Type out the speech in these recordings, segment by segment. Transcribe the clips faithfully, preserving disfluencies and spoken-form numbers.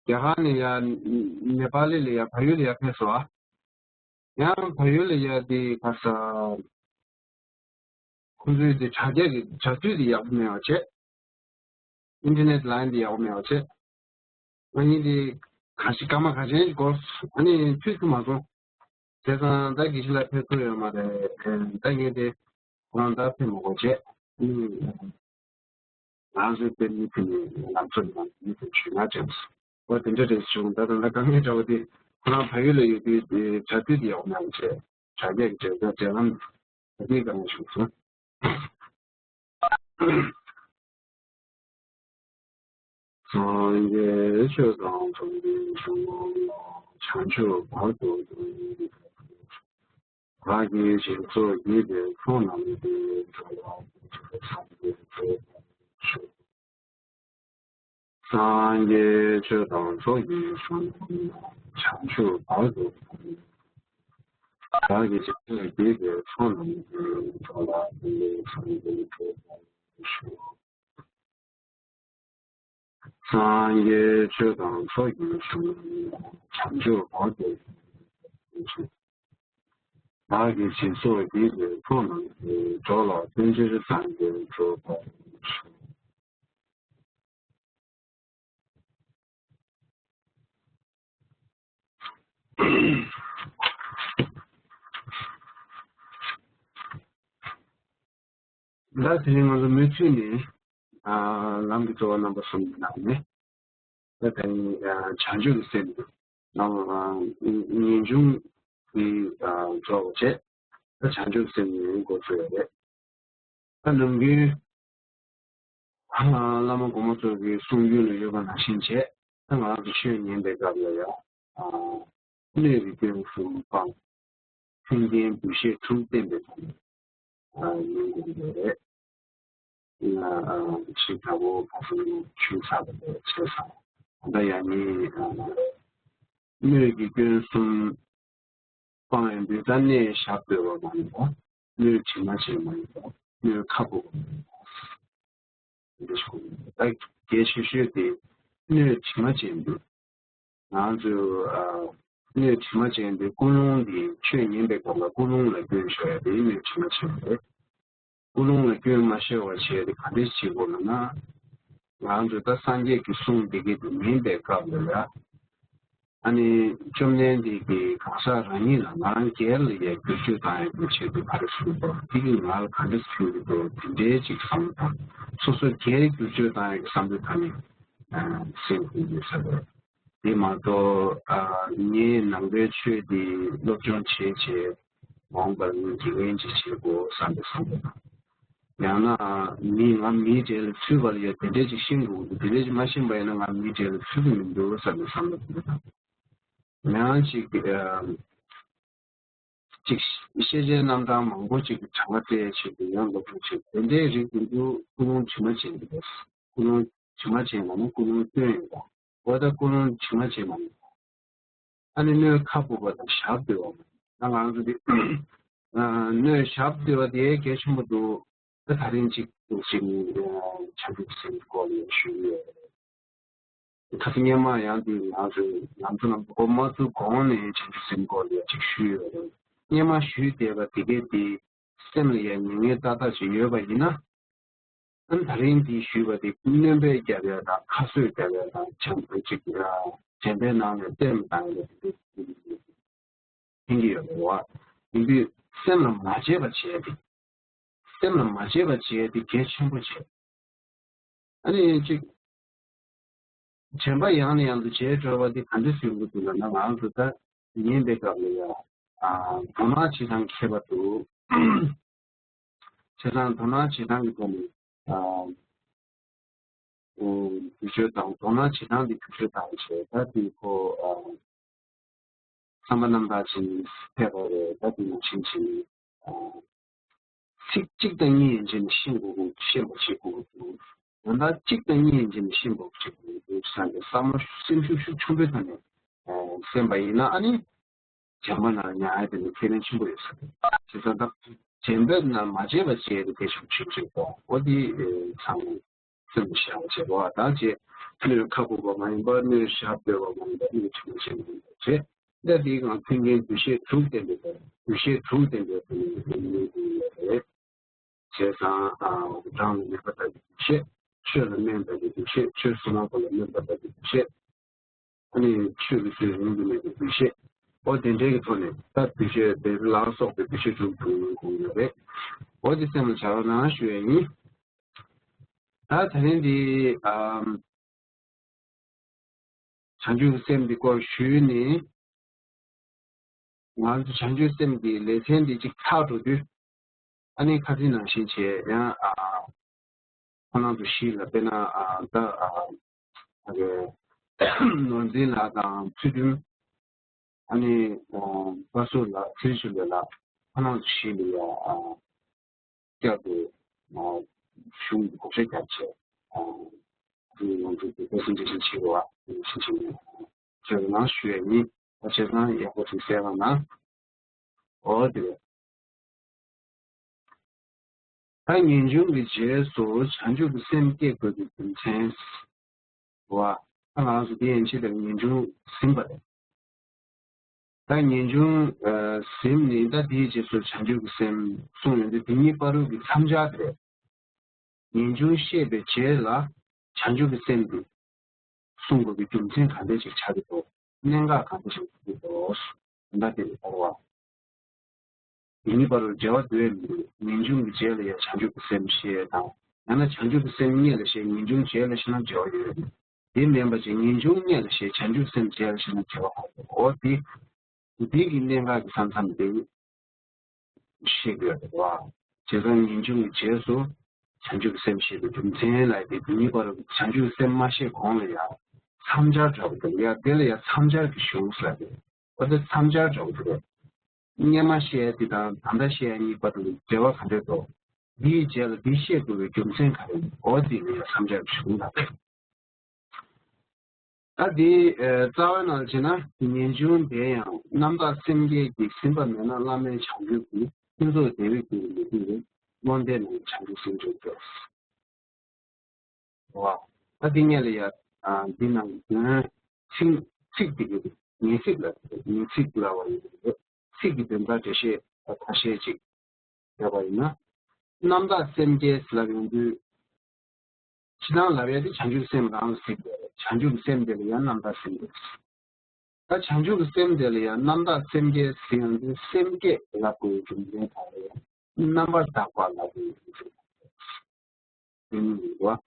རྒྱ་གར་ནས་ཡར་ནེ་པ་ལི་ལ་ཡར་བལ་ཡུལ་ལ་ཡར་ཕེབས་སོང་ཨ། ཡང་བལ་ཡུལ་ལ་ཡར་དེ་ག་ས། ཁོང་ཚོའི་དེ་དྲ་རྒྱ་གི་དྲ་ཚིགས་དེ་ཡག་པོ་མེད་པ་བྱས། ཨིན་ཊར་ནེཊ་ལའིན་དེ་ཡག་པོ་མེད་པ་བྱས། ང་གཉིས་དེ་ག་ཞིག་སྐར་མ་ག་ཅན་ཞིག་འགོར་སོང་། ཨ་ནི་ཐུག་ཐུབ་མ་སོང་། བྱས་ཙང་ད་དགེ་བཤེས་ལགས་ཕེབས་ཐུབ་ཡོད་མ་རེད། ད་ངས་དེ་ཁོ་རང་ད་ཕེབས་མི་དགོས་བྱས། ཨ་ནི། ང་ཚོའི་དཔེ་མི་ཕན་ནས་ལམ་སང་ནང་མི་ཕན་ཞུས་ན་ཅང་། ཨོ་དེ་འདྲ་རེད་བྱུང་། ད་ད་ལྟ་དཀའ་ངལ་འདྲ་བོ་དེ་ཁོ་རང་བལ་ཡུལ་ལ་ཡོད་དུས་དེ་དྲ་ཚིགས་དེ་ཡག་མེད་བྱས། དྲ་རྒྱ་གི་འབྲེལ་ཟླ་འབྲེལ་ལམ་ད་དེ་དཀའ་ངལ་བྱུང་སོང་། སངས་རྒྱས་ཆོས་དང་ཚོགས་ཀྱི་གཞུང་། བྱང་ཆུབ་བར་དུ་གསུངས། བདག་གིས་ཞིང་སོགས་བགྱིས་པའི་ཚོགས་རྣམས་ཀྱིས། འགྲོ་བ་ཀུན་གྱི་སངས་རྒྱས་འགྲུབ་པར་ཤོག། སངས་རྒྱས་ཆོས་དང་ཚོགས་ཀྱི་གཞུང་། བྱང་ཆུབ་བར་དུ་གསུངས། བདག་གིས་ཞིང་སོགས་བགྱིས་པའི་ཚོགས་རྣམས་ཀྱིས། འགྲོ་བ་ཀུན་གྱི་སངས་རྒྱས་འགྲུབ་པར་ཤོག། སངས་རྒྱས་ཆོས་དང་ཚོགས་ཀྱི་གཞུང་། བྱང་ཆུབ་བར་དུ་གསུངས། བདག་གིས་ཞིང་སོགས་བགྱིས་པའི་ཚོགས་རྣམས་ཀྱིས། འགྲོ་ལ་ཕན་ཕྱིར་སངས་རྒྱས་འགྲུབ་པར་ཤོག། ད་དེ་རིང་ང་ཚོ་མུ་མཐུད་ནས་ཨ་ལམ་གྱི་རྩོལ་བ་རྣམ་པ་གསུམ་གྱི་ནང་ནས་ད་དེ་རིང་ཨ་བྱང་ཆུབ་ཀྱི་སེམས་ནང་ཨ་ངེས་འབྱུང་གི་ཨ་རྫོགས་པ་བྱས། ད་བྱང་ཆུབ་སེམས་ནི་འགོ་ཚུགས་ཡོད་རེད། ད་ནམ་རྒྱུན་ཨ་བླ་མ་གོང་མ་ཚོ་གི་གསུང་རྒྱུན་ལ་ཡོད་པ་ནང་བཞིན་བྱས། ད་ང་རང་ཚོ་ཆོས་ཉན་པའི་སྐབས་ལ་ཡང་ཨ་སྣོད་ཀྱི་སྐྱོན་གསུམ་སྤང་། མཐུན་རྐྱེན་འདུ་ཤེས་དྲུག་བསྟེན་པའི་ཐོག་ནས་ཨ་ཉན་དགོས་ཀྱི་ཡོད་རེད། ཨ་ཞིག་དྲག་པོ་བ་སང་ཆུ་ཚ་བ་ལས་བྱས་སོང་། ད་ཡང་ནི་ཨ་སྣོད་ཀྱི་སྐྱོན་གསུམ་སྤང་ཡོང་དུས་ད་སྣོད་ཞབས་བརྟོལ་བ་མ་ཡིན་པ། སྣོད་དྲི་མ་ཅན་མ་ཡིན་པ། སྣོད་ཁ་སྦུབ་པ་མ་ཡིན་པ། འདི་ཞིག་ད་གལ་ཆེ་ཤོས་དེ་སྣོད་དྲི་མ་ཅན་དེ། ང་ཚོས་ཨ་སྣོད་དྲི་མ་ཅན་དེ་ཀུན་སློང་འདི་ཆོས་ཉན་པའི་སྐབས་ལ་ཀུན་སློང་ལ་སྐྱོན་ཤོར་ཡ་དེ་སྣོད་དྲི་མ་ཅན་རེད། ཀུན་སློང་ལ་སྐྱོན་མ་ཤོར་བ་བྱས་ཏེ་ག་འདྲས་བྱེད་དགོས་ལབ་ན། ང་ཚོས་ད་སངས་རྒྱས་ཀྱི་གསུང་འདི་གའི་དེ་ཉན་པའི་སྐབས་ལ་ཡ། ཨ་ནི་བཅོམ་ལྡན་འདས་ཀྱིས་གང་ཟག་རང་ཉིད་ལ་ང་རང་སྒེར་ལ་ཡ་བསྒྱུར་བཅོས་བཏང་ཡག་གི་ཆེད་དུ་ག་རེ་གསུངས་པ་འདི་གིས་ང་ལ་ག་འདྲས་བྱུང་གི་འདུག་དེ་འདྲའི་ཅིག་བསམ་བློ་བཏང་། སོ་སོ་སྒེར་བསྒྱུར་བཅོས་བཏང་ཡག་གི་བསམ་བློ་བཏང་ནས་སེམས་ཁུར་ཡོད་ས་རེད། དེ་མ་གཏོགས་ཨ་ངས་ནང་པའི་ཆོས་འདི་སློབ་སྦྱོང་བྱས་བྱས་འོངས་པར་ངས་དགེ་རྒན་ཅིག་བྱེད་དགོས་བསམ་པའི་བསམ་བློ་དང་། ཡང་ན་མི་ང་མིའི་གྲལ་ལ་ཚུད་པ་ལ་ཡང་དེ་འདྲས་ཅིག་ཤེས་དགོས་འདུག་དེ་འདྲས་ཅིག་མ་ཤེས་པ་ཡིན་ན་ང་མིའི་གྲལ་ལ་ཚུད་ཀྱི་མི་འདུག་བསམ་པའི་བསམ་བློ་དེ་དང་། ཡང་ཅིག་ཨ་ཅིག་ཤེས་བྱའི་རྣམ་གྲངས་མང་པོ་ཅིག་གི་གྲངས་ཀ་བཙལ་བྱེད་དུ་ཡང་སློབ་སྦྱོང་བྱེད་དེ་འདྲའི་རིགས་དེ་ཚོ་ཀུན་སློང་དྲི་མ་ཅན་གྱི་རེད། ཀུན་སློང་དྲི་མ་ཅན་ལ་ནི་ཀུན་སློང་སྐྱོན་ཡོད་པ། འོ་ད་ཀུན་སློང་དྲི་མ་ཅན་མ་ཡིན་པ། ཨ་ནི་སྣོད་ཁ་སྦུབ་པ་དང་ཞབས་བརྟོལ་བ་མ་ཡིན་ན། ང་ཚོ་འདི་ཨ་སྣོད་ཞབས་བརྟོལ་བ་དེ་གལ་ཆེན་པོ་འདུག་ད་ད་རིང་ཅིག་ཏུ་ཞིག་ནས་བྱང་ཆུབ་སེམས་སྐོར་ལ་ཞུས་ཡོད་རེད། ཁ་སང་སྔོན་མ་ཡང་དེ་ང་ཚོས་ང་ཚོ་རྣམས་འགོ་མ་ཚུགས་གོང་ནས་བྱང་ཆུབ་སེམས་སྐོར་ལ་ཅིག་ཞུས་ཡོད་རེད། སྔོན་མ་ཞུས་བསྡད་པ་དེ་གས་དེ་སེམས་ལ་ཡང་ཉེ་ངེས་ཏག་ཏག་ཅིག་ཡོད་པ་ཡིན་ན། ཨ་ནི་ད་རིང་འདི་ཞུས་པ་དེ་སྣོན་པ་རྒྱབ་ཡ་དང་ཁ་གསོ་རྒྱབ་ཡ་དང་བྱམས་པ་ཅིག་དྲན་པའི་ནང་ནས་བསྟན་བཏང་ཡ་དེ་ཕན་གྱི་ཡོད་རེད་བ། ཡིན་དུས་སེམས་ལ་མ་བརྗེད་པ་བྱས་ཏེ། སེམས་ལ་མ་བརྗེད་པ་བྱས་ཏེ་གལ་ཆེན་པོ་བྱས། ཨ་ནི་ཅིག་དྲན་པ་ཡང་ནས་ཡང་དུ་བརྗེད་འགྲོ་བ་འདི་ག་འདྲ་ཡོང་གི་འདུག་ལབ་ན། ང་ཚོ་ད་ཉན་པའི་སྐབས་ལ་ཡང་ཨ་དོ་སྣང་བྱེད་སྟངས་ཁྱད་པར་འདུག་བྱས་ཙང་དོ་སྣང་བྱེད་སྟངས་ཀྱི་ཐོག་ནས་ཨ་ཨོ་བསྒྱུར་བཅོས་དང་། དོ་སྣང་བྱེད་སྟངས་འདི་བསྒྱུར་བཅོས་བཏང་བྱས། ད་དེ་ཁོ་ཨ་བསམ་པ་རྣམ་དག་ཅིག་ཕེབས་པ་རེད། ད་དེ་ནང་བཞིན་བྱས་ནས་ཨ་ཚིག་གཅིག་དང་གཉིས་ཡན་ཆད་ནས་ཤེས་དགོས་དགོས། ཤེས་པ་བྱེད་དགོས་ཀྱི་འདུག་ཡང་ད་གཅིག་དང་གཉིས་ཡན་ཆད་ནས་ཤེས་དགོས་བྱེད་དགོས་ཀྱི་འདུག་བསམ་པའི་བསམ་བློ་སེམས་ཤུགས་ཤུགས་ཆེན་པོའི་ཐོག་ནས་ཨ་སེམས་པ་ཡིན་ན། ཨ་ནི་བྱམས་པ་ནང་ཉར་ཡ་དེ་ནི་ཁས་ལེན་ཆེན་པོ་ཡོད་ས་རེད། བྱས་ཙང་ད་བྱམས་པ་ནང་མ་བརྗེད་པ་བྱས་ཏེ་དེ་ཤུགས་ཆེན་པོ་ཞིག་གཏོང་། འོ་དེ་ཚང་མས་སེམས་ལ་བཞག་པ་བྱེད་དགོས། ད་བྱས་ སྣོད་ཁ་སྦུབ་པ་མ་ཡིན་པ། སྣོད་ཞབས་རྡོལ་བ་མ་ཡིན་པ། སྣོད་དྲི་མ་ཅན་མ་ཡིན་པ་བྱས། ད་འདིའི་སྒང་མཐུན་རྐྱེན་འདུ་ཤེས་དྲུག་ལྡན་པའི་འདུ་ཤེས་དྲུག་ལྡན་པའི་ཐོག་ནས་ཡིན་ཡོད་རེད། བྱས་ཙང་རང་ལ་སྨན་པ་ལྟ་བུའི་འདུ་ཤེས། ཆོས་ལ་སྨན་ལྟ་བུའི་འདུ་ཤེས། ཆོས་སུ་མ་གོ་ལ་སྨན་པ་ལྟ་བུའི་འདུ་ཤེས། ཨ་ནི་ཆོས་ལ་ཆོས་ཡོང་གི་མེད་པའི་འདུ་ཤེས། ཨོ་དེ་འདྲའི་གི་ཐོག་ནས་ད་འདུ་ཤེས་དེ་ལ་སོགས་པའི་འདུ་ཤེས་དྲུག་དྲུག་ཡོང་གི་ཡོད་རེད། ཨོ་དེ་སེམས་ལ་བྱ་བ་ན་ཞུ་ཡ་ཡིན། ད་དེ་རིང་འདི་ཨམ། བྱང་ཆུབ་ཀྱི་སེམས་འདི་སྐོར་ཞུས་ནས། ང་ཚོ་བྱང་ཆུབ་སེམས་ཀྱི་ལེ་ཚན་འདི་གཅིག་ཚར་འགྲོ་དུས། ཨ་ནི་ཁ་སང་ནང་བཞིན་བྱས་ཡང་ཨ། ཁོ་རང་ཚོ་བཞི་ལ་དཔེར་ན་ཨ་ད་ཨ་ཨ་རེ་ནོར་འཛིན་ལགས་དང་ཚུལ་ཁྲིམས། ཨ་ནི་ཨ་བཀའ་ཟུར་ལགས། ཚུལ་ཁྲིམས་ལགས། ཁོ་རང་ཚོ་བཞི་ལ་ཡང་ཨ། བསྐྱར་དུ་གཞུང་གི་བགོ་བཤའ་བརྒྱབ་བྱས། དེའི་ནང་དུ་དེ་ལྟར་ཞིབ་འཇུག་ཞིག་བྱེད་དགོས་པ་ཞིག་བྱས་ནས་ཞུ་ཡ་ཡིན། ད་བྱས་ཙང་ཡག་པོ་ཞིག་གསན་རོགས་གནང་། འོ་དེ་རེད། ད་ངེས་འབྱུང་གི་རྗེས་སུ་བྱང་ཆུབ་ཀྱི་སེམས་སྐྱེ་དགོས་པའི་རྒྱུ་མཚན། བ། ད་ང་རང་ཚོ་དེ་ཡན་ཆད་དེ་ངེས་འབྱུང་ཟིན་པ་རེད། ད་ངེས་འབྱུང་ཟིན་ནས་ད་དེའི་རྗེས་སུ་བྱང་ཆུབ་ཀྱི་སེམས་གསུངས་ཡོང་དུས་དེ་གཉིས་བར་དུ་གི་མཚམས་སྦྱར་དེ་རེད། ངེས་འབྱུང་ཤེས་པའི་རྗེས་ལ་བྱང་ཆུབ་ཀྱི་སེམས་དེ་གསུང་དགོས་པའི་རྒྱུ་མཚན་ག་འདྲ་ཞིག་ཆགས་ཀྱི་འདུག་གནད་འགག་ག་འདྲ་ཞིག་འདུག་ད་དེ་ལ་བར་བ། དེ་གཉིས་བར་དུ་འབྲེལ་བ་འདུག་མི་འདུག་ངེས་འབྱུང་གི་རྗེས་ལ་ཡང་བྱང་ཆུབ་ཀྱི་སེམས་ཤེས་དང་། ཡང་ན་བྱང་ཆུབ་ཀྱི་སེམས་སྔོན་ལ་ཤེས། ངེས་འབྱུང་རྗེས་ལ་ཤེས་ན་འབྲེལ་བ་ཡོད་རེད། དེ་མིན་པ་ཅིག་ངེས་འབྱུང་སྔོན་ལ་ཤེས། བྱང་ཆུབ་སེམས་རྗེས་ལ་ཤེས་ན་འབྲེལ་བ་ག་རེ་ཡོད། འོ་དེ། འདི་གི་གནད་འགག་གི་ས་མཚམས་དེ་ཤེས་དགོས་རེད་བ། བྱས་ཙང་ངེས་འབྱུང་གི་རྗེས་སུ་བྱང་ཆུབ་ཀྱི་སེམས་ཤེས་པའི་རྒྱུ་མཚན་ལ་དེ་དེ་གཉིས་བར་བྱང་ཆུབ་ཀྱི་སེམས་མ་ཤེས་གོང་ལ་ཡང་མཚམས་སྦྱར་འདྲ་པོ་དང་ཡང་དེ་ལ་ཡང་མཚམས་སྦྱར་གྱི་གཞུང་ཟེར་ཏེ། འོ་དེ་མཚམས་སྦྱར་འདྲ་པོ་དེ་རེད། སྔོན་མ་བཤད་ཡ་དེ་དང་ད་ལྟ་བཤད་ཡ་གཉིས་བར་དུ་འབྲེལ་བ་ག་འདྲས་འདུག་འདིའི་རྗེས་ལ་འདི་བཤད་དགོས་པའི་རྒྱུ་མཚན་ག་རེ་ཡིན། འོ་དེ་ལ་ཡང་མཚམས་སྦྱར་གྱི་གཞུང་དང་། ད་དེ་རྩ་བའི་ནང་བྱས་ན་ངེས་འབྱུང་དེ་ཡང་རྣམ་དག་སེམས་བསྐྱེད་ཀྱིས་ཟིན་པ་མེད་ན་བླ་མེད་བྱང་ཆུབ་ཀྱི་ཕུན་ཚོགས་བདེ་བའི་རྒྱུ་ལས་བརྟེན་ནས་བློ་ལྡན་ནི་བྱང་ཆུབ་སེམས་མཆོག་སྟེ། བ། ད་དེ་སྔོན་ལ་ཡ་འདི་ནང་དོན་ཚིག་ཚིག་དེ་གི་ངེས་ཚིག་ལ་ངེས་ཚིག་ལབ་པ་ཡིན་པས་ཚིག་གི་དོན་དག་འགྲེལ་བཤད་ཁ་ཤས་ཅིག་བརྒྱབ་པ་ཡིན་ན། རྣམ་དག་སེམས་བསྐྱེད་ལབ་ཡོང་དུས། ཕྱི་ནང་ལབ་ཡ་དེ་བྱང་ཆུབ་སེམས་རང་ལ་ཟེར་གྱི་རེད། བྱང་ཆུབ་སེམས་དེ་ལ་ཡང་རྣམ་དག་སེམས་བསྐྱེད། ད་བྱང་ཆུབ་སེམས་དེ་ལ་ཡང་རྣམ་དག་སེམས་བསྐྱེད་ཟེར་ཡོང་དུས་སེམས་བསྐྱེད་ལབ་དགོས་རྒྱུ་མཚན་ག་རེ་ཡང་རྣམ་པར་དག་པ་ལབ་དགོས་རྒྱུ་མཚན་ག་རེ་ཡིན་པ།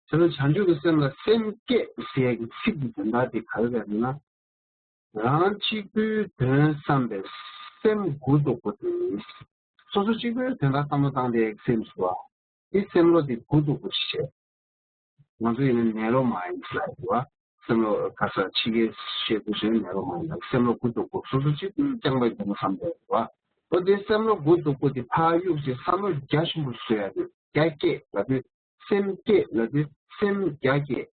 དེ་ནི་བྱང་ཆུབ་ཀྱི་སེམས་ལ་སེམས་བསྐྱེད་ཟེར་ཡ་གི་ཚིག་གི་དོན་དག་དེ་ག་རེ་རེད་ན། རང་གཅིག་པུའི་དོན་བསམ་པའི་སེམས་གུ་དོག་པོ་དེ། སོ་སོ་གཅིག་པུའི་དོན་དག་བསམ་བློ་བཏང་བསྡད་ཡག་སེམས་སུ་བ། དེ་སེམས་བློ་དེ་གུ་དོག་པོ་ཞིག་བྱས། ང་ཚོ་ཡིན་ན་ནེ་རོ་མའིན་ཌི་ལབ་ཡོད་བ། སེམས་བློ་ཁ་ས་ཕྱི་རྒྱལ་བཤད་དུས་སུ་ནེ་རོ་མའིན་ཌི་ལབ། སེམས་བློ་གུ་དོག་པོ་སོ་སོ་གཅིག་པུས་རྐྱང་པ་རྒྱུ་མ་བསམ་པའི་བ། འོ་དེ་སེམས་བློ་གུ་དོག་པོ་དེ་ཕར་གཡུག་བྱས་བསམ་བློ་རྒྱ་ཆེན་པོ་བཟོ་ཡ་དེ་རྒྱ་སྐྱེད་ལབ་དུས་སེམས་བསྐྱེད་ལབ་དུས་སེམས་རྒྱ་སྐྱེད།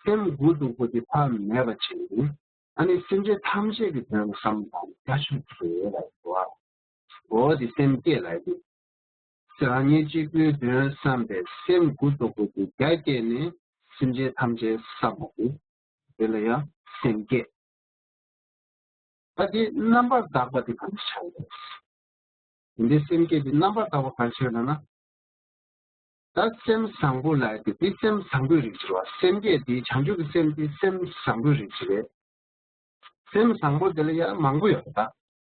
སེམས་གུ་དོག་པོ་དེ་ཕར་མེད་པ་བྱས་ནས། ཨ་ནི་སེམས་ཅན་ཐམས་ཅད་ཀྱི་དོན་ལ་བསམ་བློ་བཏང་རྒྱ་ཆེན་པོ་བཟོ་ཡ་ལབ་དུས་བ། འོ་དེ་སེམས་བསྐྱེད་ལབ་དུས། རང་ཉིད་གཅིག་པུའི་དོན་བསམ་པའི་སེམས་གུ་དོག་པོ་དེ་རྒྱ་བསྐྱེད་ནས་སེམས་ཅན་ཐམས་ཅད་བསམ་པ་དེ། དེ་ལ་ཡང་སེམས་བསྐྱེད། ད་དེ་རྣམ་པར་དག་པ་དེ་ག་འདྲ་ཆགས་ཡོད། དེ་འདྲའི་སེམས་བསྐྱེད་དེ་རྣམ་པར་དག་པ་ག་རེ་ཆགས་ཡོད་ལབ་ན། ད་སེམས་བཟང་པོ་ལབ་ཡ་དེ་དེ་སེམས་བཟང་པོའི་རིགས་ཅིག་རེད་བ། སེམས་བསྐྱེད་དེ་བྱང་ཆུབ་ཀྱི་སེམས་དེ་སེམས་བཟང་པོའི་རིགས་ཅིག་རེད། སེམས་བཟང་པོ་དེ་ལ་ཡང་མང་པོ་ཡོད་པ་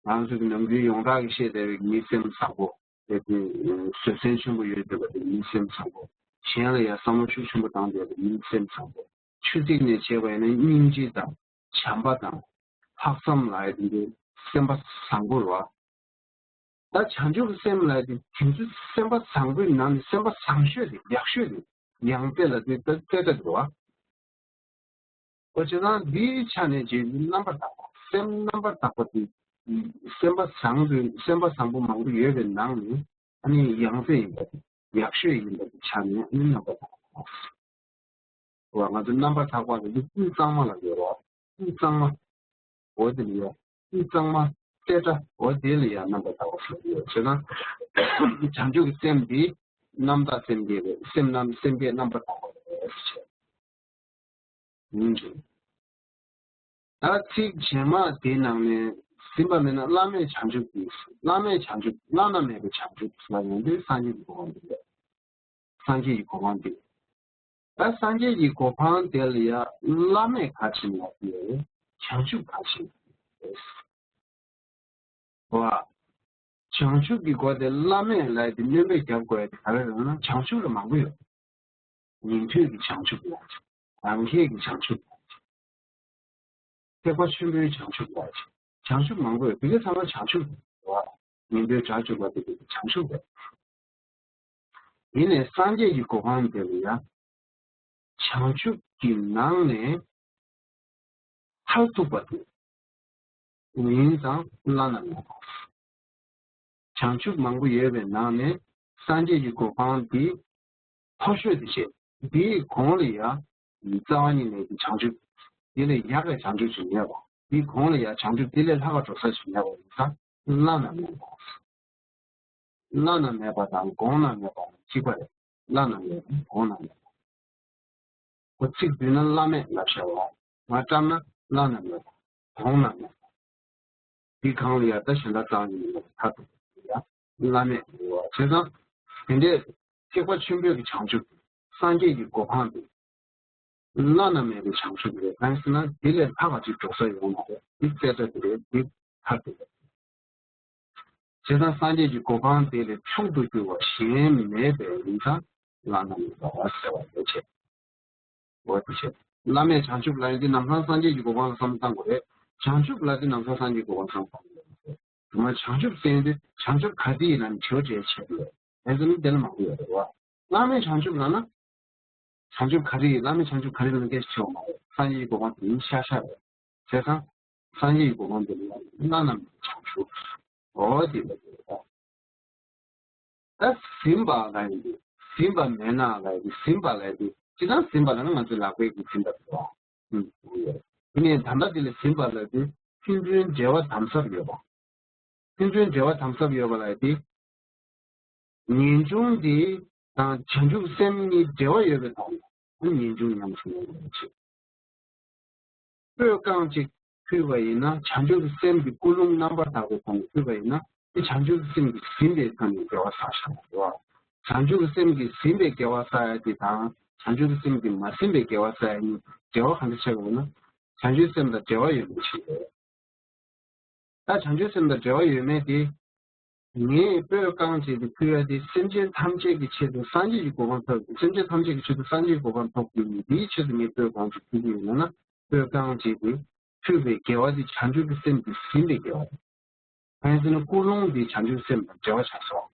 ད། ང་ཚོ་གི་ནམ་རྒྱུན་ཡོངས་གྲགས་ཀྱི་བཤད་བསྡད་པའི་མི་སེམས་བཟང་པོ། དེ་དུས་བཟོད་བསྲན་ཆེན་པོ་ཡོད་བསྡད་པ་དེ་མི་སེམས་བཟང་པོ། གཞན་ལ་ཡང་བསམ་བློ་ཤུགས་ཆེན་པོ་བཏང་བསྡད་པ་མི་སེམས་བཟང་པོ། ཆོས་ཚིག་ནས་བྱས་པ་ཡིན་ན་སྙིང་རྗེ་དང་བྱམས་པ་དང་ལྷག་བསམ་ལབ་ཡ་དེ་འདྲའི་སེམས་པ་བཟང་པོ་རེད་བ། ད་བྱང་ཆུབ་ཀྱི་སེམས་ལབ་ཡ་དེ་དེ་ཚོ་སེམས་པ་བཟང་པོའི་ནང་ནས་སེམས་པ་བཟང་ཤོས་དེ་ཡག་ཤོས་དེ་ཡང་རྩེ་ལ་དེ་ད་རྩེ་ད་འགྲོ་བ། འོ་བྱས་ཙང་འདིའི་ཆ་ནས་རྗེས་སུ་རྣམ་པར་དག་པ། སེམས་རྣམ་པར་དག་པ་དེ། སེམས་པ་བཟང་པོའི་སེམས་པ་བཟང་པོ་མང་པོ་ཡོད་པའི་ནང་ནས་ཨ་ནི་ཡང་རྩེ་ཡིན་པ་དེ་ཡག་ཤོས་ཡིན་པ་དེ་ཆ་ནས་ཨ་ནི་རྣམ་པར་དག་པ། འོ་ང་ཚོ་རྣམ་པར་དག་པ་ལ་དེ་དབུས་གཙང་མ་ལ་ཡོད་རོགས། དབུས་གཙང་མ། འོ་དེ་ལ་ཡོད། དབུས་གཙང་མ། རྩེ་གྲ། འོ་དེ་ལ་ཡང་རྣམ་པར་དག་པ་ཟེར་གྱི་ཡོད་བྱས་ན། བྱང་ཆུབ་ཀྱི་སེམས་འདི་རྣམ་དག་སེམས་བསྐྱེད་རེད། སེམས་རྣམ་སེམས་བསྐྱེད་རྣམ་པར་དག་པ་རེད་ཟེར། ཡིན་གྱི། ད་ཚིག་རྗེས་མ་དེའི་ནང་ནས་ཟིན་པ་མེད་ན་བླ་མེད་བྱང་ཆུབ་ཀྱི། བླ་མེད་བྱང་ཆུབ། བླ་ན་མེད་པའི་བྱང་ཆུབ་ཟེར་བ་ཡིན་དུས་སངས་རྒྱས་ཀྱི་གོ་འཕང་དེ་རེད། སངས་རྒྱས་ཀྱི་གོ་འཕང་དེ། ད་སངས་རྒྱས་ཀྱི་གོ་འཕང་དེ་ལ་ཡ་བླ་མེད་ག་ཕྱིན་ལ་ཡོད། བྱང་ཆུབ་ག་ཕྱིན་ལ་ཡོད། བ། བྱང་ཆུབ་ཀྱི་སྒོ་དེ་བླ་མེད་ལ་ཡ་དེ་སྣོན་པ་རྒྱབ་དགོས་ཡ་དེ་ག་རེ་རེད་ན་བྱང་ཆུབ་ལ་མང་པོ་ཡོད། ཉན་ཐོས་ཀྱི་བྱང་ཆུབ་ལ་ཡ། རང་རྒྱལ་གྱི་བྱང་ཆུབ་ལ་ཡ། ཐེག་པ་ཆེན་པོའི་བྱང་ཆུབ་ལ་ཡ། བྱང་ཆུབ་མང་པོ་ཡོད། དེ་གའི་ཚང་མ་བྱང་ཆུབ་རེད་བ། ཉན་ཐོས་དགྲ་བཅོམ་པ་དེ་དེ་བྱང་ཆུབ་རེད། ཡིན་ནའི་སངས་རྒྱས་ཀྱི་གོ་འཕང་དེ་ལ་ཡ། བྱང་ཆུབ་ཀྱི་ནང་ནས་མཐར་ཐུག་པ་དེ་ཡིན་ཙང་བླ་ན་མེད་པ། བྱང་ཆུབ་མང་པོ་ཡོད་པའི་ནང་ནས་སངས་རྒྱས་ཀྱི་གོ་འཕང་འདི་མཐོ་ཤོས་དེ་བཤད། འདིའི་གོང་ལ་ཡ་རྩ་བ་ཉིད་མེད་ཀྱི་བྱང་ཆུབ། འདི་ལས་ཡག་པའི་བྱང་ཆུབ་ཅིག་མེད་པ། འདིའི་གོང་ལ་ཡ་བྱང་ཆུབ་འདི་ལས་ལྷག་པ་འགྲོ་ས་ཞིག་མེད་པ་ཡིན་ཙང་བླ་ན་མེད་པ། བླ་ན་མེད་པ་དང་གོང་ན་མེད་པ་གཅིག་པ་རེད། བླ་ན་མེད་པ་གོང་ན་མེད་པ། ཁོ་ཚིག་བསྡུས་ན་བླ་མེད་ལབ་བྱ་བ། ང་བཀྲམ་ན་བླ་ན་མེད་པ། གོང་ན་མེད་པ། འདི་གང་ལ་ཡང་ད་གཞན་དག་རྩ་བ་ཉིད་མེད་པ་མཐར་ཐུག་པ་ཡང་བླ་མེད་འོ། བྱས་ཙང་དེ་འདྲའི་ཐེག་པ་ཆེན་པོའི་གི་བྱང་ཆུབ་སངས་རྒྱས་ཀྱི་གོ་འཕང་དེ་བླ་ན་མེད་པའི་བྱང་ཆུབ་རེད། གང་ཡིན་ཟེར་ན་དེ་ལས་ལྷག་པ་ཅིག་འགྲོ་ས་ཡོད་མ་རེད། འདི་རྩེ་གྲ་དེ་རེད། འདི་མཐར་ཐུག་པ་རེད། བྱས་ཙང་སངས་རྒྱས་ཀྱི་གོ་འཕང་དེ་ལས་མཆོག་ཏུ་གྱུར་པ་གཞན་མེད་པས་ཡིན་ཙང་བླ་ན་མེད་པ་ཟེར་བ་ཡོད་བྱས། འོ་དེ་བྱས། བླ་མེད་བྱང་ཆུབ་ལ་ཡིན་དུས་ནམ་སང་སངས་རྒྱས་ཀྱི་གོ་འཕང་ལ་བསམ་བློ་བཏང་དགོས་རེད། བྱང་ཆུབ་ལ་དུས་ནམ་སང་སངས་རྒྱས་ཀྱི་གོ་འཕང་བསམ་བློ་བཏང་དགོས་རེད། དེ་མ་བྱང་ཆུབ་ཟེར་དུས་བྱང་ཆུབ་ག་དེ་ཡིན་ནམ་དྲི་བ་དྲིས་བྱས་དགོས་རེད། དེ་ཚོ་ནི་དེ་ལ་མང་པོ་ཡོད་རེད་བ། བླ་མེད་བྱང་ཆུབ་ལབ་ན། བྱང་ཆུབ་ག་རེ་ཡིན། བླ་མེད་བྱང་ཆུབ་ག་རེ་ལབ་ན་སྐད་ཆ་ཆེ་བ་མ་རེད། སངས་རྒྱས་ཀྱི་གོ་འཕང་དེ་ཡིན་ཤག་ཤག་རེད། བྱས་ཙང་། སངས་རྒྱས་ཀྱི་གོ་འཕང་དེ་ལ་བླ་ན་མེད་བྱང་ཆུབ། འོ་དེ་ལ་དེ་རེད། ད་ཟིན་པ་ལ་ཡིན་དུས་ཟིན་པ་མེད་ན་ལ་ཡིན་དུས་ཟིན་པ་ལ་ཡིན་དུས་སྤྱིར་བཏང་ཟིན་པ་ལ་ན་ང་ཚོའི་ལག་པའི་གི་ཟིན་པ་རེད་བ། ཨུམ། དེ་ནས་ད་ལྟ་དེ་ལ་ཟིན་པ་ལ་དུས་ཕན་ཚུན་འབྲེལ་བ་དམ་ཟབ་ཡོད་པ། ཕན་ཚུན་འབྲེལ་བ་དམ་ཟབ་ཡོད་པ་ལ་ཡིན་དུས། ངེས་འབྱུང་འདི་དང་བྱང་ཆུབ་སེམས་གཉིས་འབྲེལ་བ་ཡོད་པའི་ཐོག་ནས་ངེས་འབྱུང་ཉམས་སུ་ལེན་དགོས་པ་བྱེད། སྤོས་རྐང་གཅིག་ཕུལ་བ་ཡིན་ན་བྱང་ཆུབ་ཀྱི་སེམས་ཀྱི་ཀུན་སློང་རྣམ་པར་དག་པའི་ཐོག་ནས་ཕུལ་བ་ཡིན་ན་དེ་བྱང་ཆུབ་ཀྱི་སེམས་ཀྱིས་ཟིན་པའི་ཐོག་ནས་འབྲེལ་བ་བསགས་བཞག་པ་རེད་བ། བྱང་ཆུབ་ཀྱི་སེམས་ཀྱིས་ཟིན་པའི་དགེ་བ་བསགས་ཡ་དེ་དང་བྱང་ཆུབ་ཀྱི་སེམས་ཀྱིས་མ་ཟིན་པའི་དགེ་བ་བསགས་ཡ་གཉིས་འབྲེལ་བ་གང་འདྲ་ཆགས་ཡོད་ན་བྱང་ཆུབ་སེམས་དང་འབྲེལ་བ་ཡོད་པའི་ཕྱིར་རོ། ད་བྱང་ཆུབ་སེམས་དང་འབྲེལ་བ་ཡོད་མེད་དེ། ངས་སྤོས་རྐང་གཅིག་དེ་ཕུལ་ཡ་དེ་སེམས་ཅན་ཐམས་ཅད་ཀྱི་ཆེད་དུ་སངས་རྒྱས་ཀྱི་གོ་འཕང་ཐོབ། སེམས་ཅན་ཐམས་ཅད་ཀྱི་ཆེད་དུ་སངས་རྒྱས་ཀྱི་གོ་འཕང་ཐོབ་དགོས་ཡིན། དེའི་ཆེད་དུ་ངས་སྤོས་རྐང་གཅིག་ཕུལ་གྱི་ཡོད་ན་སྤོས་རྐང་གཅིག་དེ་ཕུལ་བའི་དགེ་བ་དེ་བྱང་ཆུབ་ཀྱི་སེམས་དེ་ཟིན་པའི་དགེ་བ་རེད། གང་ཡིན་ཟེར་ན་ཀུན་སློང་དེ་བྱང་ཆུབ་སེམས་དང་འབྲེལ་བ་ཆགས་སོང་།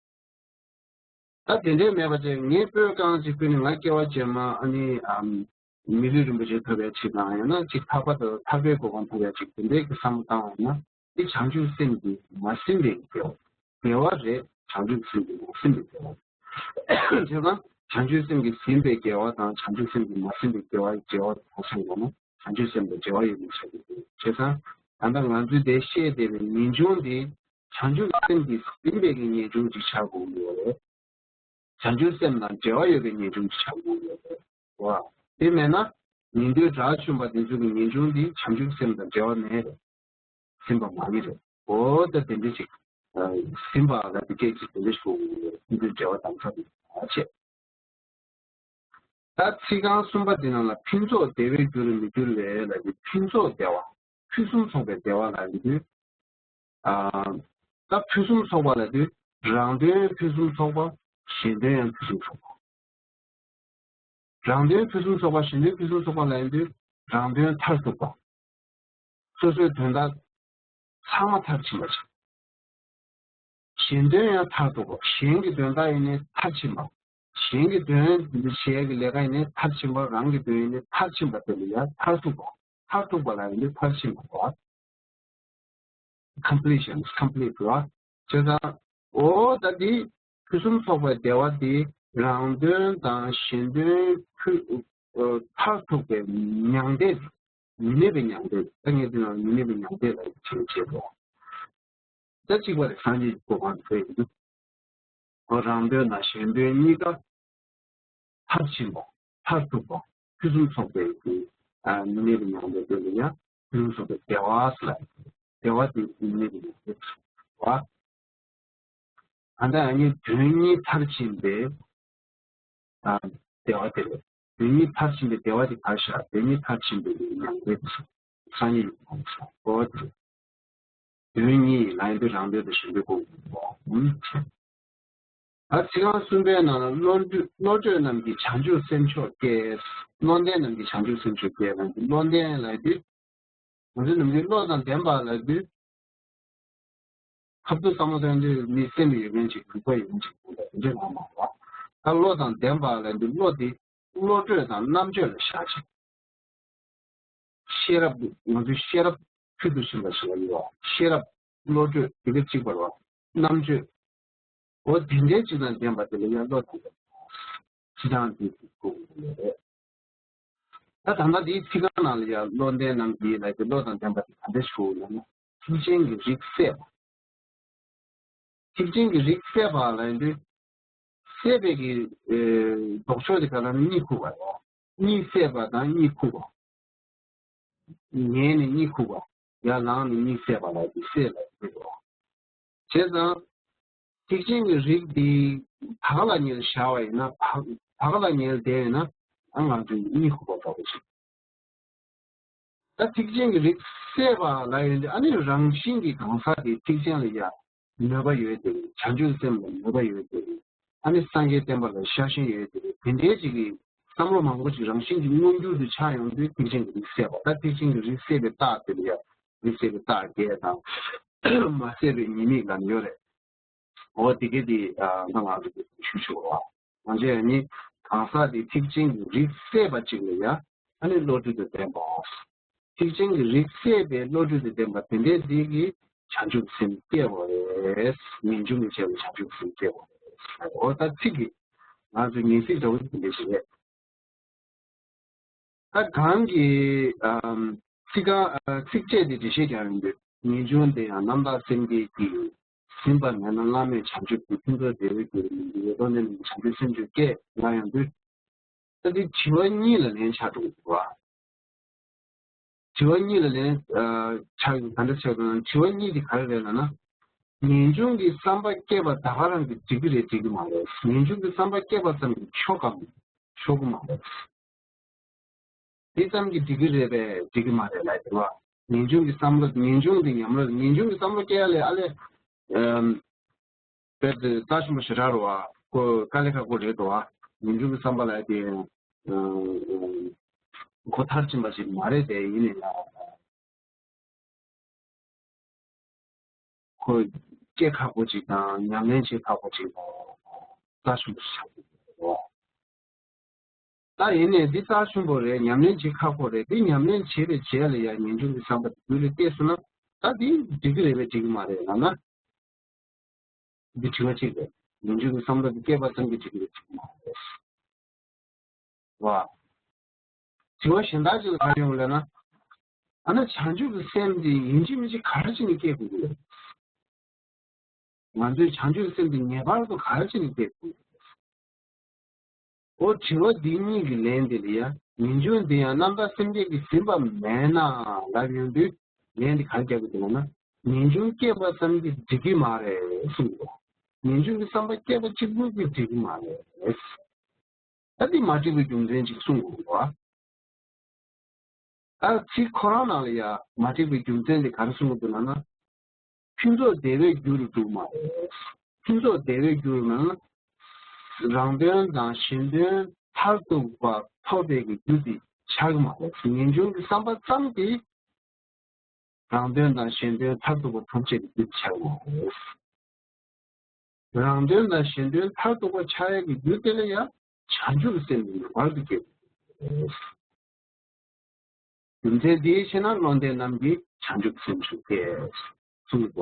ད་དེ་འདྲའི་མེད་པ་བྱས་ངས་སྤོས་རྐང་གཅིག་ཕུལ་ནས་ང་སྐྱེ་བ་རྗེས་མ་ཨ་ནི་ཨམ། མི་ལུས་རིན་པོ་ཆེ་ཐོབ་པའི་ཕྱིར་དང་ཡང་ན་གཅིག་ཐར་པ་དང་ཐར་པའི་གོ་འཕང་ཐོབ་པའི་ཕྱིར་དེ་འདྲའི་གི་བསམ་བློ་བཏང་བ་ཡིན་ན་དེ་བྱང་ཆུབ་སེམས་ཀྱིས་མ་ཟིན་པའི་དགེ་བ། དགེ་བ་རེད། བྱང་ཆུབ་སེམས་ཀྱིས་མ་ཟིན་པའི་དགེ་བ། བྱས་ཙང་བྱང་ཆུབ་སེམས་ཀྱིས་ཟིན་པའི་དགེ་བ་དང་བྱང་ཆུབ་སེམས་ཀྱིས་མ་ཟིན་པའི་དགེ་བ་ཡི་འབྲེལ་བ་གོ་སོང་བ་ན་བྱང་ཆུབ་སེམས་དང་འབྲེལ་བ་ཡོད་པའི་ཆ་དེ་རེད། བྱས་ཙང་ད་ལྟ་ང་ཚོས་དེ་བཤད་བསྡད་པའི་ངེས་འབྱུང་དེ་བྱང་ཆུབ་སེམས་ཀྱིས་ཟིན་པའི་གི་ངེས་འབྱུང་ཅིག་ཆགས་དགོས་ཀྱི་ཡོད་རེད། བྱང་ཆུབ་སེམས་དང་འབྲེལ་བ་ཡོད་པའི་ངེས་འབྱུང་ཅིག་ཆགས་ཀྱི་ཡོད་རེད། བ། དེ་མེད་ན་ཉན་ཐོས་དགྲ་བཅོམ་པ་དེ་ཚོ་གི་ངེས་འབྱུང་འདི་བྱང་ཆུབ་སེམས་དང་འབྲེལ་བ་མེད་རེད། ཟིན་པ་མ་ཡིན་རེད། འོ་ད་དེ་འདྲ་ཅིག་ཟིན་པ་ལ་དེ་སྐད་ཅིག་དེ་འདྲ་ཞིག་ཡོད་རེད། ཉན་ཐོས་འབྲེལ་བ་དམ་ཟབ་ཡིན་པ་བྱས། ད་ཚིག་རྐང་གསུམ་པ་དེ་ནང་ལ་ཕུན་ཚོགས་བདེ་བའི་རྒྱུར་མི་འགྱུར་བས་ལབ་ཀྱི་ཕུན་ཚོགས་བདེ་བ། ཕུན་སུམ་ཚོགས་པའི་བདེ་བ་ལབ་ཀྱི་འདུག་ཨ། ད་ཕུན་སུམ་ཚོགས་པ་ལབ་དུས་རང་དོན་ཕུན་སུམ་ཚོགས་པ། གཞན་དོན་ཡང་ཕུན་སུམ་ཚོགས་པ། རང་དོན་ཕུན་སུམ་ཚོགས་པ་གཞན་དོན་ཕུན་སུམ་ཚོགས་པ་ལབ་ཡོང་དུས་རང་དོན་མཐར་ཐུག་པ། སོ་སོའི་དོན་དག་ཚང་མ་མཐར་ཕྱིན་པ་ཞིག་གཞན་དོན་ཡང་མཐར་ཐུག་པ། གཞན་གྱི་དོན་དག་ཡིན་ནའི་མཐར་ཕྱིན་པ། གཞན་གྱི་དོན་བྱེད་ཀྱི་ལས་ཀ་ཡིན་ནའི་མཐར་ཕྱིན་པ། རང་གི་དོན་ཡིན་ནའི་མཐར་ཕྱིན་པ་དེ་ལ་ཡང་མཐར་ཐུག་པ། མཐར་ཐུག་པ་ལ་ཡིན་ནའི་མཐར་ཕྱིན་པ། completion complete ར། བྱས་ཙང་འོ་ད་འདི་ཕུན་སུམ་ཚོགས་པའི་བདེ་བ་འདི་རང་དོན་དང་གཞན་དོན་ཕུ་ཨ་མཐར་ཐུག་པའི་མྱང་འདས། མི་གནས་པའི་མྱང་འདས། ད་ངས་འདི་ནང་མི་གནས་པའི་མྱང་འདས་ལ་ཅིག་བྱེད་དོ། ད་གཅིག་པ་རེད། སངས་རྒྱས་ཀྱི་གོ་འཕང་དེ་ཡིན། ཁོ་རང་དོན་དང་གཞན་དོན་གཉིས་ཀ་མཐར་ཕྱིན་པ། མཐར་ཐུག་པ། ཕུན་སུམ་ཚོགས་པའི་གི་ ཨ་ནི་གི་མྱང་འདས་དེ་ལ་ཡང་ལུས་སོགས་པའི་བདེ་བ་ཟེར་ལ། བདེ་བ་དེ་ནི་གི་མྱང་འདས་སོགས་པ། ཨ་ད་ཡང་ནི་དོན་གཉིས་མཐར་ཕྱིན་པའི་ཨ་བདེ་བ་དེ་རེད། དོན་གཉིས་མཐར་ཕྱིན་པའི་བདེ་བ་དེ་ག་ཤ་དོན་གཉིས་མཐར་ཕྱིན་པའི་མྱང་འདས་སོགས་སང་ཉིན་ཡོང་ས་འོ་དེ། དོན་གཉིས་ལ་ཡིན་དུས་རང་དོན་དང་གཞན་དོན་གོ་དགོས། ཨ་ཚིག་རྐང་གསུམ་པའི་ནང་ལ་བློ་གྲོས་བློ་གྲོས་རྣམས་ཀྱིས་བྱང་ཆུབ་སེམས་མཆོག་བསྐྱེད། བློ་ལྡན་རྣམས་ཀྱིས་བྱང་ཆུབ་སེམས་མཆོག་བསྐྱེད་ལ་ཡིན་དུས་བློ་ལྡན་ལ་ཡིན་དུས་ང་ཚོའི་ནམ་རྒྱུན་བློ་དང་ལྡན་པ་ལ་ཡིན་དུས་ཁ་ཐུག་བསམ་བློ་བཏང་དུས་མི་སེམས་ཡོད་མཁན་ཅིག་རིག་པ་ཡོད་མཁན་ཅིག་དགོས་པ་དེ་འདྲ་ལ་མ་རེད། ད་བློ་དང་ལྡན་པ་ལ་ཡིན་དུས་བློ་དེ་བློ་གྲོས་དང་རྣམ་དཔྱོད་ལ་བཞག་ཅིག་ཤེས་རབ་ང་ཚོའི་ཤེས་རབ་ཕུལ་དུ་ཕྱིན་པ་ཞིག་ལ་ཡོད། ཤེས་རབ་བློ་གྲོས་དེ་ག་གཅིག་པ་རེད། རྣམ་དཔྱོད་འོ་དེ་འདྲའི་གཅིག་དང་ལྡན་པ་དེ་ལ་ཡང་བློ་དང་ལྡན་པ་ཕྱི་དང་དེ་དགོས་ཀྱི་ཡོད་རེད། ད་ད་ལྟ་དེའི་ཚིག་རྐང་ནང་ལ་ཡང་བློ་ལྡན་རྣམས་ཀྱིས་ལབ་ཀྱི་བློ་དང་ལྡན་པ་དེ་ག་འདྲ་ཞུ་ལབ་ན་ཐེག་ཆེན་གྱི་རིགས་སད་པ། ཐེག་ཆེན་གྱི་རིགས་སད་པ་ལབ་ཡོང་དུས། སད་པའི་གི་ཨེ་ལྡོག་ཕྱོགས་དེ་ག་ལ་ནི་གཉིད་ཁུག་པ་རེད། གཉིད་སད་པ་དང་གཉིད་ཁུག་པ། ཉལ་ནས་གཉིད་ཁུག་པ། ཡར་ལངས་ནས་གཉིད་སད་པ་ལ་དེ་སད་ལ་ཟེར་རོ། བྱས་ཙང་། ཐེག་ཆེན་གྱི་རིགས་འདི་བག་ལ་ཉལ་བཞག་པ་ཡིན་ན་བག་བག་ལ་ཉལ་བསྡད་ཡོད་ན་ཨ་ང་ཚོས་གཉིད་ཁུག་པ་འདྲ་པོ་ཞིག་ད་ཐེག་ཆེན་གྱི་རིགས་སད་པ་ལ་ཡོད་དེ་ཨ་ནི་རང་བཞིན་གྱི་གང་ཟག་དེ་ཐེག་ཆེན་ལ་ཡ་མོས་པ་ཡོད་དེ་བྱང་ཆུབ་སེམས་ལ་མོས་པ་ཡོད་དེ་ཨ་ནི་སངས་རྒྱས་བསྟན་པ་ལ་ཤ་ཞེན་ཡོད་དེ་དེ་འདྲའི་ཅིག་གི་བསམ་བློ་མང་པོ་ཅིག་རང་བཞིན་གྱི་མངོན་གྱུར་དུ་ཆགས་ཡོང་དུས་ཐེག་ཆེན་གྱི་རིགས་སད་པ་ད་ཐེག་ཆེན་གྱི་རིགས་སད་པའི་རྟགས་དེ་ལ་ཡ་རིགས་སད་པའི་རྟགས་བརྒྱད་དང་མ་སད་པའི་ཉེས་དམིགས་ལ་ཡོད་རེད། འོ་དེ་གས་དེ་ང་ང་ཚོ་གི་ཞུ་ཆོག་ར། ང་ཚོས་ནི་གང་ཟག་དེ་ཐེག་ཆེན་གྱི་རིགས་སད་པ་ཅིག་ལ་ཡ་ཨ་ནི་བློ་གྲོས་དང་ལྡན་པའོ། ཐེག་ཆེན་གྱི་རིགས་སད་པའི་བློ་གྲོས་དང་ལྡན་པ་དེ་འདྲའི་དེ་གིས་བྱང་ཆུབ་སེམས་སྐྱེ་བ་རེད། ངེས་འབྱུང་གི་ཆེད་དུ་བྱང་ཆུབ་སེམས་སྐྱེ་བ་རེད། འོ་ད་ཚིག་གི་ང་ཚོ་ངེས་ཚིག་འདྲ་བོ་དེ་འདྲ་ཞིག་རེད། ད་གང་གི་ཚིག་རྐང་ཚིགས་བཅད་དེ་འགྲེལ་བཤད་རྒྱག་ཡོང་དུས་ངེས་འབྱུང་དེ་ཡང་རྣམ་དག་སེམས་བསྐྱེད་ཀྱིས་ཟིན་པ་མེད་ན་བླ་མེད་བྱང་ཆུབ་ཀྱི་ཕུན་ཚོགས་བདེ་བའི་རྒྱུར་མི་འགྱུར་བའི་བློ་ལྡན་བྱང་ཆུབ་སེམས་མཆོག་བསྐྱེད་ལ་ཡོང་དུས་ད་དེ་དྲི་བ་གཉིས་ལ་ལན་ཆགས་འགྲོ་གི་འདུག་བ། དྲི་བ་གཉིས་ལ་ལན་ཆགས་ཡོང་ག་འདྲ་ཆགས་འདུག་ན་དྲི་བ་གཉིས་དེ་ག་རེ་རེད་ལབ་ན། ངེས་འབྱུང་གི་བསམ་པ་སྐྱེས་པ་ད་ག་རང་གིས་འགྲིག་གི་རེད་འགྲིག་གི་མ་རེད། ངེས་འབྱུང་གི་བསམ་པ་སྐྱེས་པ་ཙམ་གྱིས་ཆོག་གམ་ཆོག་གི་མ་རེད། དེ་ཙམ་གྱིས་འགྲིག་གི་རེད་པས་འགྲིག་གི་མ་རེད་ལབ་ཡོད་པ། ངེས་འབྱུང་གི་བསམ་བློ་ངེས་འབྱུང་དེ་ཉམས་ལ་ངེས་འབྱུང་གི་བསམ་བློ་སྐྱེ་ཡ་ལས་ཨ་ལས། དཔེར་ན་རྩ་ཆེན་པོ་ཞེ་དྲག་རེད་བ། ཁོ་དཀའ་ལས་ཁག་པོ་རེད་དོ་བ། ངེས་འབྱུང་གི་བསམ་པ་ལ་དེ་ཁོ་མཐར་ཕྱིན་པ་ཞིག་མ་རེད་དེ་ཡིན་ནའི་ཡང་ཁོ་སྐྱེ་ཁག་པོ་ཅིག་དང་ཉམས་ལེན་བྱེད་ཁག་པོ་ཅིག་དང་རྩ་ཆེན་པོ་ཞིག་ཆགས་ཀྱི་རེད་བ། ད་ཡིན་ནའི་འདི་རྩ་ཆེན་པོ་རེད། ཉམས་ལེན་བྱེད་ཁག་པོ་རེད། འདི་ཉམས་ལེན་བྱེད་པའི་རྗེས་ལ་ཡང་ངེས་འབྱུང་གི་བསམ་པ་དེ་རྒྱུད་ལ་སྐྱེས་སོང་ན་ད་འདི་འགྲིག་གི་རེད་པས་འགྲིག་གི་མ་རེད་ལབ་ན། འདི་དྲི་བ་གཅིག་རེད། ངེས་འབྱུང་གི་བསམ་བློ་དེ་སྐྱེས་པ་ཙམ་གྱིས་འགྲིག་གི་རེད་འགྲིག་གི་མ་རེད། བ། དྲི་བ་གཞན་དག་ཅིག་ལ་ག་རེ་ཡོང་ལབ་ན། ཨ་ན་བྱང་ཆུབ་ཀྱི་སེམས་འདི་ཡིན་གཅིག་མིན་གཅིག་ག་རེ་བྱས་ནས་སྐྱེ་དགོས་ཀྱི་རེད། ང་ཚོས་བྱང་ཆུབ་སེམས་དེ་ངེས་པར་དུ་ག་རེ་བྱས་ནས་སྐྱེ་དགོས། འོ་དྲི་བ་འདི་གཉིས་ཀྱི་ལན་དེ་ལ་ཡ་ངེས་འབྱུང་འདི་ཡང་རྣམ་དག་སེམས་བསྐྱེད་ཀྱིས་ཟིན་པ་མེད་ན་ལབ་ཡོང་དུས་ལན་འདི་ག་རེ་རྒྱག་གི་འདུག་ལབ་ན་ངེས་འབྱུང་སྐྱེས་པ་ཙམ་གྱིས་འགྲིག་གི་མ་རེད་གསུངས་འདུག་ངེས་འབྱུང་གི་བསམ་པ་སྐྱེས་པ་གཅིག་པུ་གིས་འགྲིག་གི་མ་རེད། ད་འདི་མ་འགྲིག་པའི་རྒྱུ་མཚན་ཅིག་གསུངས་དགོས་འདུག་ཨ། ད་ཚིག་ཁོ་རང་ནང་ལ་ཡ་མ་འགྲིག་པའི་རྒྱུ་མཚན་དེ་ག་རེ་གསུངས་ཀྱི་འདུག་ལབ་ན། ཕུན་ཚོགས་བདེ་བའི་རྒྱུ་རུ་འགྲུབ་མ་རེད། ཕུན་ཚོགས་བདེ་བའི་རྒྱུ་རུ་ན། རང་དོན་དང་གཞན་དོན་མཐར་ཐུག་པ་ཐོབ་པའི་གི་རྒྱུ་དེ་ཆགས་ཀྱི་མ་རེད། ངེས་འབྱུང་གི་བསམ་པ་ཙམ་གྱིས་རང་དོན་དང་གཞན་དོན་མཐར་ཐུག་པ་ཐོབ་བྱེད་ཀྱི་རྒྱུ་དེ་ཆགས་ཀྱི་མ་རེད། རང་དོན་དང་གཞན་དོན་མཐར་ཐུག་པ་ཆགས་ཡག་གི་རྒྱུ་དེ་ལ་ཡང་བྱང་ཆུབ་སེམས་ངེས་པར་དུ་སྐྱེ་དགོས། རྒྱུ་མཚན་འདིའི་ཕྱིར་ན་བློ་ལྡན་རྣམས་ཀྱིས་བྱང་ཆུབ་སེམས་མཆོག་བསྐྱེད་གསུངས་པ།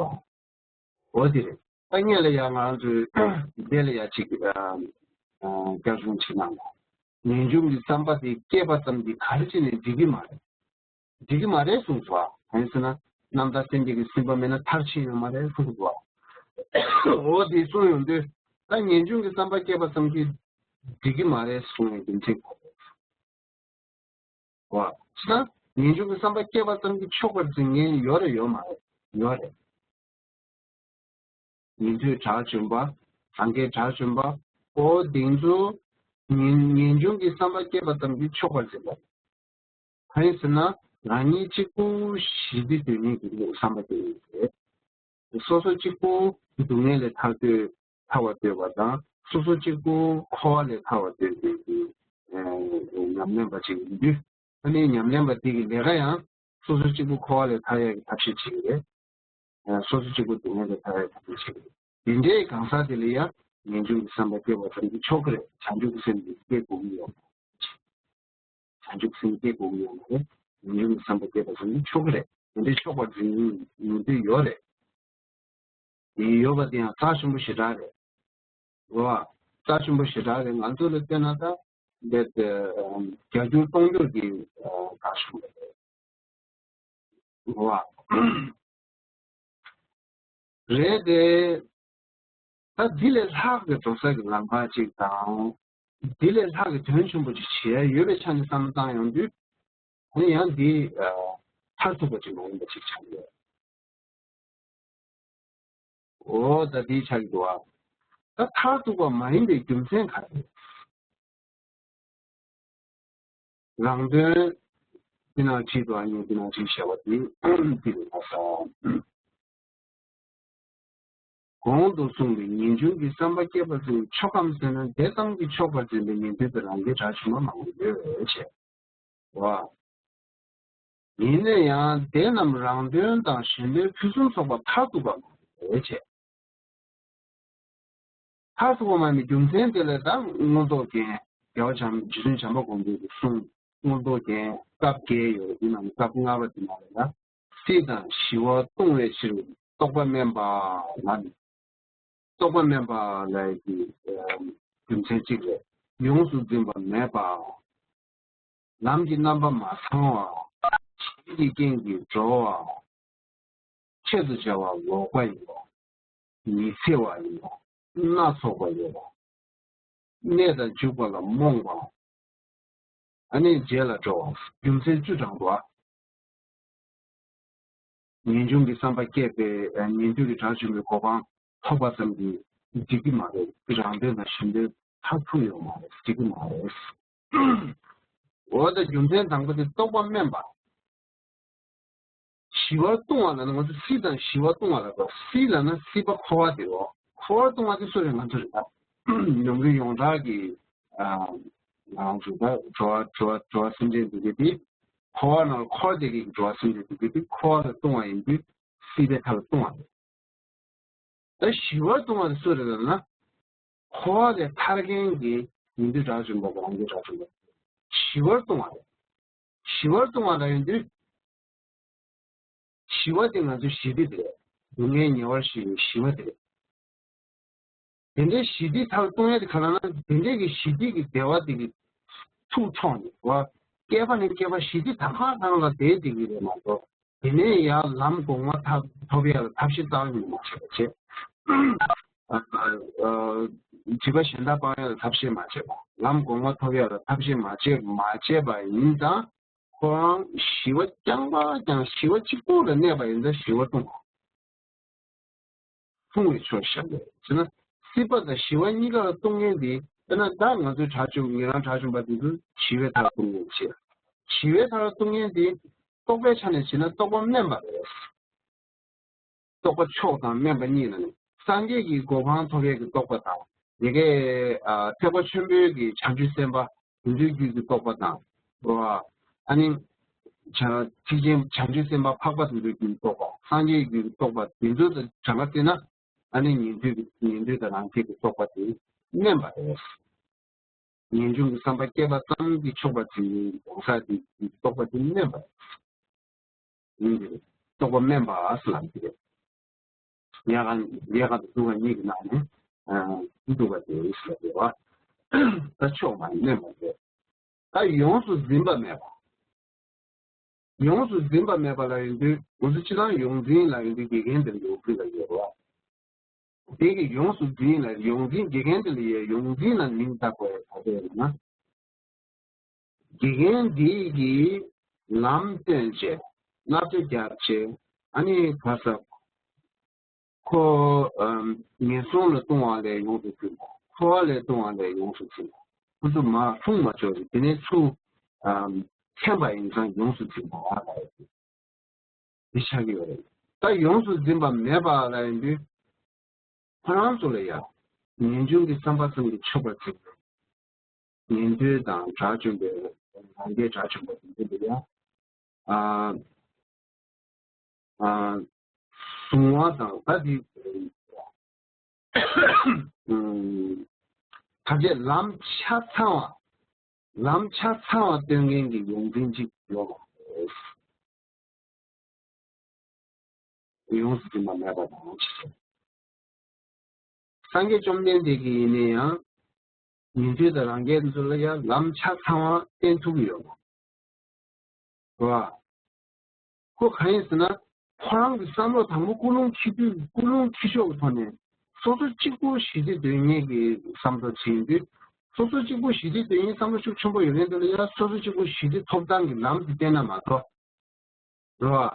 འོ་དེ་རེད། ད་ངས་ལ་ཡང་ང་རང་ཚོའི་འདི་ལ་ཡང་ཅིག་བསྐྱར་བྱུང་ཅིག་གནང་དགོས། ངེས་འབྱུང་གི་བསམ་པ་དེ་སྐྱེས་པ་ཙམ་གྱིས་ག་རེ་བྱས་ནས་འགྲིག་གི་མ་རེད། འགྲིག་གི་མ་རེད་གསུངས་སོ། གང་ཡིན་ཟེར་ན་རྣམ་དག་སེམས་བསྐྱེད་ཀྱིས་ཟིན་པ་མེད་ན་མཐར་ཕྱིན་ཡོད་མ་རེད་གསུངས་སོ། འོ་དེ་གསུངས་ཡོང་དུས་ད་ངེས་འབྱུང་གི་བསམ་པ་སྐྱེས་པ་ཙམ་གྱིས་འགྲིག་གི་མ་རེད་གསུངས་ཡོང་དུས་འགྲིག་གོ། བ། ཅི་ན་ངེས་འབྱུང་གི་བསམ་པ་སྐྱེས་པ་ཙམ་གྱིས་ཆོག་པར་འཛིན་མཁན་ཡོད་རེད་ཡོད་མ་རེད། ཡོད་རེད། ཉན་ཐོས་དགྲ་བཅོམ་པ། སངས་རྒྱས་དགྲ་བཅོམ་པ། ཨོ་དེ་ཚོ་ངེས་ངེས་འབྱུང་གི་བསམ་པ་སྐྱེས་པ་ཙམ་གྱིས་ཆོག་པར་འཛིན་པ། གང་ཡིན་ཟེར་ན་རང་ཉིད་གཅིག་པུ་ཞི་བདེ་འདོད་མཁན་གྱི་བསམ་པ་སྐྱེ་ཡོད་རེད། སོ་སོ་གཅིག་པུ་སྡུག་བསྔལ་ལས་ཐར་འདོད་ཐར་བར་འདོད་པ་དང་སོ་སོ་གཅིག་པུ་འཁོར་བ་ལས་ཐར་བར་འདོད་པའི་གི་ཨ་ཉམས་ལེན་པ་ཅིག་ཡིན་དུས། ཨ་ནི་ཉམས་ལེན་པ་དེ་གི་ལས་ཀ་ཡང་སོ་སོ་གཅིག་པུ་འཁོར་བ་ལས་ཐར་ཡག་གི་ཐབས་ཤེས་བྱེད་ཀྱི་རེད། ཨ་སོ་སོ་གཅིག་པུ་སྡུག་བསྔལ་ལས་ཐར་ཡག་གི་ཐབས་ཤེས་བྱེད་ཀྱི་རེད། དེ་འདྲའི་གང་ཟག་དེ་ལ་ཡང་ངེས་འབྱུང་གི་བསམ་པ་སྐྱེ་བ་ཙམ་གྱིས་ཆོག་གི་རེད། བྱང་ཆུབ་ཀྱི་སེམས་དེ་སྐྱེ་དགོས་ཀྱི་ཡོད་མ་རེད། བྱང་ཆུབ་སེམས་སྐྱེ་དགོས་ཀྱི་ཡོད་མ་རེད། ངེས་འབྱུང་གི་བསམ་པ་སྐྱེ་བ་ཙམ་གྱིས་ཆོག་གི་རེད། དེ་འདྲའི་ཆོག་པར་འཛིན་ཡོང་དུས་ཡོད་རེད། དེ་ཡོད་པ་དེ་ཡང་རྩ་ཆེན་པོ་ཞེ་དྲག་རེད། རེད་བ། རྩ་ཆེན་པོ་ཞེ་དྲག་རེད། ང་ཚོ་ལ་བལྟས་ན་ད་འདི་བརྒྱ་འགྱུར་སྟོང་འགྱུར་གྱི་ཨ་དགའ་ཤོས་རེད། རེད་དེ། ད་འདི་ལས་ལྷག་གི་འགྲོ་ས་གི་ལམ་ཁ་ཅིག་དང་། འདི་ལས་ལྷག་གི་དོན་ཆེན་པོ་ཅིག་བྱེད་ཡ་ཡོད་པའི་ཆ་ནས་བསམ་བློ་བཏང་ཡོང་དུས། ཨ་ནི་ཡང་འདི་ཨ་མཐར་ཐུག་པ་ཅིག་མ་ཡིན་པ་ཅིག་ཆགས་ཡོད། འོ་ད་འདི་ཆགས་ཀྱི་འདུག་ཨ། ད་མཐར་ཐུག་པ་མ་ཡིན་པའི་རྒྱུ་མཚན་ག་རེ་རེད། རང་དོན། འདི་ནང་བྲིས་འདུག་ཨ་ནི་འདི་ནང་བྲིས་བཞག་པ་འདི་འདི་རེད་ལ་ས། གོང་དུ་གསུངས་པའི་ངེས་འབྱུང་གི་བསམ་པ་སྐྱེས་པ་ཚོས་ཆོག་གམ་ཟེར་ན་དེ་ཙམ་གྱིས་ཆོག་པར་འཛིན་པའི་ཉན་ཐོས་དང་རང་རྒྱལ་གྲགས་ཆུང་བ་མང་པོ་ཡོད་ཅེས། བ། ཡིན་ན་ཡང་དེ་རྣམས་རང་དོན་དང་གཞན་དོན་ཕུན་སུམ་ཚོགས་པ་མཐར་ཐུག་པ་མ་རེད་ཅེས། མཐར་ཐུག་པ་མ་ཡིན་པའི་རྒྱུ་མཚན་དེ་ལས་ད་མངོན་རྟོགས་རྒྱན། རྒྱལ་བ་བྱམས་རྗེ་བཙུན་བྱམས་པ་མགོན་པོའི་གསུང་། མངོན་རྟོགས་རྒྱན་སྐབས་བརྒྱད་ཡོད་རེད། འདི་ནང་སྐབས་ལྔ་པ་དེ་མ་རེད་ལ། སྲིད་དང་ཞི་བ་ལྟུང་བའི་ཕྱིར་རྟོག་པ་དམན་པ་ལ་ནི། རྟོག་པ་དམན་པ་ལ་ཡི་རྒྱུ་མཚན་གཅིག་རེད། ཡོངས་སུ་འཛིན་པ་མེད་པ། ལམ་གྱི་རྣམ་པ་མ་ཚང་བ། ཞེན་གྱི་རྐྱེན་གྱིས་གྲོལ་བ། ཆེད་དུ་བྱ་བ་ལོག་པ་ཡིན་པ། ཉི་ཚེ་བ་ཡིན་པ། སྣ་ཚོགས་པ་ཡོད་པ། གནས་དང་འཇུག་པ་ལ་རྨོངས་པ། ཨ་ནི་རྗེས་ལ་འགྲོ་བ། རྒྱུ་མཚན་བཅུ་དྲངས་པ། ངེས་འབྱུང་གི་བསམ་པ་སྐྱེས་པའི་ཉན་ཐོས་ཀྱི་དགྲ་བཅོམ་པའི་གོ་འཕང་ཐོབ་པ་ཙམ་གྱིས་འགྲིག་གི་མ་རེད། རང་དོན་དང་གཞན་དོན་མཐར་ཐུག་ཡོད་མ་རེད། འགྲིག་གི་མ་རེད། འོ་ད་རྒྱུ་མཚན་དང་པོ་དེ་རྟོག་པ་དམན་པ། ཞི་བར་ལྟུང་བ་ལ་ནི་ང་ཚོ་སྲིད་དང་ཞི་བ་ལྟུང་བ་ལ་གོ། སྲིད་ལ་ནི་སྲིད་པ་འཁོར་བ་དེ་རོ། འཁོར་བ་ལྟུང་བ་དེ་སུ་རེད། ང་ཚོ་རེད་ད། ཡོངས་གྲོལ་ཡོངས་གྲགས་ཀྱི་ཨ་ང་ཚོ་ད་འགྲོ་བ་འགྲོ་བ་འགྲོ་བ་སེམས་ཅན་འདུས་པའི་དེ། འཁོར་བ་ནང་འཁོར་བསྡད་ཀྱི་འགྲོ་བ་སེམས་ཅན་འདུས་པའི་དེ་འཁོར་བ་ལ་ལྟུང་བ་ཡིན་དུས་སྲིད་པའི་མཐའ་ལ་ལྟུང་བ་རེད། ད་ཞི་བར་ལྟུང་བ་དེ་སུ་རེད་ལབ་ན། འཁོར་བ་ལས་ཐར་མཁན་གྱི་ཉན་ཐོས་དགྲ་བཅོམ་པ་དང་རང་རྒྱལ་གྲགས་ཆུང་བ། ཞི་བར་ལྟུང་བ་རེད། ཞི་བར་ལྟུང་བ་ལ་ཡོང་དུས། ཞི་བ་དེ་ང་ཚོའི་ཞི་བདེ་དེ་རེད། སྡུག་བསྔལ་ཉེ་བར་ཞི་བའི་ཞི་བ་དེ་རེད། དེ་འདྲའི་ཞི་བདེ་མཐར་ལྟུང་ཡ་དེ་ག་ལ་ན་དེ་འདྲའི་གི་ཞི་བདེ་གི་བདེ་བ་དེ་གི་ཐུགས་འཕྲོག་ནས་བ། བསྐལ་པ་ནས་བསྐལ་པ་ཞི་བདེ་དང་ཧ་ཐང་ལ་བསྡད་བསྡད་ཀྱི་རེད་མ་གཏོགས། དེ་ནས་ཡང་ལམ་གོང་མ་ཐོབ་ཐོབ་ཡ་ལ་ཐབས་ཤེས་རྩ་བ་ཉིད་མ་བྱེད་པ་བྱེད། ཨ་ཨ་ཨ་སྒྲིབ་པ་གཞན་དག་སྤང་ཡ་ལ་ཐབས་ཤེས་མ་བྱེད་པ། ལམ་གོང་མ་ཐོབ་ཡ་ལ་ཐབས་ཤེས་མ་བྱེད་མ་བྱེད་པ་ཡིན་ཙང་ཁོ་རང་ཞི་བ་རྐྱང་པ་རྐྱང་ཞི་བ་གཅིག་པུ་ལ་གནས་པ་ཡིན་ཙང་ཞི་བ་ལྟུང་བ། ལྟུང་བའི་ཕྱོགས་བཞག་ཡོད་ཟེར་ན། སྲིད་པ་དང་ཞི་བ་གཉིས་ཀ་ལ་ལྟུང་མཁན་དེ་དཔེར་ན་ད་ང་ཚོའི་དགྲ་བཅོམ་ཉན་རང་དགྲ་བཅོམ་པ་དེ་ཚོ་ཞི་བའི་མཐར་ལྟུང་མཁན་བྱེད། ཞི་བའི་མཐར་ལ་ལྟུང་མཁན་དེ་རྟོག་པའི་ཆ་ནས་བྱས་ན་རྟོག་པ་དམན་པ་རེད། རྟོག་པ་མཆོག་དང་དམན་པ་གཉིས་ལ་ནི་སངས་རྒྱས་ཀྱི་གོ་འཕང་ཐོབ་ཡས་ཀྱི་རྟོག་པ་དང་། ཡ་གི་ཨ་ཐེག་པ་ཆེན་པོའི་གི་བྱང་ཆུབ་སེམས་དཔའ་དེ་ཚོའི་རྒྱུད་ཀྱི་རྟོག་པ་དང་། རོ། ཨ་ནི། བྱ་ཐེག་ཆེན་བྱང་ཆུབ་སེམས་དཔའ་འཕགས་པ་དེ་ཚོའི་རྒྱུད་ཀྱི་རྟོག་པ། སངས་རྒྱས་ཀྱི་རྒྱུད་ཀྱི་རྟོག་པ་དེ་ཚོ་དང་གྲངས་ཀ་བརྩིས་ན། ཨ་ནི་ཉན་ཐོས་ཀྱི་ཉན་ཐོས་དང་རང་རྒྱལ་གྱི་རྟོག་པ་དེ་དམན་པ་རེད། ངེས་འབྱུང་གི་བསམ་པ་སྐྱེས་པ་ཙམ་གྱིས་ཆོག་པར་འཛིན་པའི་གང་ཟག་དེ་ཀྱི་རྟོག་པ་དེ་དམན་པ་རེད། ཡིན་གྱི་རེད། རྟོག་པ་དམན་པ་ཟེར་ལབ་ཀྱི་རེད། ཉལ་ཁང་ཉལ་ཁང་དུ་འདུག་པ་གཉིས་ཀྱི་ནང་ནས་ཨ་འདུག་པ་དེ་ཟེར་ཏེ་བ། ད་ཆོག་མ་ཡིན་དམན་པ་རེད། ད་ཡོངས་སུ་འཛིན་པ་མེད་པ། ཡོངས་སུ་འཛིན་པ་མེད་པ་ལ་ཡིན་དུས་འུ་ཚོ་སྤྱི་བཏང་ཡོངས་འཛིན་ལ་ཡིན་དུས་དགེ་རྒན་དེ་ཡོངས་འཛིན་ལ་ཡོད་རེད་བ། དེ་གི་ཡོངས་སུ་འཛིན་ལ་ཡོངས་འཛིན་དགེ་རྒན་དེ་ལ་ཡོད་ཡོངས་འཛིན་ལ་མིང་བཏགས་པ་ཡོད་ག་ཚོད་ཡོད་ན། དགེ་རྒན་འདི་གིས་ ལམ་སྟོན་བྱས། བསླབ་བྱ་རྒྱབ་བྱས། ཨ་ནི་ག་ས། ཁོ་ཨམ་ངན་སོང་ལ་ལྟུང་བ་ལས་ཡོངས་སུ་འཛིན་པ། འཁོར་བ་ལས་ལྟུང་བ་ལས་ཡོངས་སུ་འཛིན་པ། ཁོ་ཚོ་མར་ལྷུང་མ་ཆོག་ཅིག་དེ་ནས་ཚུར་ཨམ་མཁྱེན་པ་ཡིན་ཙང་ཡོངས་སུ་འཛིན་པ་ལ་ཡོད། འདི་ཆགས་ཀྱི་ཡོད་རེད། ད་ཡོངས་སུ་འཛིན་པ་མེད་པ་ལ་ཡིན་དུས། ཁོ་རང་ཚོ་ལ་ཡང་ངེས་འབྱུང་གི་བསམ་པ་ཙམ་གྱིས་ཆོག་པར་བྱེད། ཉན་ཐོས་དང་དགྲ་བཅོམ་པའི་རང་རྒྱལ་དགྲ་བཅོམ་པ་དེ་ཚོ་ལ་ཡང་ཨ་ཨ་གཟུང་བ་དང་ད་དེ་ཨུམ་ཐམས་ཅད་ལམ་ཆ་ཚང་བ། ལམ་ཆ་ཚང་བ་སྟོན་མཁན་གྱི་ཡོངས་འཛིན་གཅིག་ཡོད་པ་རེད། ཡོངས་སུ་འཛིན་པ་མེད་པ་དང་ཇི་སྲིད། སངས་རྒྱས་བཅོམ་ལྡན་འདས་ཀྱིས་ཡིན་ན་ཡང་ཉན་ཐོས་དང་རང་རྒྱལ་ཚོ་ལ་ཡང་ལམ་ཆ་ཚང་བ་བསྟན་ཐུབ་ཀྱི་ཡོད་པ་རེད་བ། ཁོ་གང་ཡིན་ཟེར་ན། ཁོ་རང་གི་བསམ་བློ་དང་པོ་ཀུན་སློང་འཁྱེར་དུས་ཀུན་སློང་འཁྱེར་ཕྱོགས་ཀྱི་ཐོག་ནས་སོ་སོ་གཅིག་པུ་ཞི་བདེ་འདོད་མཁན་གྱི་བསམ་བློ་བྱེད་ཡིན་དུས། སོ་སོ་གཅིག་པུ་ཞི་བདེ་འདོད་མཁན་བསམ་བློ་ཤུགས་ཆེན་པོ་ཡོད་མཁན་དེ་ལ་ཡང་སོ་སོ་གཅིག་པུ་ཞི་བདེ་ཐོབ་ཐང་གི་ལམ་དེ་བསྟན་ན་མ་གཏོགས། རེད་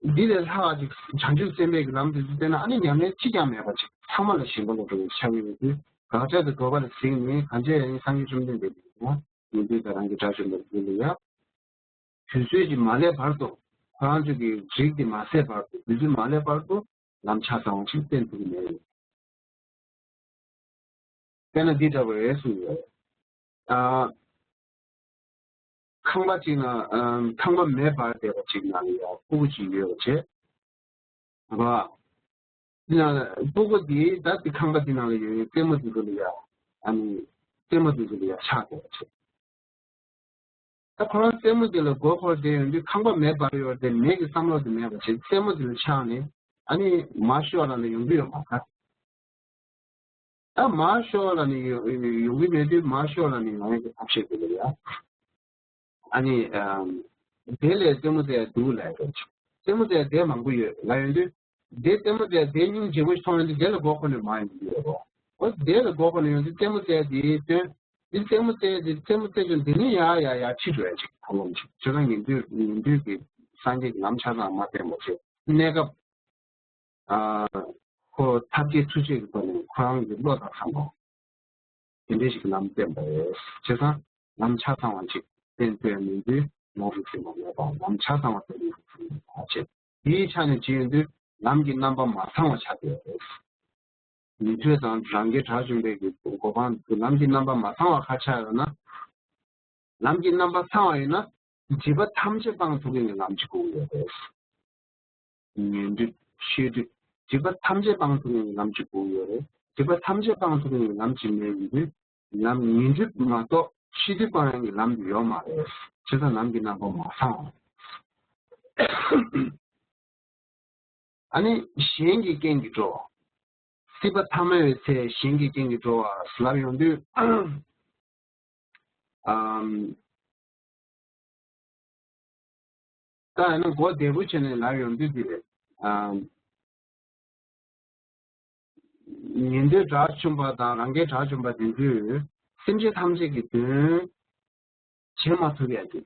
བ། འདི་ལས་ལྷག་ཅིག་བྱང་ཆུབ་སེམས་དཔའི་གི་ལམ་དེ་ཚོ་བསྟན་ན་ཨ་ནི་ཉམས་ལེན་གཅིག་ཀྱང་མེད་པ་ཅིག་ཚང་མ་ལ་ཞེན་པ་ལ་འགྲོ་བའི་ཆ་ཡོད་དུས་དགག་བྱ་དང་དགོས་པ་ལ་གཟིགས་ནས་གང་བྱས་ཡང་སངས་རྒྱས་བཅོམ་ལྡན་འདས་ཀྱིས་ཡང་ཉན་ཐོས་དང་རང་རྒྱལ་དགྲ་བཅོམ་པ་ཚོ་ལ་ཡང་དུས་ཚོད་ཀྱིས་མ་སླེབས་བར་དུ་ཁོ་རང་ཚོ་གི་རིགས་དེ་མ་ཟད་བར་དུ་དུས་ཚོད་མ་སླེབས་བར་དུ་ལམ་ཆ་ཚང་བ་ཞིག་བསྟན་ཐུབ་ཀྱི་མེད། དཔེར་ན་འདི་འདྲ་བོ་རེད་གསུངས་ཡོད། ཨ། ཁང་པ་གཅིག་ན་ཨམ་ཁང་པ་མེ་འབར་བསྡད་པ་གཅིག་ནང་ལ་ཡང་སྤུ་གུ་གཅིག་ཡོད་པ་བྱས། རེད་བ། དེ་ནང་ལ་སྤུ་གུ་དེ་ད་དེ་ཁང་པ་དེ་ནང་ལ་ཡོད་པའི་རྩེད་མོ་དེ་ཚོ་ལ་ཡང་ཨ་ནི་རྩེད་མོ་དེ་ཚོ་ལ་ཡང་ཆགས་བསྡད་པ་བྱས། ད་ཁོ་རང་རྩེད་མོ་དེ་ལ་མགོ་འཁོར་བསྡད་ཡོང་དུས་ཁང་པ་མེ་འབར་ཡོད་དེ་མེ་གི་བསམ་བློ་དེ་མེད་པ་བྱས་རྩེད་མོ་དེ་ལ་ཆགས་ནས་ཨ་ནི་མར་ཤོག་ལབ་ནས་ཡོང་གི་ཡོད་མ་རེད། ད་མར་ཤོག་ལབ་ནས་ཡོང་ཡོང་གི་མེད་དུས་མར་ཤོག་ལབ་ནས་ཡོང་ཡག་གི་ཐབས་ཤེས་དེ་ལ་ཡ། ཨ་ནི་ཨམ་དེ་ལས་རྩེད་མོ་རྩེ་ཡག་འདུག་ལབ་ཡོང་། རྩེད་མོ་རྩེ་ཡག་དེ་མང་པོ་ཡོད་ལབ་ཡོང་དུས། དེ་རྩེད་མོ་རྩེ་ཡག་དེ་སྙིང་རྗེ་པོ་ཞིག་མཐོང་ཡོང་དུས་དེ་ལ་མགོ་འཁོར་ནས་མར་ཡོང་གི་ཡོད་རེད། འོ་དེ་ལ་མགོ་འཁོར་ནས་ཡོང་དུས་རྩེད་མོ་རྩེ་ཡག་དེ་སྟོན། འདི་རྩེད་མོ་རྩེ་ཡག་དེ་རྩེད་མོ་རྩེ་ཀྱང་འདི་ནི་ཡར་ཡར་ཡར་ཁྲིད་འགྲོ་ཡག་ཅིག་ཐབས་ལམ་ཅིག་བྱས་ཙང་ཉན་ཐོས་ཉན་ཐོས་ཀྱི་སངས་རྒྱས་ཀྱི་ལམ་ཆ་ཚང་མ་བསྟན་པ་བྱས་གནས་སྐབས། ཨ། ཁོ་ཐབས་མཁས་ཐུགས་རྗེ་གི་ཐོག་ནས་ཁོ་རང་གི་བློ་དང་འཚམས་པ། དེ་འདྲ་ཞིག་ལམ་བསྟན་པ་རེད། བྱས་ཙང་ལམ་ཆ་ཚང་བ་ཅིག་བསྟན་བསྟན་མིན་དུས་ཡོངས་སུ་ཟིན་པ་མེད་པ་ལམ་ཆ་ཚང་བ་བསྟན་ཡོངས་སུ་ཟིན་པ་བྱེད། དེའི་ཆ་ནས་བྱེད་ཡོང་དུས་ལམ་གྱི་རྣམ་པ་མ་ཚང་བ་ཆགས་ཡོད་རེད། ཉན་ཐོས་དང་རང་རྒྱལ་དགྲ་བཅོམ་པའི་གི་གོ་འཕང་དུ་ལམ་གྱི་རྣམ་པ་མ་ཚང་བ་ག་ཆགས་ཡོད་ན། ལམ་གྱི་རྣམ་པ་ཚང་བ་ཡིན་ན། སྒྲིབ་པ་ཐམས་ཅད་སྤང་ཐུབ་མཁན་གྱི་ལམ་གཅིག་དགོས་ཀྱི་ཡོད་རེད། ཉན་ཐོས་ཤེས་སྒྲིབ། སྒྲིབ་པ་ཐམས་ཅད་སྤང་ཐུབ་མཁན་གྱི་ལམ་གཅིག་དགོས་ཀྱི་ཡོད་རེད། སྒྲིབ་པ་ཐམས་ཅད་སྤང་ཐུབ་མཁན་གྱི་ལམ་གཅིག་མེད་ཡིན་དུས། ལམ་ཉན་སྒྲིབ་མ་གཏོགས་ཤེས་སྒྲིབ་སྤང་ཡག་གི་ལམ་དེ་ཡོད་མ་རེད། བྱས་ཙང་ལམ་གྱི་རྣམ་པ་མ་ཚང་བ། ཨ་ནི་གཞན་གྱི་རྐྱེན་གྱིས་འགྲོ་བ། སྲིད་པ་ཐ་མལ་པའི་ཚེ་གཞན་གྱི་རྐྱེན་གྱིས་འགྲོ་བ་ལབ་ཡོང་དུས། ཨམ། ད་ཡིན་ན་གོ་བདེ་པོ་བྱས་ནས་ལབ་ཡོང་དུས་འདི་རེད། ཨམ། ཉན་ཐོས་དགྲ་བཅོམ་པ་དང་རང་རྒྱལ་དགྲ་བཅོམ་པ་དེ་ཚོས་སེམས་ཅན་ཐམས་ཅད་ཀྱི་དོན་བྱེད་མ་ཐུབ་ཡག་གི།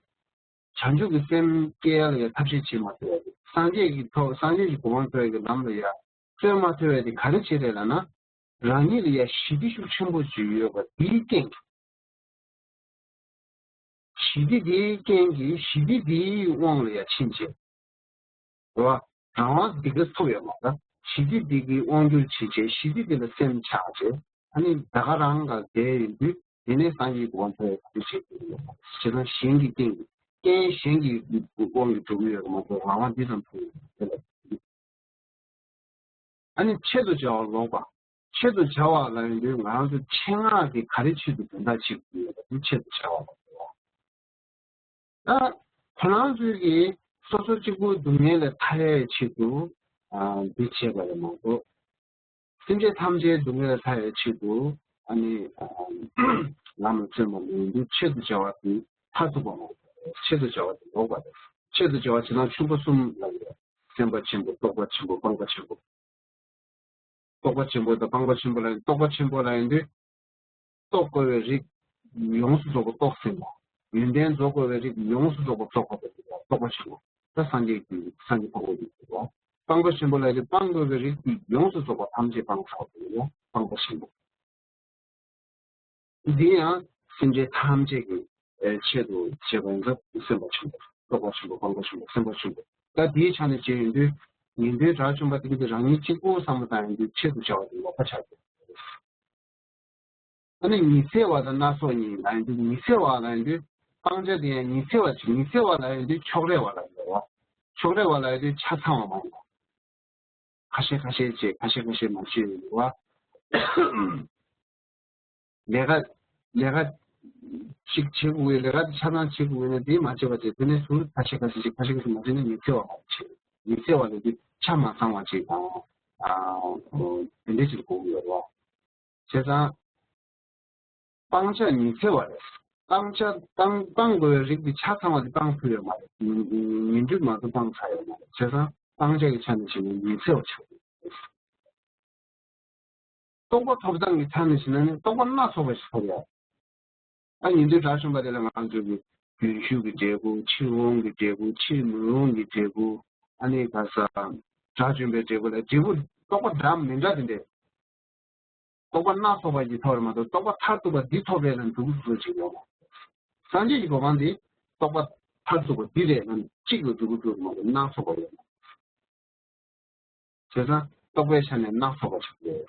བྱང་ཆུབ་ཀྱི་སེམས་སྐྱེ་ཡག་ལ་ཡང་ཐབས་ཤེས་བྱེད་མ་ཐུབ་ཡག་གི། སངས་རྒྱས་ཀྱི་ཐོག་སངས་རྒྱས་ཀྱི་གོ་འཕང་ཐོབ་ཡག་གི་ལམ་ལ་ཡང་བརྩོན་མ་ཐུབ་ཡག་དེ་ག་རེ་བྱེད་རེད་ལབ་ན། རང་ཉིད་ལ་ཡང་ཞི་བདེ་ཤུགས་ཆེན་པོ་ཅིག་ཡོད་པ་དེའི་རྐྱེན་གྱིས། ཞི་བདེ་དེའི་རྐྱེན་གྱིས་ཞི་བདེ་དེའི་དབང་ལ་ཡང་ཕྱིན་བྱས། རེད་བ། རང་དབང་འདི་ག་ཐོབ་ཡོད་མ་རེད། ཞི་བདེ་འདི་གི་དབང་སྒྱུར་བྱེད་བྱས་ཞི་བདེ་འདི་ལ་སེམས་ཆགས་བྱས། ཨ་ནི་ད་ག་རང་ག་བསྡད་ཡིན་དུས་དེ་ནས་སངས་རྒྱས་གོ་འཕང་ཐོབ་ཡག་ག་རེ་བྱེད་དགོས་ཡོད་མ་རེད། བྱས་ཙང་གཞན་གྱི་རྐྱེན་གྱིས་རྐྱེན་གཞན་གྱི་དབང་གིས་འགྲོ་གི་ཡོད་མ་གཏོགས་རང་དབང་འདི་ཙམ་ཐོབ་ཡོད་མ་རེད། ཨ་ནི་ཆེད་དུ་བྱ་བ་ལོག་པ། ཆེད་དུ་བྱ་བ་ལབ་ཡོང་དུས་ང་རང་ཚོ་ཆེད་མངགས་ཀྱིས་ག་རེ་ཆེད་དུ་དོན་དག་བྱེད་དགོས་ཡོད་པ་དེ་ཆེད་དུ་བྱ་བ་ལོག་པ། ད་ཁོ་རང་ཚོས་ཀྱིས་སོ་སོ་གཅིག་པུ་སྡུག་བསྔལ་ལས་ཐར་ཡག་ཆེད་དུ་ཨ་འདི་བྱས་པ་རེད་མ་གཏོགས། སེམས་ཅན་ཐམས་ཅད་སྡུག་བསྔལ་ལས་ཐར་ཡག་ཆེད་དུ་ཨ་ནི་ཨ་ལམ་ལ་བརྩོན་པ་མ་ཡིན་དུས་ཆེད་དུ་བྱ་བ་དེ་མཐར་ཐུག་པ་མ་རེད། ཆེད་དུ་བྱ་བ་དེ་ལོག་པ་རེད། ཆེད་དུ་བྱ་བ་བྱེད་སྟངས་ཆེན་པོ་གསུམ་ལ་ཡོད། སེམས་དཔའ་ཆེན་པོ། རྟོགས་པ་ཆེན་པོ། སྤངས་པ་ཆེན་པོ། རྟོགས་པ་ཆེན་པོ་དང་སྤངས་པ་ཆེན་པོ་ལ་ཡིན། རྟོགས་པ་ཆེན་པོ་ལ་ཡིན་དུས། རྟོགས་དགོས་པའི་རིགས་ཡོངས་སུ་རྫོགས་པ་རྟོགས་ཟིན་པ། ཡོན་ཏན་རྫོགས་དགོས་པའི་རིགས་ཡོངས་སུ་རྫོགས་པ་རྫོགས་པ་དེ་རེད། རྟོགས་པ་ཆེན་པོ། ད་སངས་རྒྱས་ཀྱི་སངས་རྒྱས་འཁོར་ལོ་དེ་རེད། སྤངས་པ་ཆེན་པོ་ལ་དེ་སྤང་དགོས་པའི་རིགས་ཀྱི་ཡོངས་སུ་རྫོགས་པ་ཐམས་ཅད་སྤངས་ཚར་བ་དེ་རེད། སྤངས་པ་ཆེན་པོ། འདི་ཡང་སེམས་ཅན་ཐམས་ཅད་ཀྱི་ཆེད་དུ་བྱེད་པ་ཡིན་ཙང་སེམས་དཔའ་ཆེན་པོ། རྟོགས་པ་ཆེན་པོ། སྤངས་པ་ཆེན་པོ། སེམས་དཔའ་ཆེན་པོ། ད་འདིའི་ཆ་ནས་བྱས་ཡོང་དུས་ཉན་ཐོས་དགྲ་བཅོམ་པ་དེ་གིས་རང་ཉིད་གཅིག་པུ་བསམ་བློ་བཏང་ཡོང་དུས་ཆེད་དུ་བྱ་བ་དེ་ལོག་པ་ཆགས་ཀྱི་ཡོད། ཨ་ནི་ཉི་ཚེ་བ་དང་སྣ་ཚོགས་གཉིས་ལ་ཡོང་དུས་ཉི་ཚེ་བ་ལ་ཡོང་དུས་སྤང་བྱ་དེ་ཡང་ཉི་ཚེ་བ་ཅིག་ཉི་ཚེ་བ་ལ་ཡོང་དུས་ཕྱོགས་རེ་བ་ལ་ཡོང་བ། ཕྱོགས་རེ་བ་ལ་ཡོང་དུས་ཆ་ཚང་བ་མ་ཡིན་པ། ཁ་ཤས་ཁ་ཤས་བྱས་ཁ་ཤས་ཁ་ཤས་མ་བྱས་ཡོད་པ། ལས་ཀ་ལས་ཀ་ཅིག་བྱེད་དགོས་ཀྱི་ལས་ཀ་དེ་ཆ་ཚང་བྱེད་དགོས་ཀྱི་ན་དེ་མ་བྱས་པ་བྱས་དེ་ནས་ཟུར་ཁ་ཤས་ཁ་ཤས་ཅིག་ཁ་ཤས་ཁ་ཤས་མ་བྱས་ན་ཉི་ཚེ་བ་མ་བྱས། ཉི་ཚེ་བ་ལ་དེ་ཆ་མ་ཚང་བ་ཅིག་དང་ཨ་དེ་འདྲས་ཅིག་དགོས་ཀྱི་ཡོད་རེད་བ། བྱས་ཙང་། སྤང་བྱ་ཉི་ཚེ་བ་རེད། སྤང་བྱ་སྤང་སྤང་དགོས་པའི་རིགས་དེ་ཆ་ཚང་བ་དེ་སྤང་ཐུབ་ཡོད་མ་རེད། ཉིན་ཉིན་དྲུག་མ་གཏོགས་སྤང་ཚར་ཡོད་མ་རེད། བྱས་ཙང་སྤང་བྱ་གི་ཆ་ནས་བྱས་ན་ཉི་ཚེ་བ་ཆགས་ཡོད། རྟོགས་པ་ཐོབ་སྟངས་ཀྱི་ཆ་ནས་བྱས་ན་ནི་རྟོགས་པ་སྣ་ཚོགས་པ་ཞིག་ཐོབ་ཡོད། ཨ་ཉན་ཐོས་དགྲ་བཅོམ་པ་དེ་ལ་ང་ཚོ་གི་རྒྱུན་ཞུགས་ཀྱི་འབྲས་བུ། ཕྱིར་འོང་གི་འབྲས་བུ། ཕྱིར་མི་འོང་གི་འབྲས་བུ། ཨ་ནི་ག་ས་དགྲ་བཅོམ་པའི་འབྲས་བུ་ལ་འབྲས་བུ་རྟོགས་པ་འདྲ་མི་འདྲ་དེ་འདྲས། རྟོགས་པ་སྣ་ཚོགས་པ་ཞིག་ཐོབ་རེད་མ་གཏོགས་རྟོགས་པ་མཐར་ཐུག་པ་འདི་ཐོབ་རེད་ལ་འདུག་འདུག་ཅིག་ཡོད། སངས་རྒྱས་ཀྱི་གོ་འཕང་འདི་རྟོགས་པ་མཐར་ཐུག་པ་འདི་རེད་ལ་གཅིག་ལ་འདུག་འདུག་མ་གཏོགས་སྣ་ཚོགས་པ་ཡོད། བྱས་ཙང་རྟོགས་པའི་ཆ་ནས་སྣ་ཚོགས་པ་ཞིག་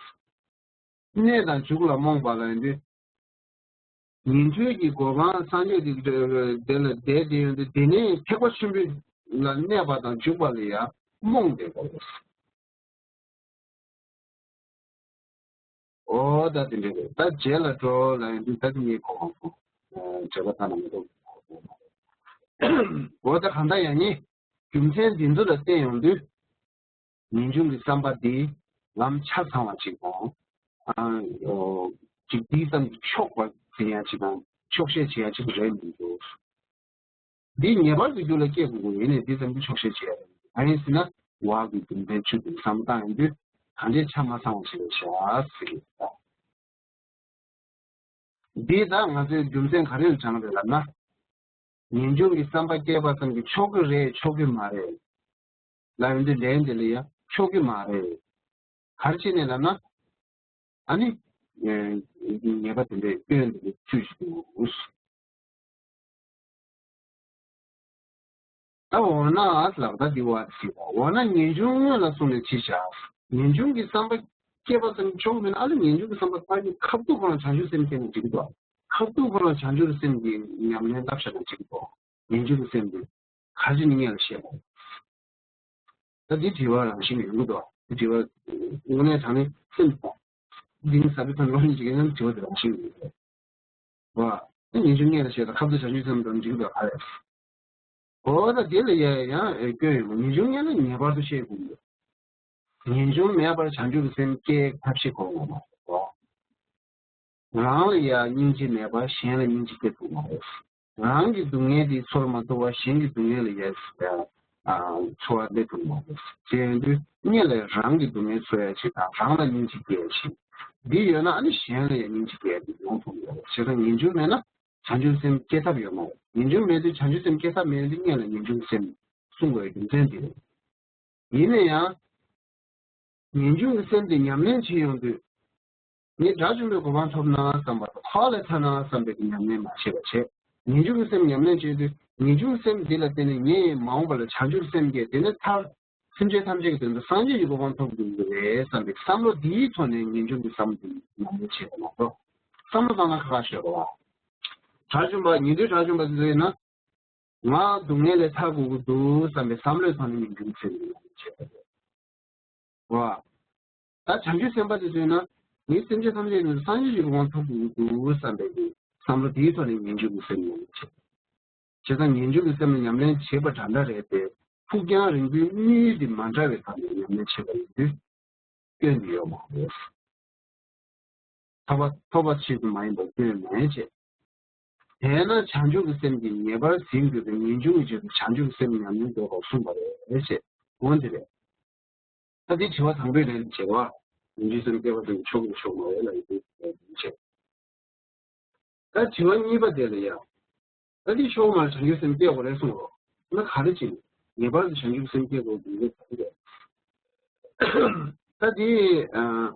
རེད། གནས་དང་འཇུག་ལ་རྨོངས་པ་ལ་ཡིན་དུས། ཉན་ཐོས་ཀྱི་གོ་འཕང་སངས་རྒྱས་ཀྱི་དེ་ལ་བསྡད་དེ་ཡོང་དུས་དེ་ནས་ཐེག་པ་ཆེན་པོ་ལ་གནས་པ་དང་འཇུག་པ་ལ་ཡང་རྨོངས་བསྡད་པ་རེད། ཨོ་ད་དེ་འདྲ་རེད། ད་རྗེས་ལ་འགྲོ་ལ་ཡིན་དུས་ད་དེ་ངའི་གོ་འཕང་ཁོ་འབྲེལ་བ་ད་ནང་མི་འདུག་ཨོ་ད་གང་ལྟར་ཡང་ནི་རྒྱུ་མཚན་འདི་ཚོ་ལ་བརྟེན་ཡོང་དུས། ངེས་འབྱུང་གི་བསམ་པ་འདི་ལམ་ཆ་ཚང་བ་ཅིག་དང་། ཨ་ཅིག་འདི་ཙམ་གྱིས་ཆོག་པ་ཟེར་ཡ་ཅིག་དང་ཆོག་ཤེས་བྱེད་ཡ་ཅིག་རེད་མི་འདུག་འདི་ངེས་པར་དུ་རྒྱུད་ལ་སྐྱེ་དགོས་ཀྱི་ཡིན་ནས་འདི་ཙམ་གྱིས་ཆོག་ཤེས་བྱེད་ཡ་རེད། གང་ཡིན་ཟེར་ན་འོག་གི་རྒྱུ་མཚན་བཅུ་དེ་བསམ་བློ་བཏང་ཡོང་དུས་གང་ཅི་ཆ་མ་ཚང་བ་ཞིག་རེད་ཤག་ཟེར་གྱི་ཡོད། འདི་ད་ང་ཚོའི་རྒྱུ་མཚན་ག་རེ་ལ་སྦྱངས་རེད་ལབ་ན། ངེས་འབྱུང་གི་བསམ་པ་སྐྱེས་པ་ཙམ་གྱིས་ཆོག་གི་རེད་ཆོག་གི་མ་རེད། ལབ་ཡོང་དུས་ལན་དེ་ལ་ཡང་ཆོག་གི་མ་རེད། ག་རེ་བྱས་ནས་ལབ་ན། ཨ་ནི། ངེས་པ་དེ་འདྲའི་སྐྱོན་དེ་འདྲའི་བཅུ་ཞིག་འདུག་ད་འོ་ན་ལགས་ད་འདི་བ་ཞིག་འོ་ན་ངེས་འབྱུང་དངོས་ལ་སོང་ནས་ཅི་བྱ། ངེས་འབྱུང་གི་བསམ་པ་སྐྱེས་པ་ཙམ་ཆོག་མིན་ཨ་ལ་ངེས་འབྱུང་གི་བསམ་པ་ཕ་གི་ཁ་ཐུག་ཁོ་རང་བྱང་ཆུབ་སེམས་སྐྱེས་ནས་འགྲིག་གི་འདུག་ཁ་ཐུག་ཁོ་རང་བྱང་ཆུབ་སེམས་ཀྱི་ཉམས་ལེན་བསླབ་བྱ་དང་འགྲིག་གི་འདུག་ངེས་འབྱུང་གི་སེམས་དེ་ག་རེ་ནི་ངས་ལ་བཤད་པ། ད་འདི་དྲི་བ་རང་བཞིན་ཡོང་གི་འདུག་འདི་དྲི་བ་དངོས་གནས་དྲང་གནས་སེམས་དང་འདི་ནི་ས་བི་ཐོན་ལོ་ཡིན་ཅིག་ཡིན་ན་དྲི་བ་དེ་རང་བཞིན་ཡོང་གི་འདུག་བ། ད་ངེས་འབྱུང་དངོས་ལ་བཤད་ད་ཁ་ཐུག་བྱང་ཆུབ་སེམས་དང་འགྲིག་གི་འདུག་ག་རེད། འོ་ད་དེ་ལ་ཡ་ཡང་སྐྱོན་ཡོད་མ་ངེས་འབྱུང་དངོས་ལ་ངེས་པར་དུ་བཤད་དགོས་འདུག་ངེས་འབྱུང་མེད་པར་བྱང་ཆུབ་སེམས་སྐྱེ་ཐབས་ཤེས་དགོས་ངོ་མ་རེད། རང་ལ་ཡ་སྙིང་རྗེ་མེད་པར་གཞན་ལ་སྙིང་རྗེ་སྐྱེ་ཐུབ་མ་རེད། རང་གི་སྡུག་བསྔལ་དེ་ཚོར་མ་ཐུབ་པར་གཞན་གྱི་སྡུག་བསྔལ་ལ་ཡ་ཚོར་བ་སླེབས་ཐུབ་མ་རེད། དེ་ཡིན་དུས་སྔོན་ལ་རང་གི་སྡུག་བསྔལ་ཚོར་ཡ་ཅིག་དང་རང་ལ་སྙིང་རྗེ་སྐྱེ་ཡ་ཅིག་འདི་ཡོད་ན་ཨ་ནི་གཞན་ལ་ཡ་སྙིང་རྗེ་སྐྱེ་ཡ་དེ་ཡོང་ཐུབ་ཡོད་རེད། བྱས་ཙང་ངེས་འབྱུང་མེད་ན་བྱང་ཆུབ་སེམས་སྐྱེ་ཐབས་ཡོད་མ་རེད། ངེས་འབྱུང་མེད་དུས་བྱང་ཆུབ་སེམས་སྐྱེ་ཐབས་མེད་དུས་སྔོན་ལ་ངེས་འབྱུང་སེམས་གསུང་དགོས་ཡ་རྒྱུ་མཚན་དེ་རེད། ཡིན་ན་ཡང་། ངེས་འབྱུང་གི་སེམས་དེ་ཉམས་ལེན་བྱེད་ཡོང་དུས། ངས་དགྲ་བཅོམ་པའི་གོ་འཕང་ཐོབ་ན་བསམ་པ་དང་ཁོག་ལ་ཐལ་ན་བསམ་པའི་ཉམས་ལེན་མ་བྱས་པ་བྱས། ངེས་འབྱུང་གི་སེམས་ཉམས་ལེན་བྱེད་དུས་ངེས་འབྱུང་གི་སེམས་འདི་ལ་བརྟེན་ནས་ངས་མ་འོངས་པ་ལ་བྱང་ཆུབ་སེམས་བསྐྱེད་དེ་ནས་མཐར་སེམས་ཅན་ཐམས་ཅད་ཀྱི་དོན་དུ་སངས་རྒྱས་ཀྱི་གོ་འཕང་ཐོབ་དགོས་ཀྱི་རེད་བསམ་པའི་བསམ་བློ་འདིའི་ཐོག་ནས་ངེས་འབྱུང་གི་བསམ་བློ་འདི་ཉམས་ལེན་བྱེད་པ་མ་གཏོགས་བསམ་བློ་བཏང་ན་ཁག་ཁག་ཤོད་རོགས། དགྲ་བཅོམ་པ་ཉན་ཐོས་དགྲ་བཅོམ་པ་དེ་ཚོ་ཡིན་ན། ང་སྡུག་བསྔལ་ལས་ཐར་དགོས་ཀྱི་འདུག་བསམ་པའི་བསམ་བློའི་ཐོག་ནས་ངེས་འབྱུང་སེམས་ཉམས་ལེན་བྱེད་པ་རེད། བ། ད་བྱང་ཆུབ་སེམས་དཔའ་དེ་ཚོས་ན་ངས་སེམས་ཅན་ཐམས་ཅད་ཀྱི་སངས་རྒྱས་ཀྱི་གོ་འཕང་ཐོབ་དགོས་ཀྱི་འདུག་བསམ་པའི་བསམ་བློ་དེའི་ཐོག་ནས་ངེས་འབྱུང་གི་སེམས་ཉམས་ལེན་བྱེད། བྱས་ཙང་ངེས་འབྱུང་གི་སེམས་ལ་ཉམས་ལེན་བྱེད་པ་འདྲ་འདྲ་རེད་དེ་ཕུགས་རྒྱང་རིང་པོའི་དམིགས་ཡུལ་དེ་མ་འདྲ་བའི་ཐོག་ནས་ཉམས་ལེན་བྱེད་པ་ཡིན་དུས། སྐྱོན་དེ་ཡོད་མ་རེད། ཐོབ་པ་ཐོབ་པ་ཆེད་དུ་མ་ཡིན་པར་སྐྱོན་མེད་ཅེས། དེས་ན་བྱང་ཆུབ་ཀྱི་སེམས་ཀྱིས་ངེས་པར་ཟིན་དགོས་པའི་ངེས་འབྱུང་གི་ཆེད་དུ་བྱང་ཆུབ་ཀྱི་སེམས་ཉམས་ལེན་དགོས་པར་གསུངས་པ་རེད་ཅེས་འོ་འདི་རེད། ད་འདི་དྲི་བ་དང་པོའི་ལན་བྱེད་པ། ངེས་འབྱུང་སེམས་བསྐྱེད་པ་དེ་ཆོག་གི་ཆོག་མ་རེད་ལ་ཡིན་དུས་ཅེས། ད་དྲི་བ་གཉིས་པ་དེ་ལ་ཡང་། ད་འདི་ཆོག་མ་རེད། བྱང་ཆུབ་སེམས་སྐྱེ་དགོས་རེད་གསུངས་རོགས། ན་ག་རེ་བྱེད། ངེས་པར་དུ་བྱང་ཆུབ་སེམས་སྐྱེ་དགོས་ཀྱི་རེད། ད་འདི་ཨ།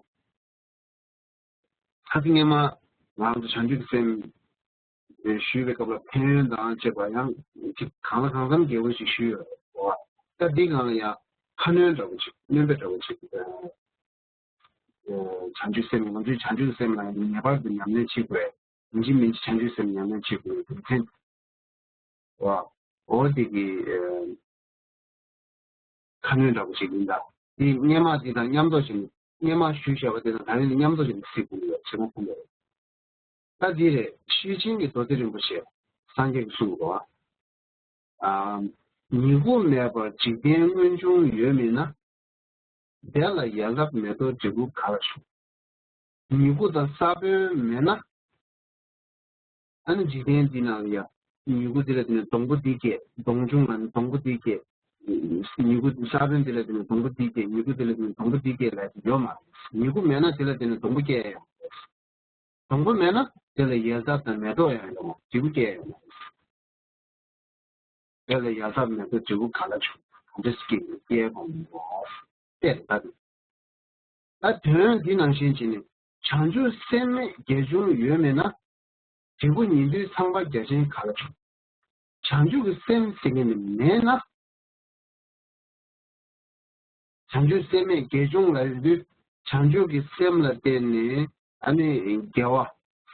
ད་ཐེངས་སྔོན་མ་ང་རང་ཚོ་བྱང་ཆུབ་སེམས་ཞུས་པའི་སྐབས་ལ་ཕན་ཡོན་དང་བཅས་པ་ཡང་ཅིག་གང་ལ་གང་འཚམ་རྒྱས་པོ་ཞིག་ཞུས་ཡོད་རེད་བ། ད་འདི་སྒང་ལ་ཡང་ཁ་སྣོན་འདྲ་པོ་ཅིག་སྣོན་པ་འདྲ་པོ་ཅིག་བྱང་ཆུབ་སེམས། ང་ཚོས་བྱང་ཆུབ་སེམས་ལ་ངེས་པར་དུ་ཉམས་ལེན་བྱེད་དགོས། ཡིན་གཅིག་མིན་གཅིག་བྱང་ཆུབ་སེམས་ཉམས་ལེན་བྱེད་དགོས་རྒྱུ་མཚན་བ། འོ་དེ་གི་ཁ་སྣོན་འདྲ་པོ་ཞིག་ཡིན་ད། དེ་སྔོན་མ་དེ་དང་མཉམ་དུ་བྱས་ནས། སྔོན་མ་ཞུས་བཞག་པ་དེ་དང་ད་རེས་མཉམ་དུ་བྱས་ནས་གཟིགས་དགོས་ཡོད། བྱེད་མ་ཁོམ་ཡོད། ད་འདི་རེད། ཤེར་ཕྱིན་གྱི་རྡོ་རྗེ་རིན་པོ་ཆེ་སངས་རྒྱས་ཀྱིས་གསུངས་པ། ཉིད་སྐུ་མེད་པར་འཇིག་རྟེན་མངོན་འབྱུང་ཡོད་མིན་ན། དེ་ལ་ཡལ་འདབ་མེ་ཏོག་འབྲས་བུ་ག་ལ་བྱུང་། ཉིད་སྐུ་དང་ས་བོན་མེད་ན། ཨ་ནི་འཇིག་རྟེན་འདི་ནང་ལ་ཡ། ཉིད་སྐུ་འདི་ལ་བརྟེན་ནས་སྡོང་པོ་འདི་སྐྱེ། སྡོང་ཆུང་ལ་ནི་སྡོང་པོ་འདི་སྐྱེ། ཉིད་སྐུ་ས་བོན་འདི་ལ་བརྟེན་ནས་སྡོང་པོ་འདི་སྐྱེ། ཉིད་སྐུ་འདི་ལ་བརྟེན་ནས་སྡོང་པོ་འདི་སྐྱེ་ལབ་ཡ་ཡོད་མ་རེད། ཉིད་སྐུ་མེད་ན་དེ་ལ་བརྟེན་ནས་སྡོང་པོ་སྐྱེ་ཡ་ཡོད་མ་རེད། སྡོང་པོ་མེད་ན་དེ་ལ་ཡལ་འདབ་དང་མེ་ཏོག་ཡང་ཡོད་མ་རེད། འབྲས་བུ་སྐྱེ་ཡ་ཡོད་མ་རེད། དེ་ལ་ཡལ་འདབ་མེ་ཏོག་འབྲས་བུ་ག་ལ་བྱུང་། ག་འདྲ་སྐྱེ་ཡོད། སྐྱེ་དགོས་མི་འདུག་ཨ། དེ་རེད་ད། ད་དོན་འདི་ནང་བཞིན་བྱས་ནས་བྱང་ཆུབ་སེམས་མེད་བརྒྱ་ཆུང་ཡོད་མེད་ན། འབྲས་བུ་ཉིང་རྡུལ་ཚངས་པ་བརྒྱ་ཅན་ག་ལ་བྱུང་། བྱང་ཆུབ་ཀྱི་སེམས་ཟེར་མཁན་ནི་མེད་ན། བྱང་ཆུབ་སེམས་མེད་བརྒྱ་ཆུང་ལབ་དུས། བྱང་ཆུབ་ཀྱི་སེམས་ལ་བརྟེན་ནས་ཨ་ནི་དགེ་བ་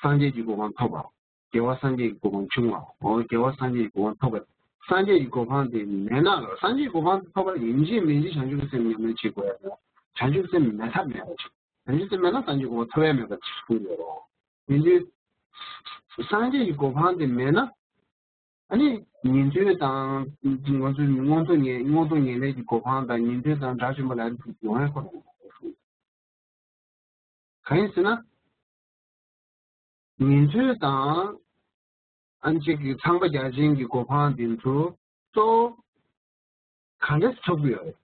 སངས་རྒྱས་ཀྱི་གོ་འཕང་ཐོབ་པ། དགེ་བ་སངས་རྒྱས་ཀྱི་གོ་འཕང་བྱུང་བ། འོ་དགེ་བ་སངས་རྒྱས་ཀྱི་གོ་འཕང་ཐོབ་པ། སངས་རྒྱས་ཀྱི་གོ་འཕང་དེ་མེད་ན་ལ། སངས་རྒྱས་ཀྱི་གོ་འཕང་དེ་ཐོབ་པར་ཡིན་གཅིག་མིན་གཅིག་བྱང་ཆུབ་ཀྱི་སེམས་ཉམས་ལེན་བྱེད་དགོས་ཡ་རེད། བྱང་ཆུབ་སེམས་མེད་ཐབས་མེད་པ་ཅིག་བྱང་ཆུབ་སེམས་མེད་ན་སངས་རྒྱས་ཀྱི་གོ་འཕང་ཐོབ་ཡ་མེད་པ་ཅིག་གསུངས་ཡོད་རེད། ཡིན་དུས། སངས་རྒྱས་ཀྱི་གོ་འཕང་དེ་མེད་ན། ཨ་ནི་ཉན་ཐོས་དང་། ང་ཚོའི་མངོན་མཐོ་ངེས་མངོན་མཐོ་ངེས་ལེགས་ཀྱི་གོ་འཕང་དང་ཉན་ཐོས་དང་དགྲ་བཅོམ་པ་ལ་ཡོང་ཡ་ཁོ་རང་། གང་ཡིན་ཟེར་ན། ཉན་ཐོས་དང་། ཨ་ནི་གཅིག་གི་ཚངས་པ་བརྒྱ་བྱིན་གྱི་གོ་འཕང་དེ་ཚོ་གཙོ་བོ་ག་འདྲས་ཐོབ་ཀྱི་ཡོད་རེད།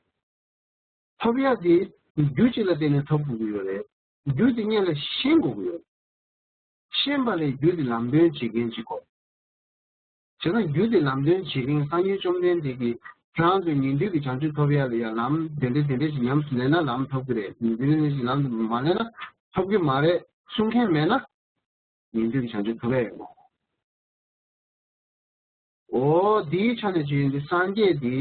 ཐོབ་ཡ་དེ་རྒྱུ་གཅིག་ལ་བརྟེན་ནས་ཐོབ་དགོས་ཀྱི་ཡོད་རེད། རྒྱུ་དེ་སྔོན་ལ་ཤེས་དགོས་ཀྱི་ཡོད་རེད། ཤེས་པ་ལས་རྒྱུ་དེ་ལམ་སྟོན་བྱེད་མཁན་གཅིག་དགོས། བྱས་ཙང་རྒྱུ་དེ་ལམ་སྟོན་བྱེད་མཁན་སངས་རྒྱས་བཅོམ་ལྡན་འདས་ཀྱིས་ཁྱེད་རང་ཚོས་ཉན་ཐོས་ཀྱི་བྱང་ཆུབ་ཐོབ་ཡ་ལ་ཡ་ལམ་དེ་འདྲ་དེ་འདྲ་ཞིག་ཉམས་སུ་ལེན་ན་ལམ་ཐོབ་ཀྱི་རེད། དེ་འདྲ་ཞིག་ལམ་མ་ལེན་ན་ཐོབ་ཀྱི་མ་རེད་གསུང་མཁན་མེད་ན། ཉན་ཐོས་ཀྱི་བྱང་ཆུབ་ཐོབ་ཡ་ཡོད་མ་རེད། འོ་དེའི་ཆ་ནས་བྱས་ཡིན་དུས་སངས་རྒྱས་དེ་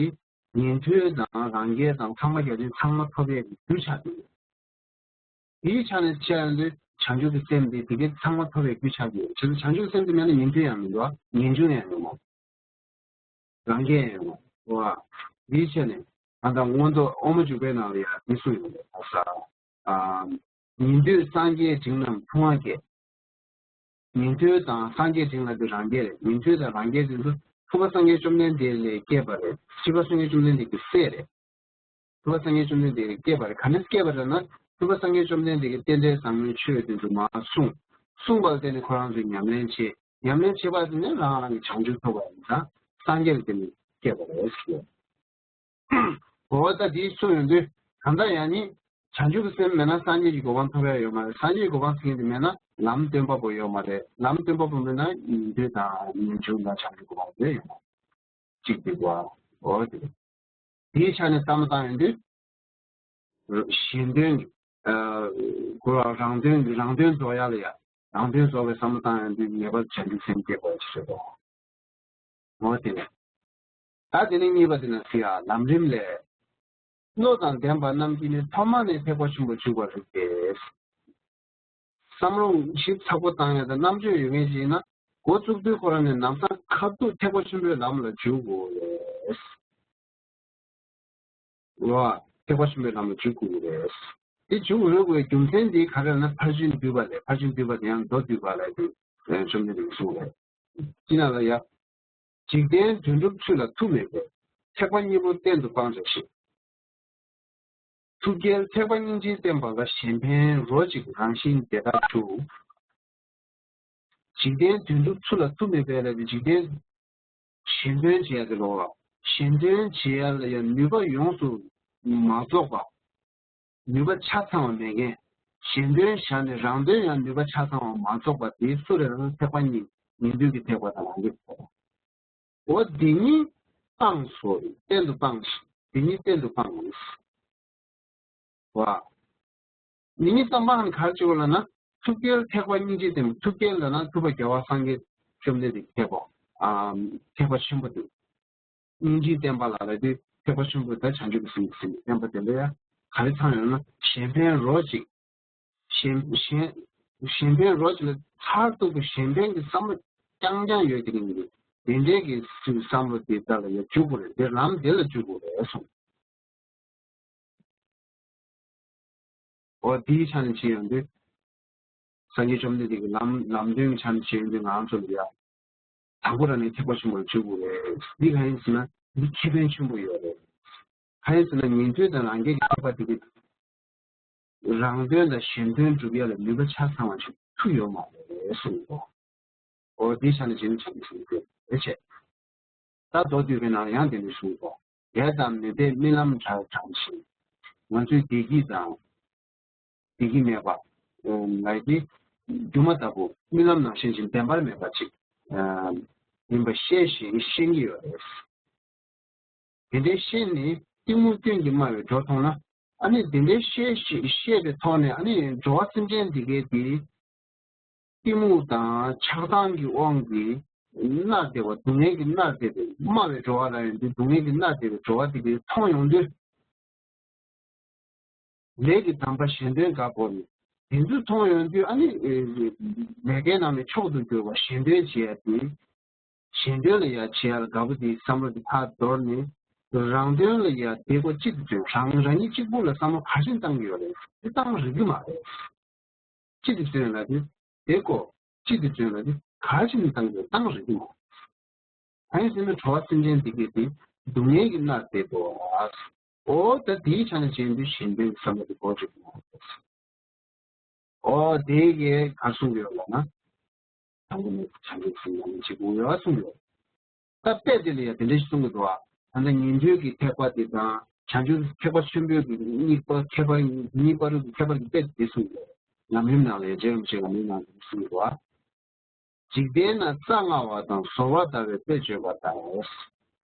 ཉན་ཐོས་དང་རང་རྒྱལ་དང་ཚངས་པ་བརྒྱ་བྱིན་ཚང་མ་ཐོབ་ཡས་ཀྱི་རྒྱུ་ཆགས་ཀྱི་ཡོད། དེའི་ཆ་ནས་བཤད་ཡོང་དུས་བྱང་ཆུབ་ཀྱི་སེམས་དེ་དེ་གའི་ཚང་མ་ཐོབ་པའི་རྒྱུ་ཆགས་ཀྱི་ཡོད། བྱང་ཆུབ་སེམས་དེ་མེད་ན་ཉན་ཐོས་ཡང་མི་འདུག་ཉན་ཆུང་ཡང་མི་འདུག་རང་རྒྱལ་ཡང་མི་འདུག་དེའི་ཆ་ནས་ད་ལྟ་མངོན་རྟོགས་དབུ་མ་འཇུག་པའི་ནང་ལ་ཡང་མི་གསུངས་ཡོད་རེད། ཨ་ས། ཉན་ཐོས་སངས་རྒྱས་འབྲིང་རྣམས་ཕུང་བ་སྐྱེས། ཉན་ཐོས་དང་སངས་རྒྱས་འབྲིང་ལ་དེ་རང་རྒྱལ་རེད། ཉན་ཐོས་དང་རང་རྒྱལ་དེ་ཚོ་ཐུབ་པ་སངས་རྒྱས་བཅོམ་ལྡན་འདས་ལས་སྐྱེས་པ་རེད། ཐུབ་པ་སངས་རྒྱས་བཅོམ་ལྡན་འདས་ཀྱི་སྲས་རེད། ཐུབ་པ་སངས་རྒྱས་བཅོམ་ལྡན་འདས་ཀྱིས་སྐྱེས་པ་རེད། ག་ནས་སྐྱེས་པ་རེད་ན། ཐུབ་པ་སངས་རྒྱས་བཅོམ་ལྡན་འདས་ཀྱིས་རྟེན་འབྲེལ་བཟང་པོའི་ཆོས་དེ་ཚོ་མར་གསུངས། གསུངས་པ་ལ་བརྟེན་ནས་ཁོ་རང་ཚོས་ཉམས་ལེན་བྱས། ཉམས་ལེན་བྱས་པ་དེ་ནས་རང་རང་གི་བྱང་ཆུབ་ཐོབ་པ་ཡིན་ཙང་སངས་རྒྱས་ལ་བརྟེན་ནས་སྐྱེས་པ་རེད་ཟེར། འོ་ད་དེའི་ཚུལ་ཡོང་དུས་གང་ལྟར་ཡང་ནི་བྱང་ཆུབ་ཀྱི་སེམས་མེད་ན་སངས་རྒྱས་ཀྱི་གོ་འཕང་ཐོབ་ཡ་ཡོད་མ་རེད། སངས་རྒྱས་ཀྱི་གོ་འཕང་ཟེར་མཁན་དེ་མེད་ན་ལམ་སྟོན་པ་པོ་ཡོད་མ་རེད། ལམ་སྟོན་པ་པོ་མེད་ན་ཉན་ཐོས་དང་ཉན་ཆུང་དང་བྱང་ཆུབ་གོ་འཕང་ཡོད་མ་རེད། གཅིག་དེ་གོ་འོ་དེ། དེའི་ཆ་ནས་བསམ་བློ་བཏང་ཡོང་དུས། གཞན་དོན་གྱི། ཨ། གོ་རང་དོན་གྱི་རང་དོན་རྫོགས་ཡ་ལ་ཡ། རང་དོན་རྫོགས་པའི་བསམ་བློ་བཏང་ཡོང་དུས་ངེས་པར་བྱང་ཆུབ་སེམས་སྐྱེ་དགོས་ཡ་ཞིག་རེད་དོ། འོ་དེ་ནས། ད་དེ་ནས་གཉིས་པ་དེ་ན་ཟེར་ཡ་ལམ་རིམ་ལས། བློ་དང་ལྡན་པ་རྣམས་ཀྱིས་ནི་ཐོག་མ་ནས་ཐེག་པ་ཆེན་པོར་འཇུག་པར་རིགས་ཏེ། བསམ་བློ་ཞིབ་ཚགས་པོ་བཏང་ཡ་དང་རྣམ་དཔྱོད་ཡོད་མཁན་ཞིག་ཡིན་ན་འགོ་བཙུགས་དུས་ཁོ་རང་ནས་ལམ་སང་ཁ་ཐུག་ཐེག་པ་ཆེན་པོའི་ལམ་ལ་འཇུག་དགོས་རེད། ལོ། ཐེག་པ་ཆེན་པོའི་ལམ་ལ་འཇུག་དགོས་ཀྱི་རེད། དེ་འཇུག་འོས་དགོས་རྒྱུ་མཚན་དེ་ག་རེ་ལབ་ན་ཕར་ཕྱིན་བསྡུས་པ་ལས། ཕར་ཕྱིན་བསྡུས་པ་དེ་ཡང་མདོ་བསྡུས་པ་ལས་དེ་བཅོམ་ལྡན་འདས་ཀྱིས་གསུངས་རེད། ཅི་ན་ལ་ཡ། འཇིག་རྟེན་དོན་གྲུབ་ཚུལ་ལ་མཐུ་མེད་པས། ཐེག་པ་གཉིས་པོ་གཏན་དུ་སྤང་བྱ་ཞེས། ཐུགས་རྒྱལ་ཐེག་པ་སྙིང་རྗེའི་བསྟན་པ་ལ། གཞན་ཕན་རོ་གཅིག་རང་བཞིན་དེ་དག་འཇུག་འཇིག་རྟེན་དོན་གྲུབ་ཚུལ་ལ་མཐུ་མེད་པས་ལབ་པའི་འཇིག་རྟེན་གཞན་དོན་བྱེད་ཡ་དེ་ལོ། གཞན་དོན་བྱེད་ཡ་ལ་ཡང་ནུས་པ་ཡོངས་སུ་མ་རྫོགས་པ། ནུས་པ་ཆ་ཚང་བ་མེད་མཁན། གཞན་དོན་བྱས་ནས་རང་དོན་ཡང་ནུས་པ་ཆ་ཚང་བ་མ་རྫོགས་པ་དེ་སུ་རེད་ལབ་ན་ཐེག་པ་གཉིས། ཉན་ཐོས་ཀྱི་ཐེག་པ་དང་རང་རྒྱུད་ཀྱི་ཐེག་པ། འོ་འདི་གཉིས་སྤངས་སོ། གཏན་དུ་སྤངས་སོ། འདི་གཉིས་གཏན་དུ་སྤངས་སོ། བ། འདི་གཉིས་གཏན་དུ་སྤངས་ནས་ག་རེ་བྱེད་དགོས་ལབ་ན། ཐུགས་རྒྱལ་ཐེག་པ་སྙིང་རྗེའི་བསྟན་པ། ཐུགས་རྒྱལ་ལབ་ན་ཐུབ་པ་རྒྱལ་བ་སངས་རྒྱས་བཅོམ་ལྡན་འདས་ཀྱི་ཐེག་པ། ཨ། ཐེག་པ་ཆེན་པོ་དེ། སྙིང་རྗེའི་བསྟན་པ་ལ་ལབ་དུས་ཐེག་པ་ཆེན་པོ་དང་བྱང་ཆུབ་ཀྱི་སེམས་ཀྱི་སེམས་བསྟན་པ་དེ་ལ་ཡང་ག་རེ་ཚང་ཡོད་ན། གཞན་ཕན་རོ་གཅིག་གཞན་གཞན་གཞན་ཕན་རོ་གཅིག་ལ་མཐར་ཐུག་གི་གཞན་ཕན་གྱི་བསམ་བློ་རྐྱང་རྐྱང་ཡོད་ཀྱི་རིགས་ཀྱི་དེ་འདྲའི་གི་བསམ་བློ་དེ་དག་ལ་ཡང་འཇུག་དགོས་རེད། དེ་ལམ་དེ་ལ་འཇུག་དགོས་རེད་གསུངས། འོ་དེའི་ཆ་ནས་བྱས་ཡོང་དུས། སངས་རྒྱས་བཅོམ་ལྡན་འདས་ཀྱི་ལམ་ལམ་སྟོན་གྱི་ཆ་ནས་བྱས་ཡོང་དུས་ང་རང་ཚོ་ལ་ཡ། དང་པོ་རང་ནས་ཐེག་པ་ཆེན་པོར་འཇུག་དགོས་རེད། འདི་གང་ཡིན་ཟེར་ན་འདི་ཁེ་ཕན་ཆེན་པོ་ཡོད་རེད། གང་ཡིན་ཟེར་ན་ཉན་ཐོས་དང་རང་རྒྱལ་གྱི་ཐེག་པ་དེ་གི་རང་དོན་དང་གཞན་དོན་སྒྲུབ་ཡ་ལ་ནུས་པ་ཆ་ཚང་བ་ཞིག་ཐུག་ཡོད་མ་རེད་གསུངས་འདུག་འོ་དེའི་ཆ་ནས་བྱས་ན་བྱང་ཆུབ་སེམས་དཔའ་རེད་བྱས། ད་མདོ་སྡུད་པའི་ནང་ཡང་དེ་འདྲ་གསུངས་འདུག་འདས་དང་མི་འདས་རྨི་ལམ་འདྲ་དྲངས་ཤིང་། ང་ཚོའི་བདེ་སྐྱིད་དང་། བདེ་སྐྱིད་མེད་པ། ང་ཡི་སྒྱུ་མ་ལྟ་བུ་རྨི་ལམ་ནང་བཞིན་ཞིག་བདེན་པར་མེད་པ་ཅིག་ཡིན་པ་ཤེས་ཤིང་ཤེས་ཀྱི་ཡོད་རེད། དེ་འདྲའི་ཤེས་ནས་གཏི་མུག་སྐྱོན་གྱིས་སྨྲ་བའི་སྒྲོ་མཐོང་ན། ཨ་ནི་དེ་འདྲའི་ཤེས་ཤེས་པའི་ཐོག་ནས་ཨ་ནི་འགྲོ་བ་སེམས་ཅན་འདི་གའི་དེ། གཏི་མུག་དང་ཆགས་སྡང་གི་དབང་གིས་མནར་བསྡད་པ། སྡུག་བསྔལ་གྱིས་མནར་བསྡད་པའི་སྨྲ་བའི་སྒྲོ་བ་ལ་ཡོང་དུས་སྡུག་བསྔལ་གྱིས་མནར་བསྡད་པའི་སྒྲོ་བ་དེ་གའི་མཐོང་ཡོང་དུས། ལས་ཀྱི་དམ་པ་གཞན་དོན་དགའ་བོར་ནས། དེ་ཚོ་མཐོང་ཡོང་དུས་ཨ་ནི་ལས་ཀའི་ནང་ནས་མཆོག་ཏུ་གྱུར་པ་གཞན་དོན་བྱེད་ཡ་དེ། གཞན་དོན་ལ་ཡ་བྱེད་ཡ་ལ་དགའ་པོ་དེའི་བསམ་བློ་དེ་ཕར་དོར་ནས། རང་དོན་ལ་ཡ་བདེ་སྒོ་ཅི་ཐུབ་ཚོད། རང་རང་ཉིད་གཅིག་པུ་ལ་བསམ་བློ་ག་རེ་བཏང་གི་ཡོད་རེད། དེ་བཏང་རིག་གི་མ་རེད། ཅི་ཐུབ་ཚོད་ལ་དེ་བདེ་སྒོ་ཅི་ཐུབ་ཚོད་ལ་དེ་ག་རེ་བྱས་ནས་བཏང་གི་ཡོད། བཏང་རིག་གི་མ་རེད། གང་ཡིན་ཟེར་ན་གྲོགས་སེམས་ཅན་འདི་གས་དེ་སྡུག་བསྔལ་གྱིས་མནར་བསྡད་དོ། འོ་ད་དེའི་ཆ་ནས་བྱས་ན་གཞན་དོན་བསམ་བློ་དེ་འགོག་བྱེད་དགོས། འོ་དེ་གས་ག་གསུང་གི་ཡོད་ལབ་ན། དང་པོ་ནས་བྱང་ཆུབ་སེམས་ཉམས་ལེན་བྱེད་དགོས་ཡོད་གསུང་གི་ཡོད། ད་དཔེ་དེ་ལ་ཡང་དེ་འདྲ་ཞིག་གསུང་གི་འདུག་བ། ད་ལྟ་ཉན་ཐོས་ཀྱི་ཐེག་པ་དེ་དང་བྱང་ཆུབ་ཐེག་པ་ཆེན་པོའི་གི་གཉིས་པ་ཁྱད་པར་གཉིས་པ་རུ་གི་ཁྱད་པར་གྱི་དཔེ་དེ་གསུང་གི་ཡོད། ཉམས་ལེན་ནང་ལ་ཡང་རྗེ་རིན་པོ་ཆེ་ཉམས་ལེན་ནང་དེ་གསུང་གི་འདུག་བ། འཇིག་རྟེན་ན་རྩྭ་རྔ་བ་དང་ཟོར་བ་འདར་བའི་དཔེ་བརྗོད་པ་ལྟར།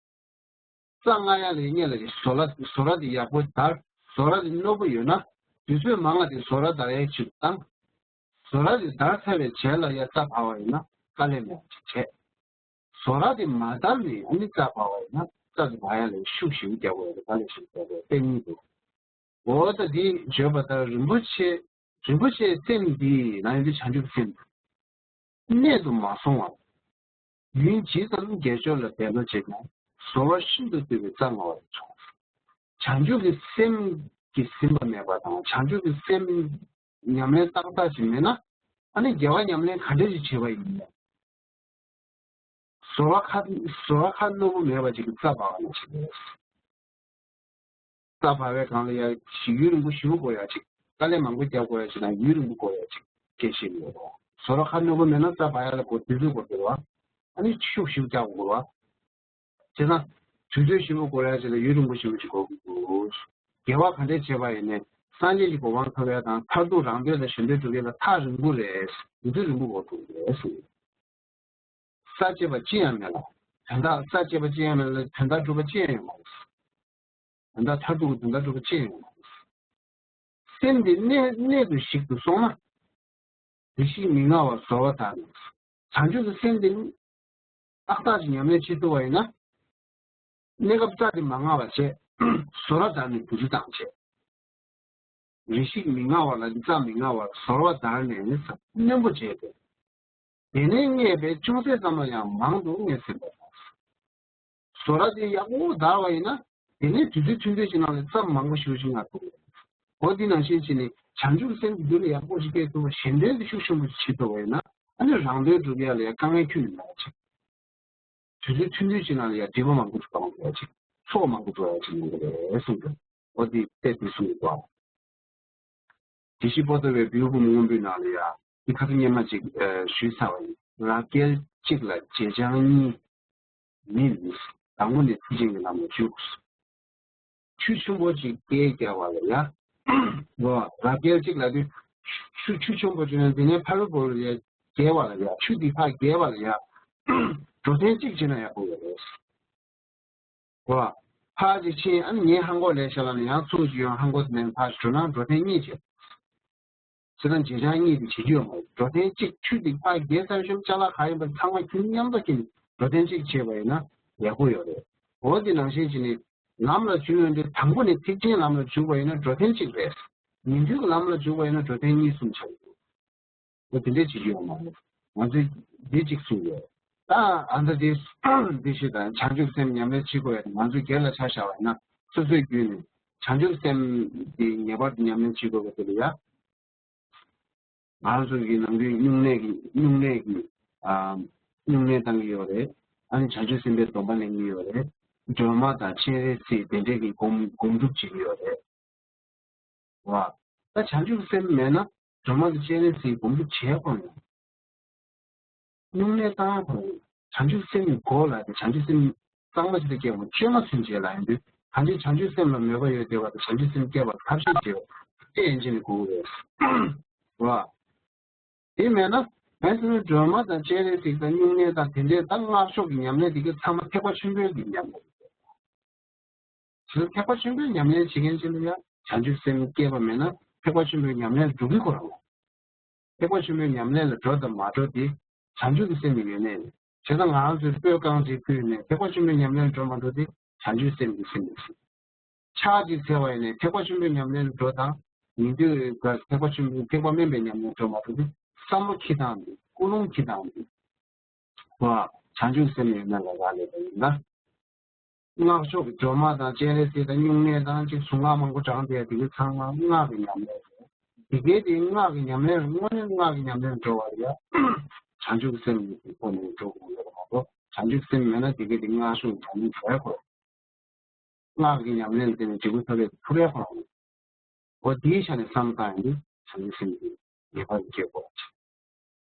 རྩྭ་རྔ་ཡ་ལ་སྔོན་ལ་ཟོར་ལ་ཟོར་ར་དེ་ཡག་པོ་འདར། ཟོར་ར་དེ་རྣོ་པོ་ཡོད་ན་དུས་ཚོད་མང་ང་དེ་ཟོར་ར་འདར་ཡ་ཅིག་བཏང་། ཟོར་ར་དེ་འདར་ཚར་བའི་རྗེས་ལ་ཡ་རྩྭ་འབར་བ་ཡིན་ན་དཀའ་ལས་མེད་པ་ཅིག་བྱས། ཟོར་ར་དེ་མ་འདར་ནས་ཨ་ནི་རྩྭ་འབར་བ་ཡིན་ན་རྩྭ་དེ་འབར་ཡ་ལ་ཤུགས་ཞེ་པོ་རྒྱག་དགོས་རེད། དཀའ་ལས་ཞེ་པོ་རྒྱག་དགོས་རེད། དཔེ་གཉིས་འདུག་འོ་ད་འདི་བརྗོད་པ་ལྟར་རིན་པོ་ཆེ་རིན་པོ་ཆེའི་སེམས་འདི་ནང་ཡོད་དུས་བྱང་ཆུབ་སེམས་གནད་དུ་མ་སོང་བར། ཡུན་ཇི་ཙམ་དགེ་སྦྱོར་ལ་འབད་བརྩོན་བྱེད་ཀྱང་ཟོར་བ་ཤིན་ཏུ་རྡུལ་བའི་རྩྭ་རྔ་བ་ལས་བྱུང་། བྱང་ཆུབ་ཀྱི་སེམས་ཀྱིས་ཟིན་པ་མེད་པ་དང་བྱང་ཆུབ་ཀྱི་སེམས་ཉམས་ལེན་ཏག་ཏག་ཅིག་མེད་ན་ཨ་ནི་དགེ་བ་ཉམས་ལེན་ག་འདྲ་ཞིག་བྱས་པ་ཡིན་ནའི། ཟོར་བ་ཁ་ཟོར་བ་ཁ་རྣོ་པོ་མེད་པ་ཅིག་གིས་རྩྭ་འབར་བ་ནང་བཞིན་རེད། རྩྭ་འབར་བའི་སྒང་ལ་ཡ་ཡུན་རིང་པོ་ཞེ་པོ་འགོར་ཡ་ཅིག་དཀའ་ལས་མང་པོ་རྒྱག་དགོས་ཡ་ཅིག་དང་ཡུན་རིང་པོ་འགོར་ཡ་ཅིག་སྐད་ཆ་ཡོད་རེད། ཟོར་བ་ཁ་རྣོ་པོ་མེད་ན་རྩྭ་འབར་ཡ་ལ་འགོར་དུས་ཚོད་འགོར་འགོར་བ། ཨ་ནི་ཤུགས་ཞེ་པོ་རྒྱག་དགོས་བ། བྱས་ཙང་དུས་ཚོད་ཞེ་པོ་འགོར་ཡ་ཅིག་དང་ཡུན་རིང་པོ་ཞེ་པོ་ཅིག་འགོར་གྱི་འདུག་དགེ་བ་ག་འདྲས་བྱས་པ་ཡིན་ནའི་སངས་རྒྱས་ཀྱི་གོ་འཕང་ཐོབ་ཡ་དང་མཐར་ཐུག་རང་དོན་དང་གཞན་དོན་སྒྲུབ་ཡ་ལ་ཐག་རིང་པོ་རེད། དུས་ཚོད་རིང་པོ་འགོར་འགྲོ་གི་རེད་གསུངས། ས་བཅད་པ་ཅི་ཡང་མེད་ལ། དོན་དག་ས་བཅད་པ་ཅི་ཡང་མེད་ལ་དོན་དག་གྲུབ་པ་ཅི་ཡང་ཡོད་མ་རེད། དོན་དག་མཐར་ཐུག་གི་དོན་དག་གྲུབ་པ་ཅི་ཡང་ཡོད་མ་རེད། སེམས་དེ་གནད་གནད་དུ་ཞིག་ཏུ་སོང་ན། རེ་ཞིག་མི་མངའ་བར་ཟོར་བ་དག་ནས། བྱང་ཆུབ་ཀྱི་སེམས་དེ་ནི་ཏག་ཏག་ཅིག་ཉམས་ལེན་བྱེད་ཐུབ་པ་ཡིན་ན། གནས་སྐབས་རྩྭ་དེ་མ་རྔ་བར་བྱས། ཟོར་བ་དག་ནས་བུ་ཚུ་བཏང་བྱས། རེ་ཞིག་མི་མངའ་བ་ལ་རྩྭ་མི་རྔ་བར་ཟོར་བ་འདར་ནས་ནི་རྣོན་པོ་བྱས་ཏེ། དེ་ནས་རྔས་པས་ཅུང་ཟད་ཙམ་ལ་ཡང་མང་དུ་རྔས་ཟིན་པ་དང་། ཟོར་བ་དེ་ཡག་པོ་འདར་བ་ཡིན་ན་དེ་ནས་དུས་ཚོད་ཐུང་ཐུང་ཞིག་ནང་ལ་རྩྭ་མང་པོ་ཞིག་ཞིག་རྔ་ཐུབ་རེད། འོ་འདི་ནང་བཞིན་བྱས་ནས་བྱང་ཆུབ་སེམས་ཀྱི་རྒྱུད་ལ་ཡག་པོ་ཞིག་སྐྱེ་ཐུབ་པ་གཞན་དོན་དུ་ཤུགས་ཆེན་པོ་ཞིག་བྱེད་ཐུབ་པ་ཡིན་ན་ཨ་ནི་རང་དོན་སྒྲུབ་ཡ་ལ་ཡང་དཀའ་ངལ་ཁྱོན་ནས་མེད་པ་ཅིག་དུས་ཚོད་ཐུང་ཐུང་ཅིག་ནང་ལ་ཡང་སྒྲིབ་པ་མང་པོ་ཞིག་སྤང་དགོས་ཡ་ཅིག་ཚོགས་མང་པོ་འགྲོ་ཡ་ཅིག་ཡོང་གི་རེད་གསུངས་ཏེ། འོ་འདི་དཔེ་འདི་གསུངས་ཡོད་པ། དགེ་བཤེས་པོ་ཏོ་བའི་བེའུ་བུ་མོ་སྔོན་པོའི་ནང་ལ་ཡ། འདི་ཁ་སང་སྔོན་མ་ཅིག་ཨ་ཞུས་ཚར་བ་ཡིན། རབ་རྒྱལ་གཅིག་ལ་བྱེ་ཆང་གཉིས་མིན། དང་པོ་ནས་ཚིག་ཅན་གྱི་ལམ་ལ་འཇུག་ཆུ་ཆེན་པོ་ཅིག་བརྒལ་བརྒལ་བ་ལ་ཡ། འོ་རབ་རྒྱལ་གཅིག་ལ་དུས་ཆུ་ཆུ་ཆེན་པོ་ཅིག་ནས་དེ་ནས་ཕ་རུ་བོ་ལ་ཡ་བརྒལ་བ་ལ་ཡ། ཆུ་འདི་ཕར་བརྒལ་བ་ལ་ཡ། འགྲོ་ཐེངས་གཅིག་བྱས་ན་ཡག་པོ་ཡོད་རེད། གོ། ཕར་ཅིག་ཕྱིན། ཨ་ནི་ངས་ཧང་གོ་ལས་བྱ་ལ་ནི་ཡང་ཚུར་ཅིག་ཡོང་། ཧང་གོ་དེ་ནས་ཕར་ཅིག་འགྲོ་ན་འགྲོ་ཐེངས་གཉིས་བྱས། ཁྱེད་རང་བྱེད་སྦྱང་གཉིས་དེ་བྱེད་རྒྱུ་ཡོད་མ་རེད། འགྲོ་ཐེངས་གཅིག་ཆུ་དེ་ཕར་རྒྱལ་ས་ཤོམ་ཅ་ལག་ག་ཡིན་པ་ཚང་མ་ཁྱོད་མཉམ་དུ་ཁྱེར་ནས་འགྲོ་ཐེངས་གཅིག་བྱས་པ་ཡིན་ན་ཡག་པོ་ཡོད་རེད། འོ་དེ་ནང་བཞིན་བྱས་ནས་ལམ་ལ་འཇུག་ཡོང་དུས་དང་པོ་ནས་ཐེག་ཆེན་ལམ་ལ་འཇུག་པ་ཡིན་ན་འགྲོ་ཐེངས་གཅིག་རེད། ཉིན་རྒྱུན་གྱི་ལམ་ལ་འཇུག་པ་ཡིན་ན་འགྲོ་ཐེངས་གཉིས་གསུམ་ཆགས་ཡོད། འོ་དེ་འདྲས་བྱེད་ཀྱི་ཡོད་མ་རེད། ང་ཚོས་འདི་གཅིག་གསུངས་ཡོད། ད་ཨ་ད་དེ་འདི་ཞུ་དང་། བྱང་ཆུབ་སེམས་ཉམས་ལེན་བྱེད་དགོས་ཡ་དེ་ང་ཚོས་སྒེར་ལ་ཆ་བཞག་པ་ཡིན་ན་སོ་སོའི་བརྒྱུད་ནས་བྱང་ཆུབ་སེམས་དེ་ངེས་པར་དུ་ཉམས་ལེན་བྱེད་དགོས་པ་དེ་ལ་ཡ། ང་ཚོ་གི་ནམ་རྒྱུན་སྨྱུང་གནས་ཀྱི་སྨྱུང་གནས་ཀྱི་ཨ་སྨྱུང་གནས་བཏང་གི་ཡོད་རེད། ཨ་ནི་བྱང་ཆུབ་སེམས་དཔའི་སྡོམ་པ་ལེན་གྱི་ཡོད་རེད། སྒྲོལ་མ་དང་སྤྱན་རས་གཟིགས་དེ་འདྲས་ཀྱི་སྒོམ་སྒོམ་སྒྲུབ་བྱེད་ཀྱི་ཡོད་རེད། བ། ད་བྱང་ཆུབ་སེམས་མེད་ན་སྒྲོལ་མ་དང་སྤྱན་རས་གཟིགས་སྒོམ་སྒྲུབ་བྱེད་དགོས་ཡོད། སྨྱུང་གནས་བཏང་དགོས་ཡོད། བྱང་ཆུབ་སེམས་ཀྱི་སྒོ་ལ་དེ་བྱང་ཆུབ་སེམས་གཙང་མ་ཞིག་ཏུ་སྐྱེ་དགོས། བཅོས་མ་ཚུན་ཆད་ལ་ཡིན་དུས་གང་ཅི་བྱང་ཆུབ་སེམས་ལ་མོས་པ་ཡོད་བསྡད་པ་དང་བྱང་ཆུབ་སེམས་སྐྱེ་བར་ཐབས་ཤེས་བྱེད་པ་དེ་ཡན་ཆད་ནས་དགོས་ཀྱི་རེད། བ། དེ་མེད་ན་ང་ཚོའི་སྒྲོལ་མ་དང་སྤྱན་རས་གཟིགས་དང་སྨྱུང་གནས་དང་དེ་འདྲའི་ད་སྔགས་ཕྱོགས་ཀྱི་ཉམས་ལེན་དེ་གའི་ཚང་མ་ཐེག་པ་ཆེན་པོའི་གི་ཉམས་ལེན་རེད། དེ་ཐེག་པ་ཆེན་པོའི་ཉམས་ལེན་བྱེད་མཁན་ཅིག་ལ་ཡང་བྱང་ཆུབ་སེམས་སྐྱེས་པ་མེད་ན་ཐེག་པ་ཆེན་པོའི་ཉམས་ལེན་འགྲོ་གི་ཁོ་རང་ལ། ཐེག་པ་ཆེན་པོའི་ཉམས་ལེན་ལ་འགྲོ་དང་མ་འགྲོ་དེ་བྱང་ཆུབ་ཀྱི་སེམས་ཀྱི་ཡོན་གནས་རེད། བྱས་ཙང་ང་རང་ཚོས་སྤོས་རྐང་གཅིག་ཕུལ་ནས་ཐེག་པ་ཆེན་པོའི་ཉམས་ལེན་འགྲོ་མ་འགྲོ་དེ་བྱང་ཆུབ་སེམས་ཀྱི་སེམས་རེད། ཕྱག་གཅིག་འཚལ་བ་ཡིན་ནའི་ཐེག་པ་ཆེན་པོའི་ཉམས་ལེན་འགྲོ་དང་། ཉན་ཐོས་ཀྱི་ཐེག་པ་ཆེན་པོའི་ཐེག་པ་དམན་པའི་ཉམས་ལེན་འགྲོ་མ་འགྲོ་དེ་བསམ་བློ་འཁྱེར་སྟངས་དེ། ཀུན་སློང་འཁྱེར་སྟངས་དེ། བ། བྱང་ཆུབ་སེམས་ཡོད་ན་ལ་རག་ལས་པ་ཡིན་ན། སྔགས་ཕྱོགས་ཀྱི་སྒྲོལ་མ་དང་སྤྱན་རས་གཟིགས་དང་སྨྱུང་གནས་དང་གཅིག་གཟུངས་སྔགས་མང་པོ་བགྲངས་བསྡད་དེ་གའི་ཚང་མ་སྔགས་ཀྱི་ཉམས་ལེན་རེད། དེ་གའི་དེ་སྔགས་ཀྱི་ཉམས་ལེན་རེད། དངོས་གནས་སྔགས་ཀྱི་ཉམས་ལེན་འགྲོ་བ་ལ་ཡ། བྱང་ཆུབ་ཀྱི་སེམས་ཀྱི་ཐོག་ནས་འགྲོ་དགོས་ཡོད་པ་མ་གཏོགས་བྱང་ཆུབ་སེམས་མེད་ན་དེ་གའི་དེ་སྔགས་ཕྱོགས་ཀྱི་ཉམས་ལེན་འགྲོ་ཡ་དགོས། སྔགས་ཀྱི་ཉམས་ལེན་དེ་ནི་འབྲས་བུ་ཐོབ་པའི་ཐུགས་རེ་ཁོ་རང་། འོ་དེའི་ཆ་ནས་བསམ་བློ་བཏང་ཡོང་དུས་བྱང་ཆུབ་སེམས་ཀྱི་ངེས་པར་སྐྱེ་དགོས།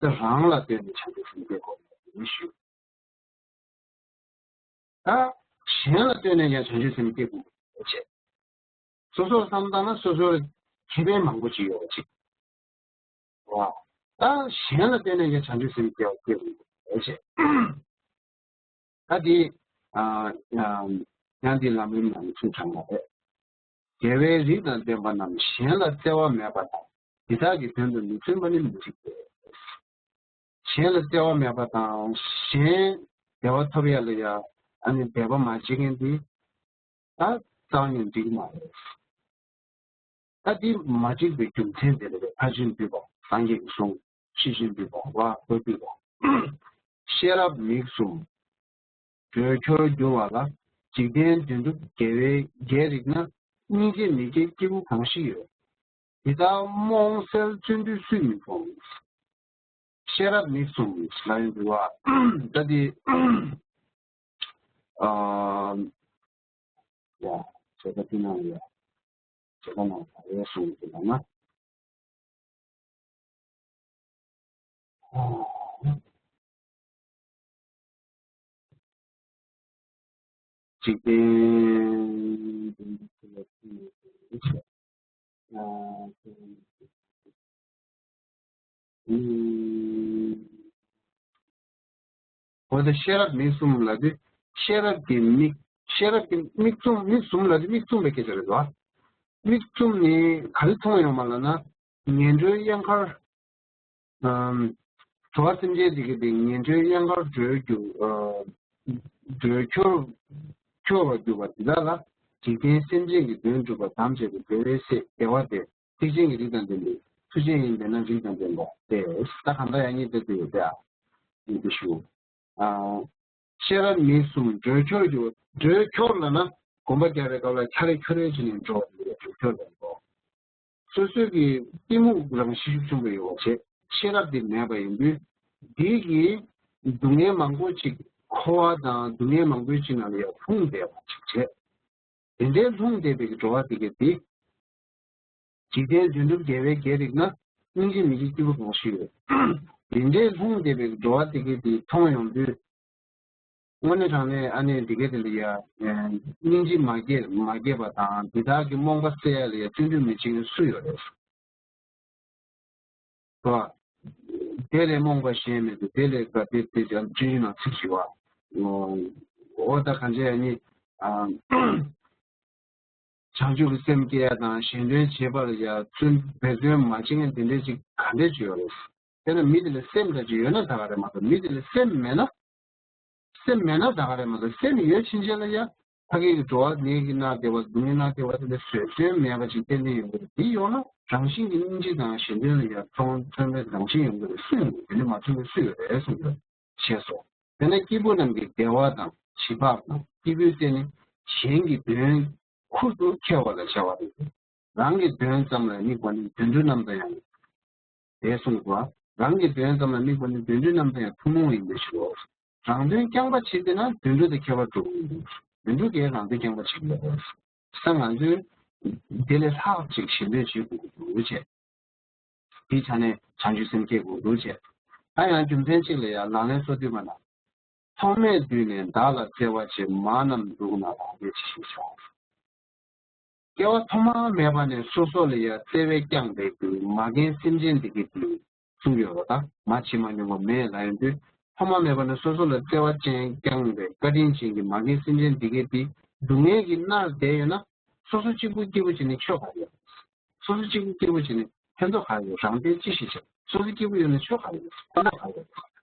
ད་རང་ལ་ལྟོས་ནས་བྱང་ཆུབ་སེམས་སྐྱེ་དགོས་ཡིན་ཞུ། ད་གཞན་ལ་ལྟོས་ནས་ཀྱང་བྱང་ཆུབ་སེམས་སྐྱེ་དགོས་པ་བྱས། སོ་སོར་བསམ་བཏང་ན་སོ་སོར་ཁེ་ཕན་མང་པོ་ཅིག་ཡོད་པ་ཅིག། བ། ད་གཞན་ལ་ལྟོས་ནས་ཀྱང་བྱང་ཆུབ་སེམས་སྐྱེ་བ་སྐྱེ་དགོས་པ་བྱས། ད་དེ། ཨ། ཨ། ཡང་དེ་ལམ་རིམ་ནང་ཚུར་དྲངས་པ་རེད། རྒྱལ་བའི་རིགས་དང་ལྡན་པ་རྣམས་གཞན་ལ་བརྩེ་བ་མེད་པ་དང་། དེ་དག་གི་དོན་དུ་མི་བརྩོན་པ་ནི་མི་འགྲིག་པས། གཞན་ལ་བརྩེ་བ་མེད་པ་དང་གཞན་བདེ་བ་ཐོབ་ཡ་ལ་ཡ་ཨ་ནི་འབད་པ་མ་བྱེད་མཁན་དེ་ད་རྩ་བ་ནས་འགྲིག་མ་རེད། ད་འདི་མ་འགྲིག་པའི་རྒྱུ་མཚན་དེ་ལ་ཕར་ཕྱིན་འདུས་པ། སངས་རྒྱས་ཀྱི་གསུང་། ཤེར་ཕྱིན་འདུས་པ། བ། ལྷོ་འདུས་པ། ཤེས་རབ་མིག་གསུམ་འགྲོས་འཁྱོར་འགྱུར་བ་ལ། འཇིག་རྟེན་དོན་གྲུབ་རྒྱལ་བའི་རྒྱལ་རིག་ན། སྙིང་རྗེ་མི་སྐྱེ་སྐྱེས་བུ་གང་ཞིག་ཡོད། དེ་དག་རྨོངས་སེལ་བརྩོན་འགྲུས་སུས་མི་ཕོངས། ཤེས་རབ་མིག་གསུམ་ལ་ཡོད་འདུག་བ། ད་འདི། ཨ། ཡ། བྱེད་པ་འདི་ནང་ཡ། བྱེད་པ་ནང་ད་རེས་གསུངས་འདུག་ན། འཇིག་རྟེན་འོ་ད་ཤེས་རབ་མིག་གསུམ་ལབ་དུས་ཤེས་རབ་ཀྱི་མིག་ཤེས་རབ་ཀྱི་མིག་བཙུམ། མིག་གསུམ་ལབ་དུས་མིག་བཙུམ་པའི་སྐད་ཆ་རེད་དོ། མིག་བཙུམ་ནས་ག་རེ་མཐོང་ཡོང་བ་ལབ་ན། ངན་འགྲོའི་གཡང་དཀར། ཨམ། འགྲོ་བ་སེམས་ཅན་དེ་གའི་དེ་ངན་འགྲོའི་གཡང་དཀར་འགྲོས་འགྱུར། ཨ། འགྲོས་འཁྱོར། འཁྱོར་བར་གྱུར་པ་དེ་དག་ལ། འཇིག་རྟེན་སེམས་ཅན་གྱི་དོན་སྒྲུབ་པར་དམ་བཅས་པའི་བདེ་བའི་སྲས་བདེ་བ་སྟེ། ཐེག་ཆེན་གྱི་རིགས་དང་ལྡན་པའི་མཐུ་ཅན་ཡིན་པས་ན་རིགས་དང་ལྡན་པ་སྟེ། ད་གང་ལྟར་ཡང་གཉིས་དེ་དེ་ཡོད་དེ། ཨ། ཡིན་དེ་ཞུ། ཨ། ཤེས་རབ་མིག་གསུམ་འགྲོས་འཁྱོར་གྱུར། འགྲོས་འཁྱོར་ལབ་ན་གོམ་པ་རྒྱག་པའི་སྐབས་ལ་འཁྱར་རེ་འཁྱོར་རེ་བྱས་ནས་འགྲོ་བ་དེ་ལ་འགྲོས་འཁྱོར་ལབ་ཀྱི་འདུག་སོ་སོའི་གི་གཏི་མུག་རང་བཞིན་ཤུགས་ཆེན་པོ་ཡོད་པ་བྱས། ཤེས་རབ་དེ་མེད་པ་ཡིན་དུས། འདི་གི་སྡུག་བསྔལ་མང་པོ་ཅིག་འཁོར་བ་དང་སྡུག་བསྔལ་མང་པོ་ཅིག་ནང་ལ་ཡང་ལྷུང་བསྡད་པ་ཅིག་བྱས། དེ་འདྲའི་ལྷུང་བསྡད་པའི་གི་འགྲོ་བ་དེ་ག་དེ། འཇིག་རྟེན་དོན་གྲུབ་རྒྱལ་བའི་རྒྱལ་རིག་ན། སྙིང་རྗེ་མི་སྐྱེ་སྐྱེས་བུ་གང་ཞིག་ཡོད། དེ་འདྲའི་ལྷུང་བསྡད་པའི་འགྲོ་བ་དེ་ག་དེ་མཐོང་ཡོང་དུས། དངོས་གནས་དྲང་གནས་ཨ་ནེ་འདི་ག་དེ་ལ་ཡ། སྙིང་རྗེ་མ་སྐྱེ་མ་སྐྱེ་བ་དང་དེ་དག་གི་རྨོངས་པ་སེལ་ཡ་ལ་ཡ་བརྩོན་འགྲུས་མི་བྱེད་མཁན་སུ་ཡོད་རེད། དེ་ལས་རྨོངས་པ་གཞན་མེད་དེ། དེ་ལས་དགའ་བདེ་དེ་ཀྱང་སྤྱོད་ཡུལ་ནང་ཚིག་ཞུ་བ། འོ་ད་གང་བྱས་ནི། བྱང་ཆུབ་ཀྱི་སེམས་སྐྱེ་ཡ་དང་གཞན་དོན་བྱེད་པ་ལ་ཡ་བརྩོན་འབད་བརྩོན་མ་བྱེད་མཁན་དེ་འདྲས་ཅིག་ག་འདྲས་ཅིག་ཡོད་རེད། དེ་ན་མི་དེ་ལ་སེམས་འདྲ་ཅིག་ཡོད་ན་ད་ག་རེད་མ་གཏོགས་མི་དེ་ལ་སེམས་མེད་ན། སེམས་མེད་ན་ད་ག་རེད་མ་གཏོགས་སེམས་ཡོད་ཕྱིན་ཆད་ལ་ཡ་ཕ་གི་གི་འགྲོ་བ་ནད་ཀྱིས་མནར་བསྡད་པ་སྡུག་བསྔལ་མནར་བསྡད་པ་དེ་ལ་བཟོད་བསྲན་མེད་པ་ཅིག་ཏན་ཏན་ཡོང་གི་རེད། དེ་ཡོང་ན་རང་བཞིན་གྱི་སྙིང་རྗེ་དང་གཞན་དོན་ལ་ཡ་བརྩོན་བརྩོན་པའི་རང་བཞིན་ཡོང་གི་རེད། སུ་ཡོང་གི་རེད། དེ་ལས་མ་བརྩོན་པའི་སུ་ཡོད་རེད་གསུངས་ཡོད། ཞེས་སོ། དེ་ནས་སྐྱེས་བུ་རྣམས་ཀྱི་བདེ་བ་དང་བྱིས་པ་དང་སྐྱེས་བུའི་རྩེ་ནི་གཞན་གྱི་དོན་ཁུར་དུ་འཁྱེར་བ་ལ་བྱ་བ་རེད། རང་གི་དོན་ཙམ་ལ་དམིགས་པ་ནི་དུད་འགྲོ་རྣམས་དང་ཡང་དེ་གསུངས་པ། རང་གི་དོན་ཙམ་ལ་དམིགས་པ་ནི་དུད་འགྲོ་རྣམས་དང་ཡང་ཐུན་མོང་ཡིན་པའི་ཕྱིར་རོ། རང་དོན་རྐྱང་པ་བྱེད་ཀྱི་ན་དུད་འགྲོ་དང་ཁྱད་པར་འགྲོ་གི་ཡིན། དུད་འགྲོ་གིས་རང་དོན་རྐྱང་པ་བྱེད་ཀྱི་ཡོད་རེད། ས་ང་ཚོས་དེ་ལས་ལྷག་ཅིག་གཞན་དོན་བྱེད་དགོས་ཀྱི་འདུག་ཅེས། དེའི་ཆ་ནས་བྱང་ཆུབ་སེམས་བསྐྱེད་དགོས་འདུག་ཅེས། ད་ཡང་རྒྱུ་མཚན་གཅིག་ལ་ཡང་ལག་ལེན་སོ་བདུན་པ་ན། ཐོག་མེད་དུས་ནས་བདག་ལ་བརྩེ་བ་བྱེད། མ་རྣམས་སྡུག་ན་རང་བདེ་ཅི་ཞིག་བྱ། སྐྱེ་བ་ཐོག་མ་མེད་པ་ནས་སོ་སོ་ལ་ཡང་བརྩེ་བས་བསྐྱངས་པའི་དུས་མ་རྒན་སེམས་ཅན་འདི་གའི་དུས་གསུངས་ཡོད་པ་དང་མ་ཕྱི་མ་མྱོང་བ་མེད་ལ་ཡོང་དུས་ཐོག་མ་མེད་པ་ནས་སོ་སོ་ལ་བརྩེ་བ་ཅན་བསྐྱངས་པའི་བཀའ་དྲིན་ཅན་གྱི་མ་རྒན་སེམས་ཅན་འདི་གའི་དུས་སྡུག་བསྔལ་གྱིས་མནར་བསྡད་ཡོད་ན་སོ་སོ་གཅིག་པུ་སྐྱིད་པོ་བྱས་ནས་ཆོས་ག་རེ་ཡོད། སོ་སོ་གཅིག་པུ་སྐྱིད་པོ་བྱས་ནས་ཕན་ཐོགས་ག་རེ་ཡོད། རང་དོན་ཅི་ཞིག་བྱེད། སོ་སོ་སྐྱིད་པོ་ཡོད་ན་ཆོས་ག་རེ་ཡོད། ཕན་ཐོགས་ག་རེ་ཡོད།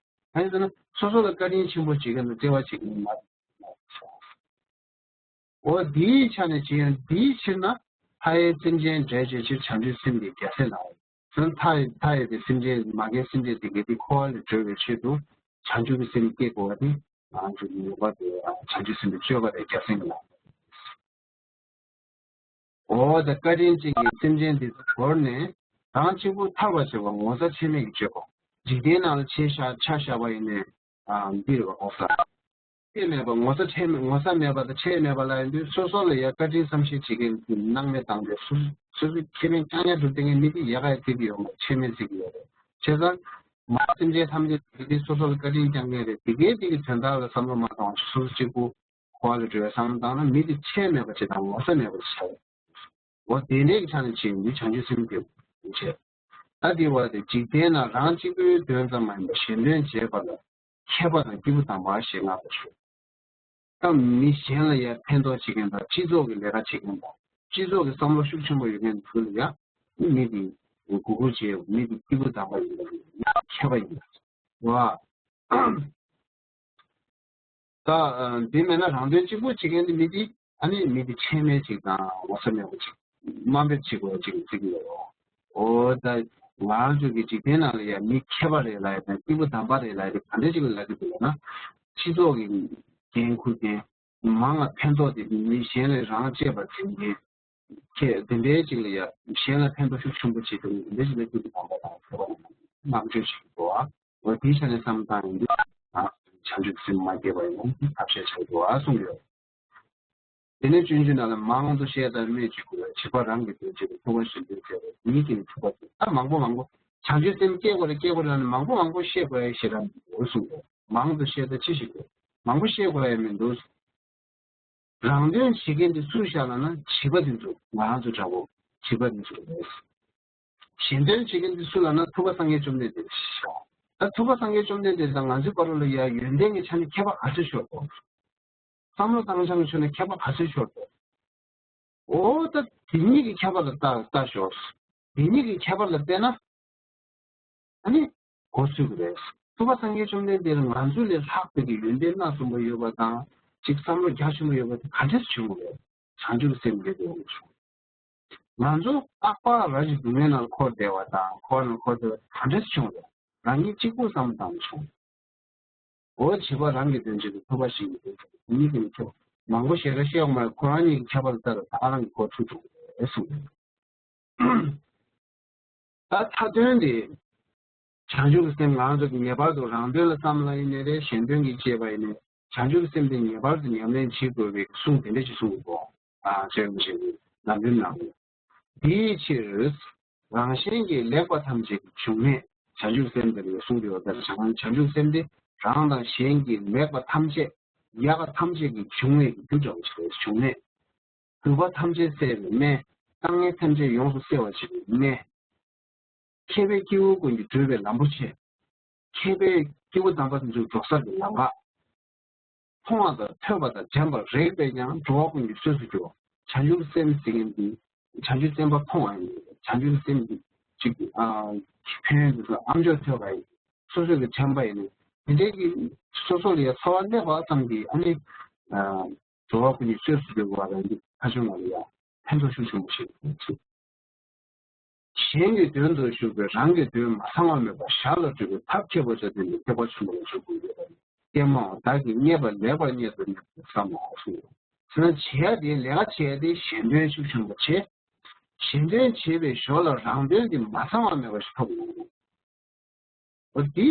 གང་ཡིན་ཟེར་ན་སོ་སོ་ལ་བཀའ་དྲིན་ཆེན་པོ་བྱེད་མཁན་དང་བརྩེ་བ་བྱེད་མཁན་མ། འོ་འདིའི་ཆ་ནས་བྱེད་ཡང་འདིའི་ཕྱིར་ན་མཐའ་ཡས་སེམས་ཅན་བསྒྲལ་བྱའི་ཕྱིར་བྱང་ཆུབ་སེམས་ཀྱི་རྒྱལ་སྲས་ལགས། མཐའ་མཐའ་ཡས་པའི་སེམས་ཅན་མ་རྒན་སེམས་ཅན་དེ་གའི་དེ་འཁོར་བ་ལས་གྲོལ་བའི་ཆེད་དུ་བྱང་ཆུབ་ཀྱི་སེམས་བསྐྱེད་དགོས་པ་དེ་ང་ཚོ་ངེས་པར་དུ་བྱང་ཆུབ་སེམས་དཔའི་སྤྱོད་པ་རེད། རྒྱལ་སྲས་ལགས། འོ་ད་བཀའ་དྲིན་ཅན་གྱི་སེམས་ཅན་འདི་ཚོ་བོར་ནས་རང་གཅིག་པུ་ཐར་བར་བྱེད་པ་ངོ་ཚ་ཁྲེལ་མེད་ཀྱི་སྤྱོད་པ། འཇིག་རྟེན་ནང་ལ་ཆ་བཞག་ཆ་བཞག་པ་ཡིན་ནའི་འདི་རེད་པ། ངོ་ཚ་ཁྲེལ་མེད་པ། ངོ་ཚ་ཁྲེལ་མེད། ངོ་ཚ་མེད་པ་དང་ཁྲེལ་མེད་པ་ལ་ཡིན་དུས་སོ་སོ་ལ་ཡ་བཀའ་དྲིན་བསམ་ཤེས་བྱེད་མཁན་གྱི་སྣང་མེད་བཏང་སྟེ་སོ་སོ་སོ་ཁེ་ཕན་རྐྱང་རྐྱང་སྒྲུབ་བསྡད་མཁན་མི་དེ་ཡག་ག་ཡ་བརྩི་གི་ཡོད་མ་རེད། ཁྲེལ་མེད་བརྩི་གི་ཡོད་རེད། བྱས་ཙང་མ་སེམས་ཅན་ཐམས་ཅད་དེ་སོ་སོ་ལ་བཀའ་དྲིན་བསྐྱངས་མཁན་རེད། དེ་གའི་དེ་གི་དོན་དག་ལ་བསམ་བློ་མ་བཏང་བ་སོ་སོ་གཅིག་པུ། འཁོར་བ་ལས་གྲོལ་བའི་བསམ་བློ་བཏང་ན་མི་དེ་ཁྲེལ་མེད་པ་ཅིག་དང་ངོ་ཚ་མེད་པ་ཅིག་ཆགས་ཡོད། འོ་དེ་འདྲའི་ཆ་ནས་བྱས་ཡིན་དུས་བྱང་ཆུབ་སེམས་སྐྱེ་དགོས་བྱས། ད་དེ་བར་དེ་འཇིག་རྟེན་ན་རང་གཅིག་པུའི་དོན་ཙམ་མ་ཡིན་པར་གཞན་དོན་བྱེད་པ་ལ་མཁས་པ་དང་སྐྱེས་བུ་དམ་པ་ཞེས་བསྔགས་པ་བྱུང་། ད་མི་གཞན་ལ་ཡང་ཕན་ཐོགས་བྱེད་མཁན་དང་སྤྱི་ཚོགས་ཀྱི་ལས་ཀ་བྱེད་མཁན་དང་སྤྱི་ཚོགས་ཀྱི་བསམ་བློ་ཤུགས་ཆེན་པོ་ཡོད་མཁན་ཚོ་ལ་ཡང་མི་དེ་མགོ་སྐོར་བྱེད། མི་དེ་སྐྱེས་བུ་དམ་པ་ཡིན་པ་མཁས་པ་ཡིན་པ་བ། ད་འདི་མེད་ན་རང་དོན་གཅིག་པུ་བྱེད་མཁན་དེ་མི་དེ་ཨ་ནི་མི་དེ་ཁྲེལ་མེད་ཅིག་དང་ངོ་ཚ་མེད་པ་ཅིག་དམའ་འབེབས་བྱེད་དགོས་ཅིག་བརྩི་གི་ཡོད་རེད། འོ་ད་ང་རང་ཚོ་གི་འཇིག་རྟེན་ནང་ལ་ཡ་མི་མཁས་པ་རེད་ལབ་ཡ་དང་སྐྱེས་བུ་དམ་པ་རེད་ལབ་ཡ་དེ་ག་འདྲ་ཅིག་ལ་ལབ་ཀྱི་འདུག་ལབ་ན། སྤྱི་ཚོགས་ཀྱི་འགན་འཁུར་མཁན་མང་ལ་ཕན་ཐོགས་དེ་མི་གཞན་ལས་རང་གཅེས་པར་འཛིན་མཁན། ཁྱེད་དེ་འདྲའི་ཅིག་ལ་ཡ་གཞན་ལ་ཕན་ཐོགས་ཤུགས་ཆེན་པོ་བྱེད་ཐུབ་མཁན་དེ་འདྲ་ཅིག་ལ་སྐྱེས་བུ་དམ་པ་དང་ཁྱད་པར་རྣམ་དཔྱོད་ཞིག་འགྲོ་བ། འོ་དེའི་ཆ་ནས་བསམ་བློ་བཏང་ཡོང་དུས་ཨ་བྱང་ཆུབ་སེམས་མ་སྐྱེས་པ་ཡིན་ན་ཐབས་ཤེས་བྱ་དགོས་ཨ་གསུངས་ཡོད། དེ་ནས་སྤྱོད་འཇུག་ནང་ལ་མང་དུ་བཤད་དང་སྨོས་ཅི་དགོས། བྱིས་པ་རང་གི་དོན་བྱེད་པའི་ཐུབ་པ་གཞན་དོན་བྱེད་པའི་ཉིད་ཀྱིས་ནི་ཐུབ་པ་བྱེད། ཨ་མང་པོ་མང་པོ་བྱང་ཆུབ་སེམས་སྐྱེ་དགོས་རེད་སྐྱེ་དགོས་རེད་ལབ་ནས་མང་པོ་མང་པོ་བཤད་དགོས་ཡ་ཞེ་དྲག་མི་འདུག་གསུངས་ཡོད། མང་དུ་བཤད་དང་ཅི་ཞིག་དགོས། མང་པོ་བཤད་དགོས་ཡ་མི་འདུག་རང་དོན་བྱེད་མཁན་དེ་སུ་ཤག་ལབ་ན་བྱིས་པ་དེ་ཚོ་ང་རང་ཚོ་འདྲ་པོ་བྱིས་པ་དེ་ཚོ་རེད། གཞན་དོན་བྱེད་མཁན་དེ་སུ་ལབ་ན་ཐུབ་པ་སངས་རྒྱས་བཅོམ་ལྡན་འདས་ཤག་ད་ཐུབ་པ་སངས་རྒྱས་བཅོམ་ལྡན་འདས་དང་ང་ཚོའི་བར་ལ་ཡ་ཡོན་ཏན་གྱི་ཆ་ནས་ཁྱད་པར་ག་ཚོད་ཤོར་འདུག་བསམ་བློ་བཏང་སྟངས་ཀྱི་ཆ་ནས་ཁྱད་པར་ག་ཚོད་ཤོར་འདུག་འོ་ད་དེ་གཉིས་ཀྱི་ཁྱད་པར་ལ་ལྟ་ལྟ་ཤོག་དེ་གཉིས་ཀྱི་ཁྱད་པར་ལ་བལྟས་ན། ཨ་ནི། གོ་ཚོད་ཀྱི་རེད། ཐུབ་པ་སངས་རྒྱས་བཅོམ་ལྡན་འདས་ལ་ང་ཚོ་ལས་ལྷག་པའི་གི་ཡོན་ཏན་སྣ་གསུམ་པོ་ཡོད་པ་དང་གཅིག་བསམ་བློ་རྒྱ་ཆེན་པོ་ཡོད་པ་དེ་ག་འདྲས་བྱུང་བ་རེད། བྱང་ཆུབ་སེམས་རེད་དེ་འོང་བྱུང་། ང་ཚོ་རྟག་པར་ར་ཞིག་སྡུག་བསྔལ་ནང་འཁོར་བསྡད་པ་དང་འཁོར་ནང་འཁོར་བསྡད་པ་དེ་ག་འདྲས་བྱུང་བ་རེད། རང་ཉིད་གཅིག་པུ་བསམ་བློ་བཏང་བྱུང་། འོ་བྱིས་པ་རང་གི་དོན་བྱེད་པའི་ཐུབ་པ་ཞིག་ཡིན་དུས་མི་དེ་ནི་ཁྱོད་མང་པོ་ཞེ་དྲག་བཤད་ཡོང་མ་རེད། ཁོ་རང་ཉིད་ཀྱི་ཁྱད་པར་ལ་ལྟ་རུ་ད་རང་གི་གོ་ཐུག་འགྲོ་གི་རེད་གསུངས། ད་མཐའ་དོན་དེ། བྱང་ཆུབ་ཀྱི་སེམས་ང་རང་ཚོ་གི་ངེས་པར་དུ་རང་དོན་ལ་བསམ་ལ་ཡིན་ནའི་རེད། གཞན་དོན་གྱི་བྱེད་པ་ཡིན་ནའི་བྱང་ཆུབ་ཀྱི་སེམས་དེ་ངེས་པར་དུ་ཉམས་ལེན་བྱེད་དགོས་པའི་གསུང་དེ་འདྲ་ཞིག་གསུངས་འདུག་ཨ་ཆེན་པོ་ཆེན་པོའི་ལམ་རིམ་ནང་ལ། དེའི་ཕྱིར། རང་གཞན་གྱི་ལེགས་པ་ཐམས་ཅད་ཀྱི་འབྱུང་གནས། བྱང་ཆུབ་སེམས་དེ་ལ་གསུངས་ཡོད་པ་ལྟར་བྱང་བྱང་ཆུབ་སེམས་དེ་རང་དང་གཞན་གྱི་ལེགས་པ་ཐམས་ཅད་ཡག་པ་ཐམས་ཅད་ཀྱི་འབྱུང་གནས་ཀྱི་རྒྱུ་འདྲ་བོ་ཞིག་རེད། འབྱུང་གནས། སྡུག་པ་ཐམས་ཅད་སེལ་བའི་གནས། དཀའ་ངལ་ཐམས་ཅད་ཡོངས་སུ་སེལ་བར་བྱེད་པའི་གནས། མཁས་པའི་སྐྱེ་བོ་ཀུན་གྱི་བགྲོད་པའི་ལམ་པོ་ཆེ། མཁས་པའི་སྐྱེ་བོ་དམ་པ་དེ་ཚོའི་འགྲོ་ས་ཀྱི་ལམ་ཁ། མཐོང་བ་དང་ཐོས་པ་དང་དྲན་པ་རེག་པས་ཀྱང་འགྲོ་བ་ཀུན་གྱི་གསོས་སུ་འགྱུར་བ། བྱང་ཆུབ་སེམས་ཟེར་མཁན་འདི་བྱང་ཆུབ་སེམས་དཔའ་མཐོང་བ་ཡིན། བྱང་ཆུབ་སེམས་ཀྱི་ཅིག་ཨ་ཕན་ཡོན་དུ་ཨ་མཆོག་ཐོས་པ་ཡིན། སོ་སོ་གི་དྲན་པ་ཡིན་ནི་དེ་འདྲའི་གི་སོ་སོ་ལ་ཡ་ཚོར་བ་སླེབས་པ་ཙམ་གྱིས་ཨ་ནི་ཨ་འགྲོ་བ་ཀུན་གྱི་གསོས་སུ་འགྱུར་བ་རང་གི་ཁ་བྱུང་བ་ལ་ཡ་ཕན་ཐོགས་ཤུགས་ཆེན་པོ་ཞིག་ཡོད། གཞན་གྱི་དོན་དུ་ཞུགས་པའི་རང་གི་དོན་མ་ཚང་བ་མེད་པར་ཞར་ལ་སྒྲུབ་པའི་ཐབས་མཁས་པོ་བྱ་དེ་ནི་ཐེག་པ་ཆེན་པོ་ལ་འཇུག་དགོས་ཡོད་པ་ཡིན། ཀྱེ་མའོ། བདག་གིས་རྙེད་པ་ལེགས་པར་རྙེད་དོ་སྙམ་དུ་བསམ་མོ་གསུངས། ཟེར་ན་བྱེད་ཡ་དེ་ལས་ཀ་བྱེད་ཡ་དེ་གཞན་དོན་ཤུགས་ཆེན་པོ་བྱེད། གཞན་དོན་བྱེད་པའི་ཞོར་ལ་རང་དོན་དེ་མ་ཚང་བ་མེད་པ་ཞིག་ཐོབ་ཡོང་གི་འདུག་འོ་དེ།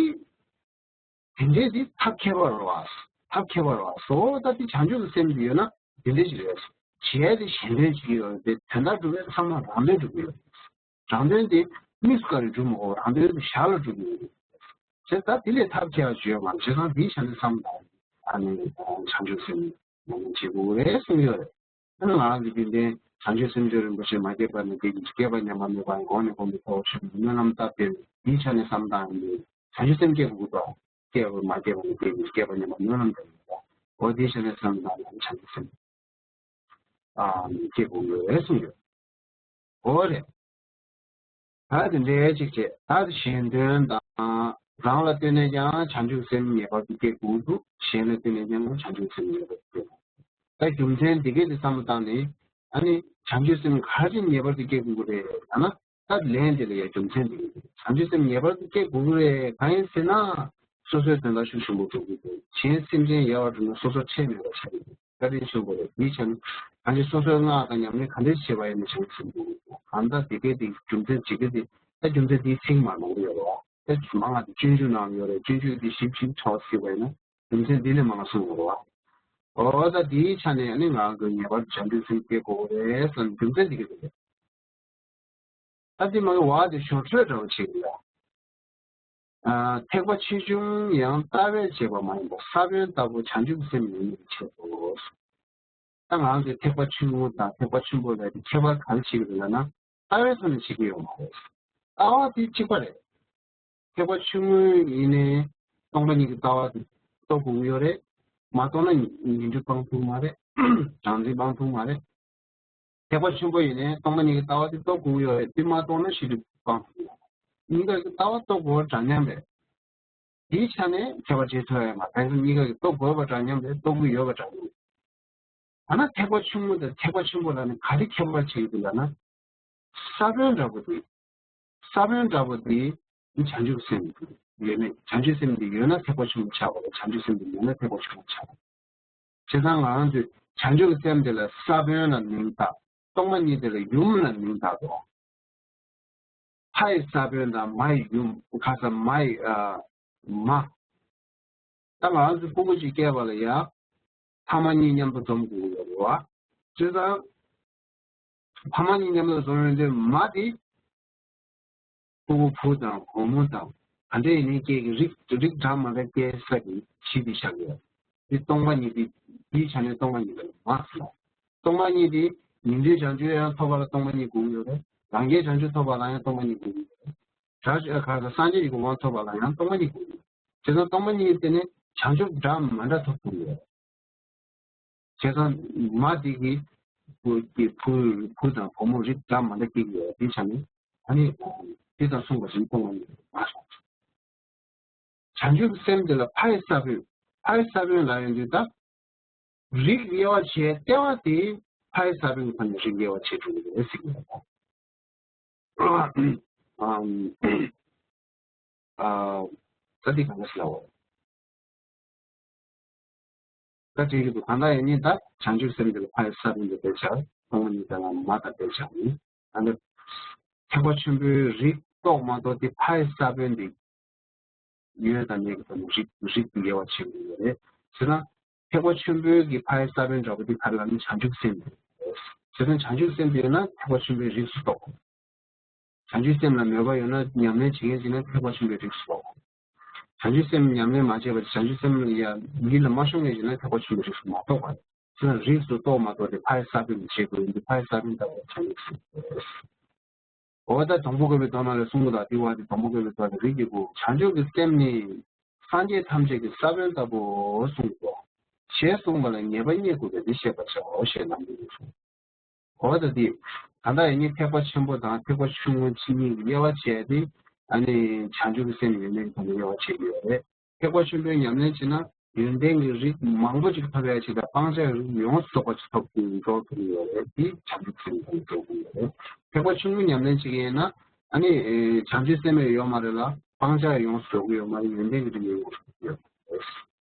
དེ་འདྲའི་དེ་ཐབས་མཁས་པ་རེད་བ། ཐབས་མཁས་པ་རེད་བ། སོ་ད་དེ་བྱང་ཆུབ་ཀྱི་སེམས་དེ་ཡོད་ན་དེ་འདྲ་ཞིག་རེད། བྱེད་ཡ་དེ་གཞན་དོན་བྱེད་ཀྱི་ཡོད་རེད་དེ་དོན་དག་སྒྲུབ་པའི་ཚང་མ་རང་དོན་སྒྲུབ་ཀྱི་ཡོད་རེད། རང་དོན་དེ་དམིགས་སུ་བཀར་ནས་སྒྲུབ་མི་དགོས། རང་དོན་དེ་ཞར་ལ་སྒྲུབ་ཀྱི་ཡོད་རེད། བྱས་ཙང་དེ་ལས་ཐབས་མཁས་པ་ཞིག་ཡོད་མ་རེད། བྱས་ཙང་དེའི་ཆ་ནས་བསམ་དང་ཨ་ནི་བྱང་ཆུབ་སེམས་བྱེད་དགོས་རེད་གསུངས་ཡོད་རེད། ང་རང་གི་རྒྱུན་ལྡན་བྱང་ཆུབ་སེམས་མཆོག་རིན་པོ་ཆེ་མ་སྐྱེས་པ་ནས་སྐྱེས་ཀྱི་སྐྱེས་པ་ཉམས་པ་མེད་པ་གོང་ནས་གོང་དུ་འཕེལ་བར་ཤོག་སྨོན་ལམ་བཏབ་སྟེ་དེའི་ཆ་ནས་བསམ་བཏང་ཡིན་དུས་བྱང་ཆུབ་སེམས་སྐྱེ་དགོས་ཀྱི་འདུག་སྐྱེས་པ་མ་སྐྱེས་པ་ནས་སྐྱེས་ཀྱི་སྐྱེས་པ་ཉམས་པ་སྨོན་ལམ་བཏབ་ཡིན་འདུག་འོ་དེའི་ཆ་ནས་བསམ་བཏང་ཡང་བྱང་ཆུབ་སེམས་ཨ་སྐྱེ་དགོས་ཀྱི་རེད་གསུངས་ཡོད། འོ་རེད། ད་དེ་འདྲའི་ཅིག་བྱེད། ད་གཞན་དོན་དང་རང་ལ་ལྟོས་ནས་ཀྱང་བྱང་ཆུབ་སེམས་ངེས་པར་དུ་སྐྱེ་དགོས་འདུག་གཞན་ལ་ལྟོས་ནས་ཀྱང་བྱང་ཆུབ་སེམས་ངེས་པར་དུ་སྐྱེ་དགོས། ད་རྒྱུ་མཚན་འདི་གས་དེ་བསམ་བློ་བཏང་ནས་ཨ་ནི་བྱང་ཆུབ་སེམས་ག་རེ་ངེས་པར་དུ་སྐྱེ་དགོས་ཀྱི་རེད་ལབ་ན། ད་ལན་དེ་ལ་ཡང་རྒྱུ་མཚན་འདི་གས་རེད། བྱང་ཆུབ་སེམས་ངེས་པར་དུ་སྐྱེ་དགོས་ཀྱི་རེད། གང་ཡིན་ཟེར་ན་སོ་སོའི་དོན་དག་ཤུགས་ཆེན་པོ་སྒྲུབ་དགོས་འདུག་གཞན་སེམས་ཅན་ཡལ་བར་འགྲོ་ན་སོ་སོར་ཁྲེལ་མེད་པར་བྱ་དགོས་འདུག་བཀའ་དྲིན་ཆེན་པོ་རེད། དེའི་ཆ་ནས་གང་ཅི་སོ་སོའི་སྔགས་དང་ཉམས་ལེན་ག་འདྲས་བྱས་པ་ཡིན་ན་བྱང་ཆུབ་སེམས་འགྲུབ་ཀྱི་འདུག་གང་ལྟར་དེ་གའི་དེ་རྒྱུ་མཚན་ཇི་ག་དེ་ད་རྒྱུ་མཚན་དེའི་ཚིག་མ་ནོར་ཡོད་རེད་བ། ད་མ་ང་དེ་སྤྱོད་འཇུག་ནང་ཡོད་རེད། སྤྱོད་འཇུག་དེ་ཞིབ་ཞིབ་ཆ་བ་གཟིགས་པ་ཡིན་ན་རྒྱུ་མཚན་དེ་ལས་མང་གསུངས་ཡོད་རེད་བ། འོ་ད་དེའི་ཆ་ནས་ནི་ང་གི་ངེས་པར་བྱང་ཆུབ་སེམས་སྐྱེ་དགོས་རེད་ཟེར་ན་རྒྱུ་མཚན་དེ་ག་དེ་རེད། ད་དེ་མ་གི་བ་དེ་ཞོར་འཕྲོས་འདྲ་བོ་བྱེད་ཀྱི་ཡོད། ཐེག་པ་ཆེ་ཆུང་ཡང་ལྟ་བས་བྱས་པ་མ་ཡིན་པར་ས་བོན་ལྟ་བུ་བྱང་ཆུབ་སེམས་ཡིན་པའི་ཕྱིར་རོ། ད་ང་ཚོས་ཐེག་པ་ཆུང་ངུ་དང་ཐེག་པ་ཆེན་པོ་ལབ་དེ་ཁྱད་པར་ག་རེ་བྱེད་ཀྱི་རེད་ལབ་ན་ལྟ་བའི་ཐོག་ནས་བྱེད་ཀྱི་ཡོད་མ་རེད། ལྟ་བ་དེ་གཅིག་པ་རེད། ཐེག་པ་ཆུང་ངུ་ཡིན་ནའི་སྟོང་པ་ཉིད་ཀྱི་ལྟ་བ་དེ་རྟོགས་དགོས་ཀྱི་ཡོད་རེད། མ་རྟོགས་ན་ཉན་ཐོས་སྤང་ཐུབ་མ་རེད། གྲངས་འཛིན་སྤང་ཐུབ་མ་རེད། ཐེག་པ་ཆེན་པོ་ཡིན་ནའི་སྟོང་པ་ཉིད་ཀྱི་ལྟ་བ་དེ་རྟོགས་དགོས་ཀྱི་ཡོད་རེད། དེ་མ་རྟོགས་ན་ཤེས་རིག་སྤང་ཐུབ་ཡོད་རེད། གཉིས་ཀ་གི་ལྟ་བ་རྟོགས་དགོས་པ་འདྲ་མཉམ་རེད། དེའི་ཆ་ནས་ཁྱད་པར་འབྱེད་ཐུབ་ཡ་མ་རེད། གཉིས་ཀ་གི་རྟོགས་དགོས་པ་འདྲ་མཉམ་རེད། རྟོགས་ཀྱི་ཡོད་པ་འདྲ་མཉམ་རེད། ད་ནི་ཐེག་པ་ཆུང་ངུ་དང་ཐེག་པ་ཆེན་པོ་ལ་ནི་ག་རེ་ཁྱད་པར་འབྱེད་ཀྱི་འདུག་ལབ་ན། ས་བོན་འདྲ་པོ་དེ། ས་བོན་འདྲ་པོ་དེ་བྱང་ཆུབ་སེམས་ཡོད་མེད། བྱང་ཆུབ་སེམས་དེ་ཡོད་ན་ཐེག་པ་ཆེན་པོ་ཆགས་པ་རེད། བྱང་ཆུབ་སེམས་དེ་མེད་ན་ཐེག་པ་ཆུང་ངུ་ཆགས་པ་རེད། བྱས་ཙང་ང་རང་ཚོས་བྱང་ཆུབ་སེམས་དེ་ལ་ས་བོན་ལ་མིང་བཏགས། སྟོང་པ་ཉིད་དེ་ལ་ཡུམ་ལ་མིང་བཏགས་འདུག་ཕ་ཡི་ས་བོན་དང་མ་ཡི་ཡུམ། ཁ་ས་མ་ཡི་ཨ་མ། ད་ང་རང་ཚོ་ཕྲུ་གུ་ཅིག་སྐྱེས་པ་ལ་ཡ་ཕ་མ་གཉིས་མཉམ་དུ་འཛོམས་དགོས་ཀྱི་ཡོད་རེད་བ། བྱས་ཙང་ཕ་མ་གཉིས་མཉམ་དུ་འཛོམས་ཡོང་དུས་མ་དེ་ཕྲུ་གུ་བུ་དང་བུ་མོ་དང་ག་འདྲ་ཡིན་ནའི་སྐྱེ་གི་རིགས་རིགས་འདྲ་མི་འདྲ་སྐྱེ་ས་གི་གཞི་དེ་ཆགས་ཀྱི་ཡོད། དེ་སྟོང་པ་ཉིད་དེ་དེའི་ཆ་ནས་སྟོང་པ་ཉིད་དེ་མ་ཟེར། སྟོང་པ་ཉིད་དེ་ཉན་ཐོས་བྱང་ཆུབ་ཡང་ཐོབ་པ་ལ་སྟོང་པ་ཉིད་དགོས་ཀྱི་ཡོད་རེད། རང་རྒྱལ་བྱང་ཆུབ་ཐོབ་པ་ལ་ཡང་སྟོང་པ་ཉིད་དགོས་ཀྱི་ཡོད་རེད། བྱ་ག་ས་སངས་རྒྱས་ཀྱི་གོ་འཕང་ཐོབ་པ་ལ་ཡང་སྟོང་པ་ཉིད་དགོས་ཀྱི་ཡོད། བྱས་ཙང་སྟོང་པ་ཉིད་དེ་ནི་བྱང་ཆུབ་འདྲ་མི་འདྲ་ཐོབ་ཐུབ་ཀྱི་ཡོད། བྱས་ཙང་མ་དེ་གིས་བུ་གི་བུ་བུ་དང་བུ་མོ་རིགས་འདྲ་མི་འདྲ་སྐྱེ་གི་ཡོད་པའི་ཆ་ནས་ཨ་ནི་དེ་དང་མཚུངས་པ་ཞིག་སྟོང་པ་ཉིད་མ་སོང་། བྱང་ཆུབ་སེམས་དེ་ལ་ཕ་ཡི་ས་བོན། ཕ་ཡི་ས་བོན་ལབ་ཡོང་དུས་ད་རིགས་དབྱེ་བ་བྱས་ལྟེ་བ་དེ་ཕ་ཡི་ས་བོན་གྱི་ཐོག་ནས་རིགས་དབྱེ་བ་བྱེད་ཐུབ་ཀྱི་རེད་ཟེར་གྱི་ཡོད་པ། ཨམ། ཨ། ད་འདི་གང་ག་ཞིག་ལབ་འོ། ད་དེ་རིགས་དུ་གང་ལྟར་ཡང་ཉིད་ད་བྱང་ཆུབ་སེམས་འདི་ལ་ཕ་ཡི་ས་བོན་དུ་དཔེ་བྱ། སྟོང་པ་ཉིད་དེ་ལ་མ་དང་དཔེ་བྱ་ནི། ད་ནི་ཐེག་པ་ཆེན་པོའི་རིགས་རྟོགས་མ་རྟོགས་དེ་ཕ་ཡི་ས་བོན་དེ་ཡོད་དང་མེད་ཀྱི་ཐོག་ནས་རིགས་རིགས་དེ་དབྱེ་བ་ཕྱེ་དགོས་ཡོད་རེད། བྱས་ན་ཐེག་པ་ཆེན་པོའི་གི་ཕ་ཡི་ས་བོན་འདྲ་པོ་དེ་ག་རེ་ལབ་ན་བྱང་ཆུབ་སེམས་རེད། བྱས་ཙང་བྱང་ཆུབ་སེམས་དེ་ཡོད་ན་ཐེག་པ་ཆེན་པོའི་རིགས་སུ་གཏོགས། བྱང་ཆུབ་སེམས་ལ་མོས་པ་ཡོད་ན་ཉམས་ལེན་བྱེད་མཁན་ཅིག་ན་ཐེག་པ་ཆེན་པོའི་རིགས་སུ་གཏོགས། བྱང་ཆུབ་སེམས་ཉམས་ལེན་མ་བྱས་པར་བྱང་ཆུབ་སེམས་ལ་ཡ་ཡིད་ལ་མ་ཤོང་མཁན་ཅིག་ན་ཐེག་པ་ཆེན་པོའི་རིགས་སུ་མ་གཏོགས་པ་རེད། ཚུར་རིགས་སུ་གཏོགས་མ་གཏོགས་དེ་ཕ་ཡི་ས་བོན་དུ་བྱེད་དགོས་ཡིན་དུས་ཕ་ཡི་ས་བོན་ལྟ་བུ་བྱང་ཆུབ་སེམས་རེད། འོ་ད་དང་པོ་བཀོད་པའི་མདོ་ནང་ལ་གསུང་གི་ད་དེ་བ་དེ་དང་པོ་བཀོད་པའི་མདོ་ནས་རིགས་ཀྱི་བུ་བྱང་ཆུབ་ཀྱི་སེམས་ནི་སངས་རྒྱས་ཐམས་ཅད་ཀྱི་ས་བོན་ལྟ་བུའོ་གསུངས་སོ། ཞེས་གསུངས་པ་ལ་ངེས་པ་རྙེད་དགོས་པས་འདི་བཤད་པར་བྱའོ་ཞེས་ལམ་འདི་གསུངས། འོ་ད་འདི། གང་ལྟར་ཡིན་ནའི་ཐེག་པ་ཆེན་པོ་དང་ཐེག་པ་ཆུང་ངུ་ཕྱི་གཉིས་ཀྱི་དབྱེ་བ་བྱས་ཏེ། ཨ་ནི་བྱང་ཆུབ་ཀྱི་སེམས་ཡོན་ཏན་གྱི་དབྱེ་བ་བྱེད་ཀྱི་ཡོད་རེད། ཐེག་པ་ཆེན་པོའི་ཉམས་ལེན་བྱས་ན་ཡོན་ཏན་གྱི་རིགས་མང་པོ་ཅིག་ཐོབ་ཡ་ཆེད་དུ་སྤང་བྱ་རིགས་ཡོངས་སུ་རྫོགས་པ་ཅིག་ཐོབ་ཀྱི་འགྲོ་ཐུབ་ཀྱི་ཡོད་རེད། འདི་བྱང་ཆུབ་སེམས་དང་འགྲོ་གི་ཡོད་རེད། ཐེག་པ་ཆུང་ངུ་ཉམས་ལེན་བྱེད་ཀྱི་ཡིན་ན་ཨ་ནི་བྱང་ཆུབ་སེམས་ཡོད་མ་རེད་ལ་སྤང་བྱ་ཡོངས་སུ་རྫོགས་ཀྱི་ཡོད་མ་རེད། ཡོན་ཏན་གྱི་རིགས་ཡོངས་སུ་རྫོགས་ཀྱི་ཡོད་རེད།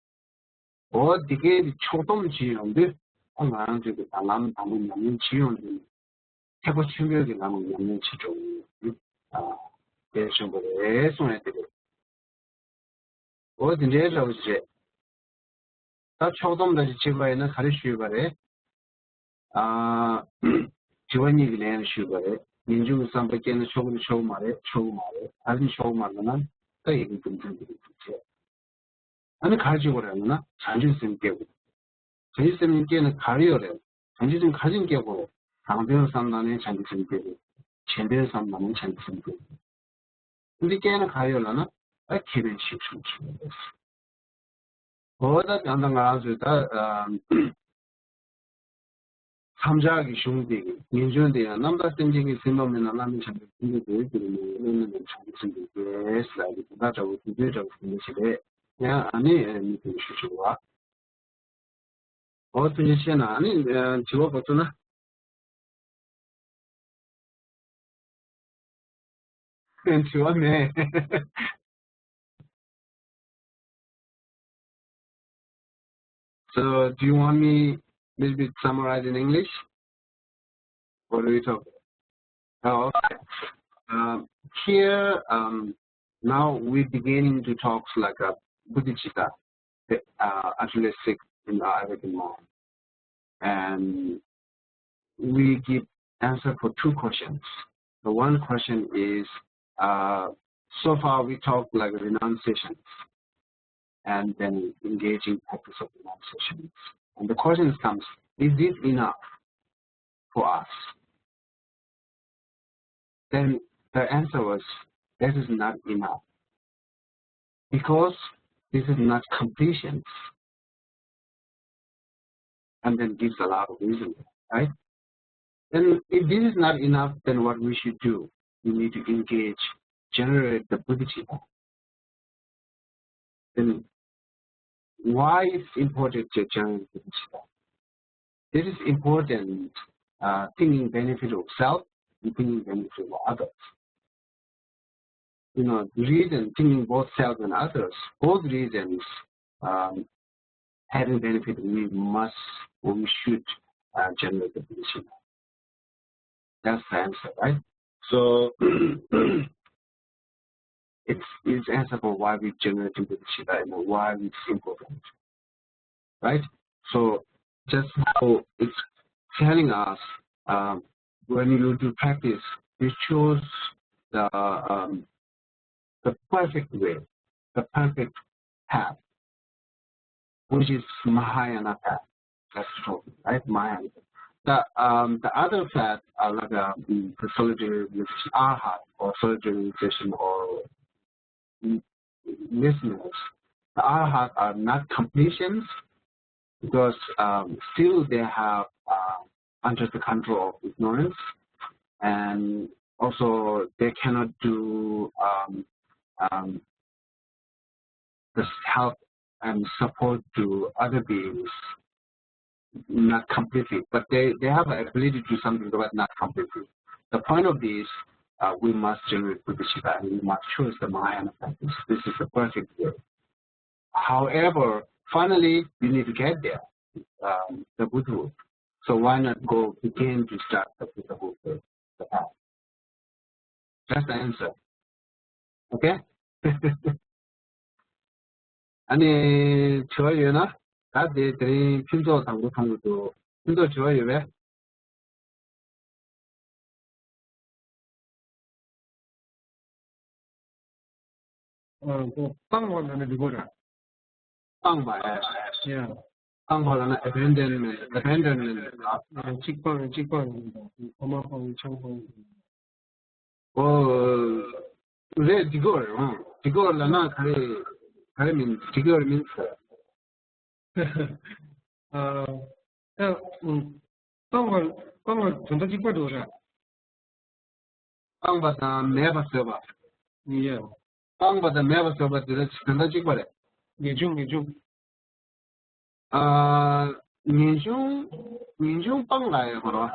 འོ་འདི་གའི་ཕྱོགས་བསྡོམས་བྱེད་ཡོང་དུས་ཨ་ང་རང་ཚོའི་གི་ད་ལམ་དང་པོ་ཉམས་ལེན་བྱེད་ཡོང་དུས་ཐེག་པ་ཆེན་པོའི་གི་ལམ་ཉམས་ལེན་བྱེད་འགྲོ་གི་ཡོད། ཨ་དེ་ཆེན་པོ་རེད་གསུང་ཡ་དེ་རེད། འོ་དེ་འདྲའི་འདྲ་བོ་ཞིག་རེད། ད་ཕྱོགས་བསྡོམས་འདྲ་ཞིག་བྱེད་པ་ཡིན་ན་ག་རེ་ཞུས་པ་རེད། ཨ་དྲི་བ་གཉིས་ཀྱི་ལན་ཞུས་པ་རེད། ངེས་འབྱུང་གི་བསམ་པ་སྐྱེས་ན་ཆོག་གི་རེད་ཆོག་གི་མ་རེད། ཆོག་གི་མ་རེད། ད་རིང་ཆོག་གི་མ་རེད་ན་ད་ཡི་གེ་རྒྱུ་མཚན་དེ་རེད་ཅེས། ཨ་ནི་ག་རེ་བྱེད་དགོས་རེད་ལབ་ན་བྱང་ཆུབ་སེམས་སྐྱེ་དགོས། བྱང་ཆུབ་སེམས་སྐྱེས་ན་ག་རེ་ཡོད་རེད། བྱང་ཆུབ་སེམས་ག་རེ་བྱས་ནས་སྐྱེ་དགོས་རེད། རང་དོན་བསམ་ན་ནི་བྱང་ཆུབ་སེམས་སྐྱེ་དགོས། གཞན་དོན་བསམ་ན་ནི་བྱང་ཆུབ་སེམས་སྐྱེ་དགོས། འདི་སྐྱེས་ན་ག་རེ་ཡོད་ལབ་ན་ཨ་ཁེ་ཕན་ཞིག་བྱུང་ཆོག་རེད། འོ་ད་ཡང་ད་ང་རང་ཚོས་ད་ཨ། མཚམས་སྦྱར་གྱི་གཞུང་དེ་གི་ངེས་འབྱུང་དེ་ཡང་རྣམ་དག་སེམས་ཅན་གྱི་སེམས་པ་མེད་ན་བླ་མེད་བྱང་ཆུབ་སེམས་དཔའི་རྒྱུད་ལ་མེད་པས་བླ་མེད་བྱང་ཆུབ་སེམས་དཔའི་རྒྱུད་ལ་ཟེར་ཡ་དེ་དེ་ལྟར་འདྲ་བོ་དེ་ཚོའི་འདྲ་བོ་དེ་འདྲ་ཞིག་རེད། ཡང་ཨ་ནི་མི་དེ་ཞུ་ཆོག་བ། འོ་དེ་འདྲ་བཤད་ན་ཨ་ནི་དྲི་བ་གོ་ཚོད་ན། དྲི་བ་མེད། So, do you want me a little bit summarize in English? What do we talk? Oh, okay. Um, here, um, now we're beginning to talk like a bodhicitta, the uh, Atalaya six in the Arabic mind. And we give answer for two questions. The one question is, uh, so far we talked like renunciations and then engaging practice of renunciations. And the question comes, is this enough for us? Then the answer was, that is not enough. Because this is not completion. And then gives a lot of reason, right? And if this is not enough, then what we should do, we need to engage, generate the bodhicitta. Then why it's important to generate bodhicitta? It is important uh, thinking benefit of self and thinking benefit of others. You know, reason thinking both self and others, both reasons um, having benefit, we must, we should uh, generate the position. That's the answer, right? So it's it's answer for why we generate the position, right? And why it's important, right? So just now it's telling us um, when you do practice, you choose the um, the perfect way, the perfect path, which is Mahayana path. That's true, right? Mahayana. The um, the other path are like uh, the solitary meditation, arhat, or solitary meditation, or listeners. The arhat are not completions because um, still they have uh, under the control of ignorance, and also they cannot do um, um, this help and support to other beings, not completely, but they, they have the ability to do something, but not completely. The point of this, uh, we must generate bodhicitta and we must choose the Mahayana practice. This is the perfect way. However, finally, you need to get there, um, the Buddhahood. So why not go begin to start the Buddhahood with the path? That's the answer. Okay? ཨ་ནི་དྲི་བ་ཡོད་ན། ད་དེ་དེ་རིང་ཕུན་ཚོགས་དང་པོ་མཐོང་གི་འདུག་ཕུན་ཚོགས་དྲི་བ་ཡོད་པས། སྤངས་པ་ལབ་ན་འགྲིག་གི་རེད། སྤངས་པ་ཨེ། ཡ། སྤངས་པ་ལབ་ན་abandonment, abandonment ཨ། གཅིག་སྤངས་གཅིག་སྤངས་ཕ་མ་སྤངས་ཆང་སྤངས། ཨོ། རེད་འགྲིག་གི་རེད། འགྲིག་གི་རེད་ལབ་ན་ག་རེ་ག་རེ་མིན་འགྲིག་གི་རེད་མིན་ཟེར། ཨ། ཨ། ཨུམ། སྤངས་པ། སྤངས་པ་དོན་དག་གཅིག་པ་འགྲོ་ར། སྤངས་པ་དང་མེད་པ་བཟོས་པ། ཡ། སྤངས་པ་དང་མེད་པ་བཟོས་པ་དེ་ལ་དོན་དག་གཅིག་པ་རེད། ངེས་འབྱུང་ངེས་འབྱུང་། ཨ། ངེས་འབྱུང་། ངེས་འབྱུང་སྤངས་ལ་ཡོད་པ་རེད།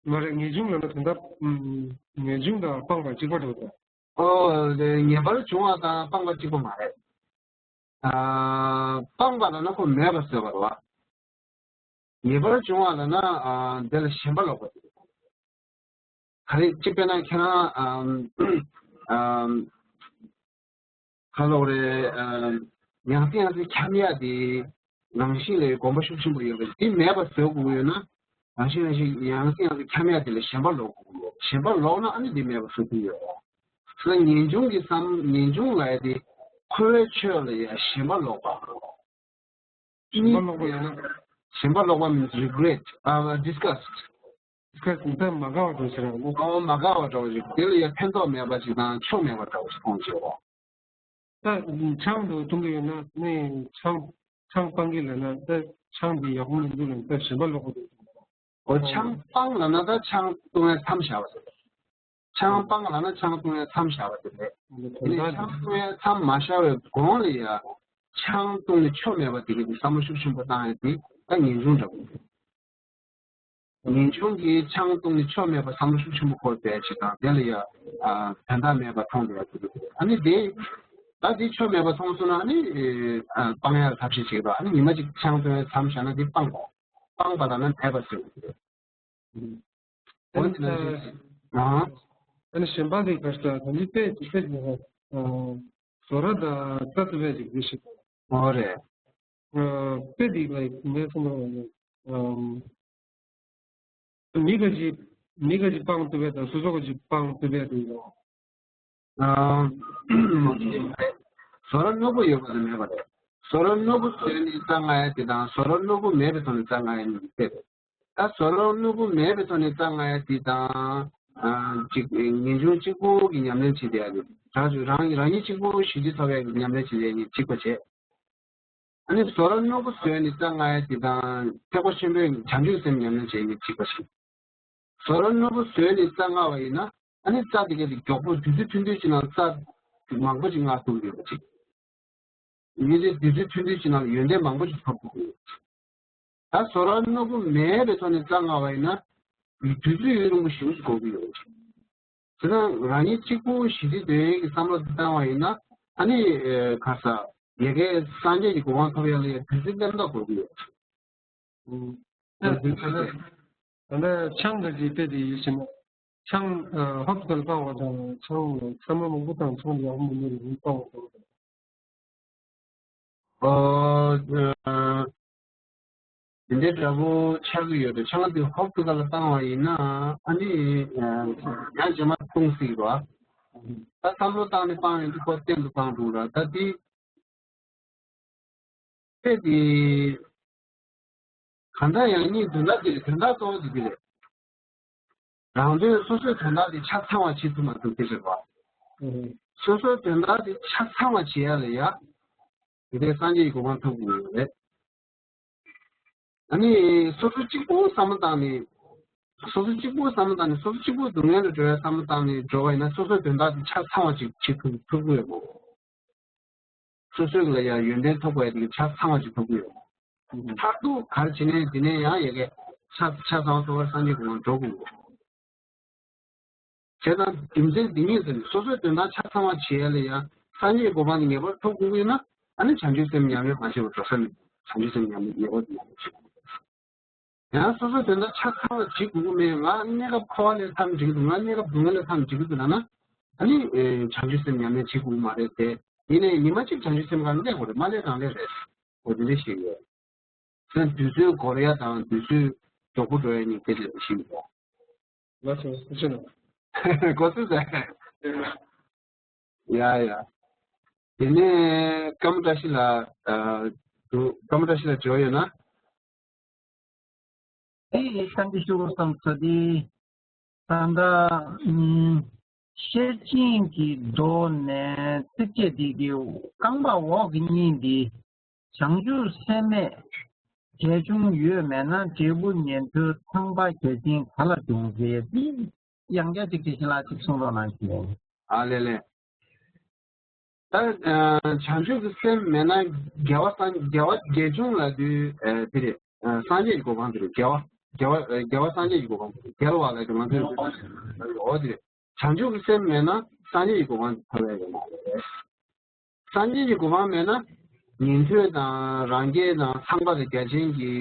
མ་རེད། ངེས་འབྱུང་ལབ་ན་དོན་དག་ཨུམ། ངེས་འབྱུང་དང་སྤངས་པ་གཅིག་པ་འགྲོ་ར། ཨོ། དེ་ངེས་པར་འབྱུང་བ་དང་སྤངས་པ་གཅིག་པ་མ་རེད། ཨ། སྤངས་པ་ལབ་ན་ཁོ་མེད་པ་བཟོས་པ་རེད་བ། ངེས་པར་འབྱུང་བ་ལབ་ན། ཨ། དེ་ལ་ཞེན་པ་ལོག་པ་དེ་རེད། ག་རེ་གཅིག་དཔེར་ན་ཁྱེད་རང་། ཨ། ཨ། ག་ལབ་དགོས་རེད། ཨ། ཡང་སེ་ཡང་སེ་འཁྱམ་ཡ་དེ། རང་བཞིན་ལ་གོམས་པ་ཤུགས་ཆེན་པོ་ཡོད་པ་དེ་མེད་པ་བཟོ་དགོས་ཡོད་ན། རང་བཞིན་རང་བཞིན་ཡང་སེ་ཡང་སེ་འཁྱམ་ཡ་དེ་ལ་ཞེན་པ་ལོག་དགོས་ཡོད། ཞེན་པ་ལོག་ན་ཨ་ནི་དེ་མེད་པ་བཟོ་གི་ཡོད། སོ་ངེས་འབྱུང་གི་བསམ། ངེས་འབྱུང་ལབ་ཡ་དེ་འཁོར་བའི་ཆོས་ལ་ཡ་ཞེན་པ་ལོག་པ། ཞེན་པ་ལོག་པ་ཡང་ན། ཞེན་པ་ལོག་པ་means regret, ཨ། disgust. disgust ནི་ད་མ་དགའ་བ་འགྲོ་ཕྱིར་རང་ལ། ཨོ། མ་དགའ་བ་འགྲོ་ཞིག་དེ་ལ་ཡ་ཕན་ཐོགས་མེད་པ་ཞིག་དང་ཆོ་མེད་པ་འདྲ་བོ་ཞིག་མཐོང་ཆེ་བ། ད་ཆང་དུ་གཏོང་གི་ཡོད་ན་ནི་ཆང་། ཆང་སྤང་གི་ལབ་ན་ད་ཆང་འདི་ཡག་པོ་མི་འདུག་ལབ་ན་ད་ཞེན་པ་ལོག་པ་འདུག་ཨོ། ཆང་སྤང་ལབ་ན་ད་ཆང་བཏུང་ཡ་མཚམས་བཞག་པ་ཟེར། ཆང་སྤང་ལབ་ན་ཆང་བཏུང་ཡ་མཚམས་བཞག་པ་དེ་རེད། དེ་ནས་ཆང་བཏུང་ཡ་མཚམས་མ་བཞག་པའི་གོང་ལ་ཡ་ཆང་བཏུང་ནས་ཆོ་མེད་པ་དེ་གི་བསམ་བློ་ཤུགས་ཆེན་པོ་བཏང་ཡ་དེ་ད་ངེས་འབྱུང་འདྲ་པོ། ངེས་འབྱུང་གིས་ཆང་བཏུང་ནས་ཆོ་མེད་པ་བསམ་བློ་ཤུགས་ཆེན་པོ་འཁོར་བསྡད་ཅིག་དང་དེ་ལ་ཡ། ཨ། དོན་དག་མེད་པ་མཐོང་བསྡད་ཡ་དེ་རེད། ཨ་ནི་དེ། ད་དེ་ཆོ་མེད་པ་མཐོང་སོང་ན་ཨ་ནི། ཨ། སྤང་ཡ་ལ་ཐབས་ཤེས་བྱེད་དོ། ཨ་ནི་ཉི་མ་གཅིག་ཆང་བཏུང་ཡ་མཚམས་བཞག་ན་དེ་སྤངས་པ། སྤངས་པ་ལབ་ན་མེད་པ་ཟེར་བ་དེ་རེད། འོན་ཏེ་ན། ཨ། ཨ་ནི་ཞེན་པ་དེ་ག་ས་ད་འདི་དཔེ་དེ་དཔེ་དེ། ཨ། ཟོ་ར་དང་རྩྭ་བཏུབ་པའི་རིགས་དེ་ཞིག་ཨོ་རེད། ཨ། དཔེ་དེ་ལ་ངས་བསམ་པར། ཨ། མི་ག་ཅིག་མི་ག་ཅིག་སྤང་བཏུབ་པའི་དང་སོ་སོ་ག་ཅིག་སྤང་བཏུབ་པའི་དེ་ཡོད། ཨ། ཟོ་ར་རྣོ་པོ་ཡོད་པ་དང་མེད་པ་རེད། ཟོ་ར་རྣོ་པོ་བཟོས་ནས་རྩྭ་བརྔ་ཡ་དེ་དང་ཟོ་ར་རྣོ་པོ་མེད་པའི་ཐོག་ནས་རྩྭ་བརྔ་ཡ་གཉིས་དཔེ་རེད། ད་ཟོ་ར་རྣོ་པོ་མེད་པའི་ཐོག་ནས་རྩྭ་བརྔ་ཡ་དེ་དང་། ཨ། གཅིག་ངེས་འབྱུང་གཅིག་པུ་གི་ཉམས་ལེན་བྱེད་བསྡད་ཡ་དེ། རང་རང་རང་ཉིད་གཅིག་པུ་ཞི་བདེ་ཐོབ་ཡ་གི་ཉམས་ལེན་བྱེད་བསྡད་ཡ་གཉིས་གཅིག་པ་བྱེད། ཨ་ནི་ཟོ་ར་རྣོ་པོ་བཟོས་ནས་རྩྭ་བརྔ་ཡ་དེ་དང་ཐེག་པ་ཆེན་པོའི་བྱང་ཆུབ་སེམས་ཉམས་ལེན་བྱེད་ཡ་གཉིས་གཅིག་པ་བྱེད། ཟོ་ར་རྣོ་པོ་བཟོས་ནས་རྩྭ་བརྔ་བ་ཡིན་ན་ཨ་ནི་རྩྭ་དེ་ག་དེ་མགྱོགས་པོ་དུས་ཚོད་ཐུང་ཐུང་ཅིག་ནང་རྩྭ་མང་པོ་ཅིག་བརྔ་ཐུབ་ཡོད་པ་ཅིག་ཡིན་ཚེ་དུས་ཚོད་ཐུང་ཐུང་ཅིག་ནང་ཡོན་ཏན་མང་པོ་ཅིག་ཐོབ་ཐུབ་ཀྱི་ཡོད། ད་ཟོ་ར་རྣོ་པོ་མེད་པའི་ཐོག་ནས་རྩྭ་བརྔ་བ་ཡིན་ན་དུས་ཚོད་ཡུན་རིང་པོ་ཞེ་པོ་ཅིག་འགོར་གྱི་ཡོད། བྱས་ཙང་རང་ཉིད་གཅིག་པུ་ཞི་བདེ་དོན་གྱི་བསམ་བློ་དེ་བཏང་བ་ཡིན་ན་ཨ་ནི་ཨེ་ག་ས་ཡ་གའི་སངས་རྒྱས་ཀྱི་གོ་འཕང་ཐོབ་ཡ་ལ་ཡ་དུས་ཚོད་མཉམ་ཐག་འགོར་གྱི་ཡོད། ཨུམ། ད་ད་ལྟ་ཆང་ག་ཅིག་དཔེ་དེ་ཡིད་བཞིན་ཆང་ཧོབ་ཏེ་ག་ལ་སྤང་བ་དང་ཆང་ལ་ཚ་མ་མང་པོ་དང་ཆང་ལ་ཡག་པོ་མི་ཉོ་རུང་སྤང་བ་དང་། ཨོ། དེ་འདྲའི་འདྲ་པོ་ཆགས་ཀྱི་ཡོད་དེ་ཆང་དེ་ཧོབ་ཏེ་ག་ལ་བཏང་བ་ཡིན་ན་ཨ་ནི་ཡང་རྗེས་མ་བཏུང་སྲིད་རོ། ད་བསམ་བློ་བཏང་ནས་སྤང་ཡོང་དུས་ཁོ་གཏན་དུ་སྤང་འགྲོ་ར་ད་དེ། དེ་དེ། གང་ལྟར་ཡང་སྙིང་དོན་དག་དེ་རེད། དོན་དག་གཙོ་བོ་དེ་དེ་རེད། རང་དོན་སོ་སོའི་དོན་དག་དེ་ཆ་ཚང་བ་བྱེད་ཐུབ་མ་ཐུབ་དེ་རེད་པ། ཨུ་ཧུ། སོ་སོའི་དོན་དག་དེ་ཆ་ཚང་བ་བྱེད་ཡ་ལ་ཡ། དེ་འདྲའི་སངས་རྒྱས་ཀྱི་གོ་འཕང་ཐོབ་དགོས་ཡོད་རེད། ཨ་ནི་སོ་སོ་གཅིག་པུ་བསམ་བློ་བཏང་ནས། སོ་སོ་གཅིག་པུ་བསམ་བློ་བཏང་ནས་སོ་སོ་གཅིག་པུ་སྡུག་བསྔལ་དུ་འགྲོ་བའི་བསམ་བློ་བཏང་ནས་འགྲོ་བ་ཡིན་ན་སོ་སོའི་དོན་དག་དེ་ཆ་ཚང་བ་ཅིག་བྱེད་ཐུབ་ཐུབ་ཀྱི་ཡོད་མོད། སོ་སོའི་ལ་ཡང་ཡོན་ཏན་ཐོབ་པའི་དེ་ཆ་ཚང་བ་ཅིག་ཐོབ་ཀྱི་ཡོད། མཐར་ཐུག་ག་རེ་བྱེད་ནས་དེ་ནས་ཡང་ཡ་གའི་ཆ་ཆ་ཚང་བ་ཐོབ་པར་སངས་རྒྱས་ཀྱི་ངང་འགྲོ་དགོས། བྱས་ཙང་རྒྱུ་མཚན་འདི་ཉིད་ཟེར་ནས་སོ་སོའི་དོན་དག་ཆ་ཚང་བ་བྱེད་ཡ་ལ་ཡང་སངས་རྒྱས་གོ་འཕང་དེ་ངེས་པར་ཐོབ་དགོས་ཀྱི་ཡོད་ན་ཨ་ནི་བྱང་ཆུབ་སེམས་ཉམས་ལེན་མ་བྱས་པར་འགྲོ་ས་མེད། བྱང་ཆུབ་སེམས་ཉམས་ལེན་ངེས་པར་དུ་ཡོང་དགོས། ཡང་སོ་སོའི་དོན་དག་ཆ་ཚང་བ་བྱེད་དགོས་ཀྱི་མེད། ང་གནས་སྐབས་འཁོར་བ་ལས་ཐར་ན་འགྲིག་གི་འདུག་ང་གནས་སྐབས་སྡུག་བསྔལ་ལས་ཐར་ན་འགྲིག་གི་འདུག་ལབ་ན་ཨ་ནི་བྱང་ཆུབ་སེམས་ཉམས་ལེན་བྱེད་དགོས་ཀྱི་མ་རེད་དེ། ཡིན་ནའི་ཉི་མ་གཅིག་བྱང་ཆུབ་སེམས་སྒང་སླེབས་དགོས་རེད། མ་སླེབས་རང་སླེབས་རེད། འོ་དེ་འདྲ་ཞིག་ཡོད། ཁྱེད་དུས་ཚོད་འགོར་ཡ་དང་དུས་ཚོད་མགྱོགས་པོ་འགྲོ་ཡ་གཉིས་དེ་ལས་ཤིན་ཏུ། ལགས་སོ་ཐུགས་རྗེ་གནང་། གོ་ཚོད་ཟེར། ཡ་ཡ། དེ་ནས་ཀམ་བཀྲ་ཤིས་ལགས། ཨ། འདུག་ཀམ་བཀྲ་ཤིས་ལགས་འབྱོར་ཡོད་ན། ཨེ་ཨེ་བཀྲ་ཤིས་བདེ་ལེགས་བསམ་ཚུལ་འདི། ད་ལྟ་ཨུམ། ཤེར་ཕྱིན་གྱི་མདོ་ནས་ཚིགས་བཅད་འདི་གི་རྐང་པ་འོག་གི་གཉིས་འདི། བྱང་ཆུབ་སེམས་མེད་རྒྱས་བྱུང་ཡོད་མེད་ན། འབྲས་བུ་ཉན་ཐོས་ཚངས་པ་བརྒྱ་བྱིན་ག་ལ་འབྱུང་ཟེར། འདི་ཡང་བསྐྱར་ཅིག་དེ་བཞིན་ལ་ཅིག་གསུང་རོགས་གནང་ཞུ། ཨ་ལེ་ལེ། ད་ཨ་བྱང་ཆུབ་ཀྱི་སེམས་མེད་ན་རྒྱལ་བ་སངས་རྒྱལ་བ་རྒྱས་བྱུང་ལབ་དུས་ཨ་དེ་རེད། ཨ་སངས་རྒྱས་ཀྱི་གོ་འཕང་དེ་རེད། རྒྱལ་བ་རྒྱལ་བ་ཨ་རྒྱལ་བ་སངས་རྒྱས་ཀྱི་གོ་འཕང་དེ་རེད། རྒྱལ་བ་ལབ་དུས་ང་ཚོས་འོ་དེ་རེད། བྱང་ཆུབ་ཀྱི་སེམས་མེད་ན་སངས་རྒྱས་ཀྱི་གོ་འཕང་དེ་ཐོབ་ཡ་ཡོད་མ་རེད། སངས་རྒྱས་ཀྱི་གོ་འཕང་མེད་ན་ཉན་ཐོས་དང་རང་རྒྱལ་དང་ཚངས་པ་དང་བརྒྱ་བྱིན་གྱི་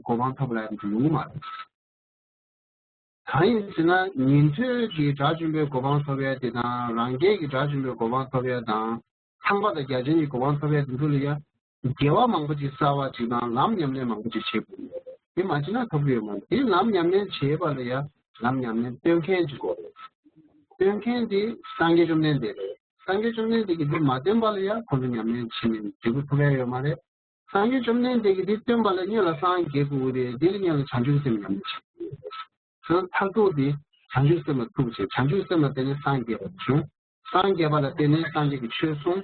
གོ་འཕང་ཐོབ་ལ་ཡོང་གི་མ་རེད། གང་ཡིན་ཟེར་ན་ཉན་ཐོས་ཀྱི་དགྲ་བཅོམ་པའི་གོ་འཕང་ཐོབ་ཡ་དེ་དང་རང་རྒྱལ་གྱི་དགྲ་བཅོམ་པའི་གོ་འཕང་ཐོབ་ཡ་དང་ཚངས་པ་དང་བརྒྱ་བྱིན་གྱི་གོ་འཕང་ཐོབ་ཡ་དེ་ཚོ་ལ་ཡ་དགེ་བ་མང་པོ་ཅིག་བསགས་པ་ཅིག་དང་ལམ་ཉམས་ལེན་མང་པོ་ཅིག་བྱེད་དགོས་ཡོད་རེད། དེ་མ་བྱས་ན་ཐོབ་ཀྱི་ཡོད་མ་རེད། དེ་ལམ་ཉམས་ལེན་བྱེད་པ་ལ་ཡ་ལམ་ཉམས་ལེན་སྟོན་མཁན་ཅིག་དགོས་རེད། སྟོན་མཁན་དེ་སངས་རྒྱས་བཅོམ་ལྡན་འདས་རེད། སངས་རྒྱས་བཅོམ་ལྡན་འདས་ཀྱིས་འདི་མ་སྟོན་པ་ལ་ཡང་ཁོང་ཚོ་ཉམས་ལེན་བྱས་ནས་འབྲས་བུ་ཐོབ་ཡ་ཡོད་མ་རེད། སངས་རྒྱས་བཅོམ་ལྡན་འདས་ཀྱིས་འདི་སྟོན་པ་ལ་སྔོན་ལ་སངས་རྒྱས་དགོས་ཀྱི་རེད། འདི་ལ་སྔོན་ལ་བྱང་ཆུབ་སེམས་ཉམས་ལེན་བྱེད་དགོས་ཀྱི་རེད། མཐར་ཐུག་དེ་བྱང་ཆུབ་སེམས་ལ་ཐུག་བྱས། བྱང་ཆུབ་སེམས་ལ་བརྟེན་ནས་སངས་རྒྱས་པ་བྱུང་། སངས་རྒྱས་པ་ལ་བརྟེན་ནས་སངས་རྒྱས་ཀྱི་ཆོས་གསུངས།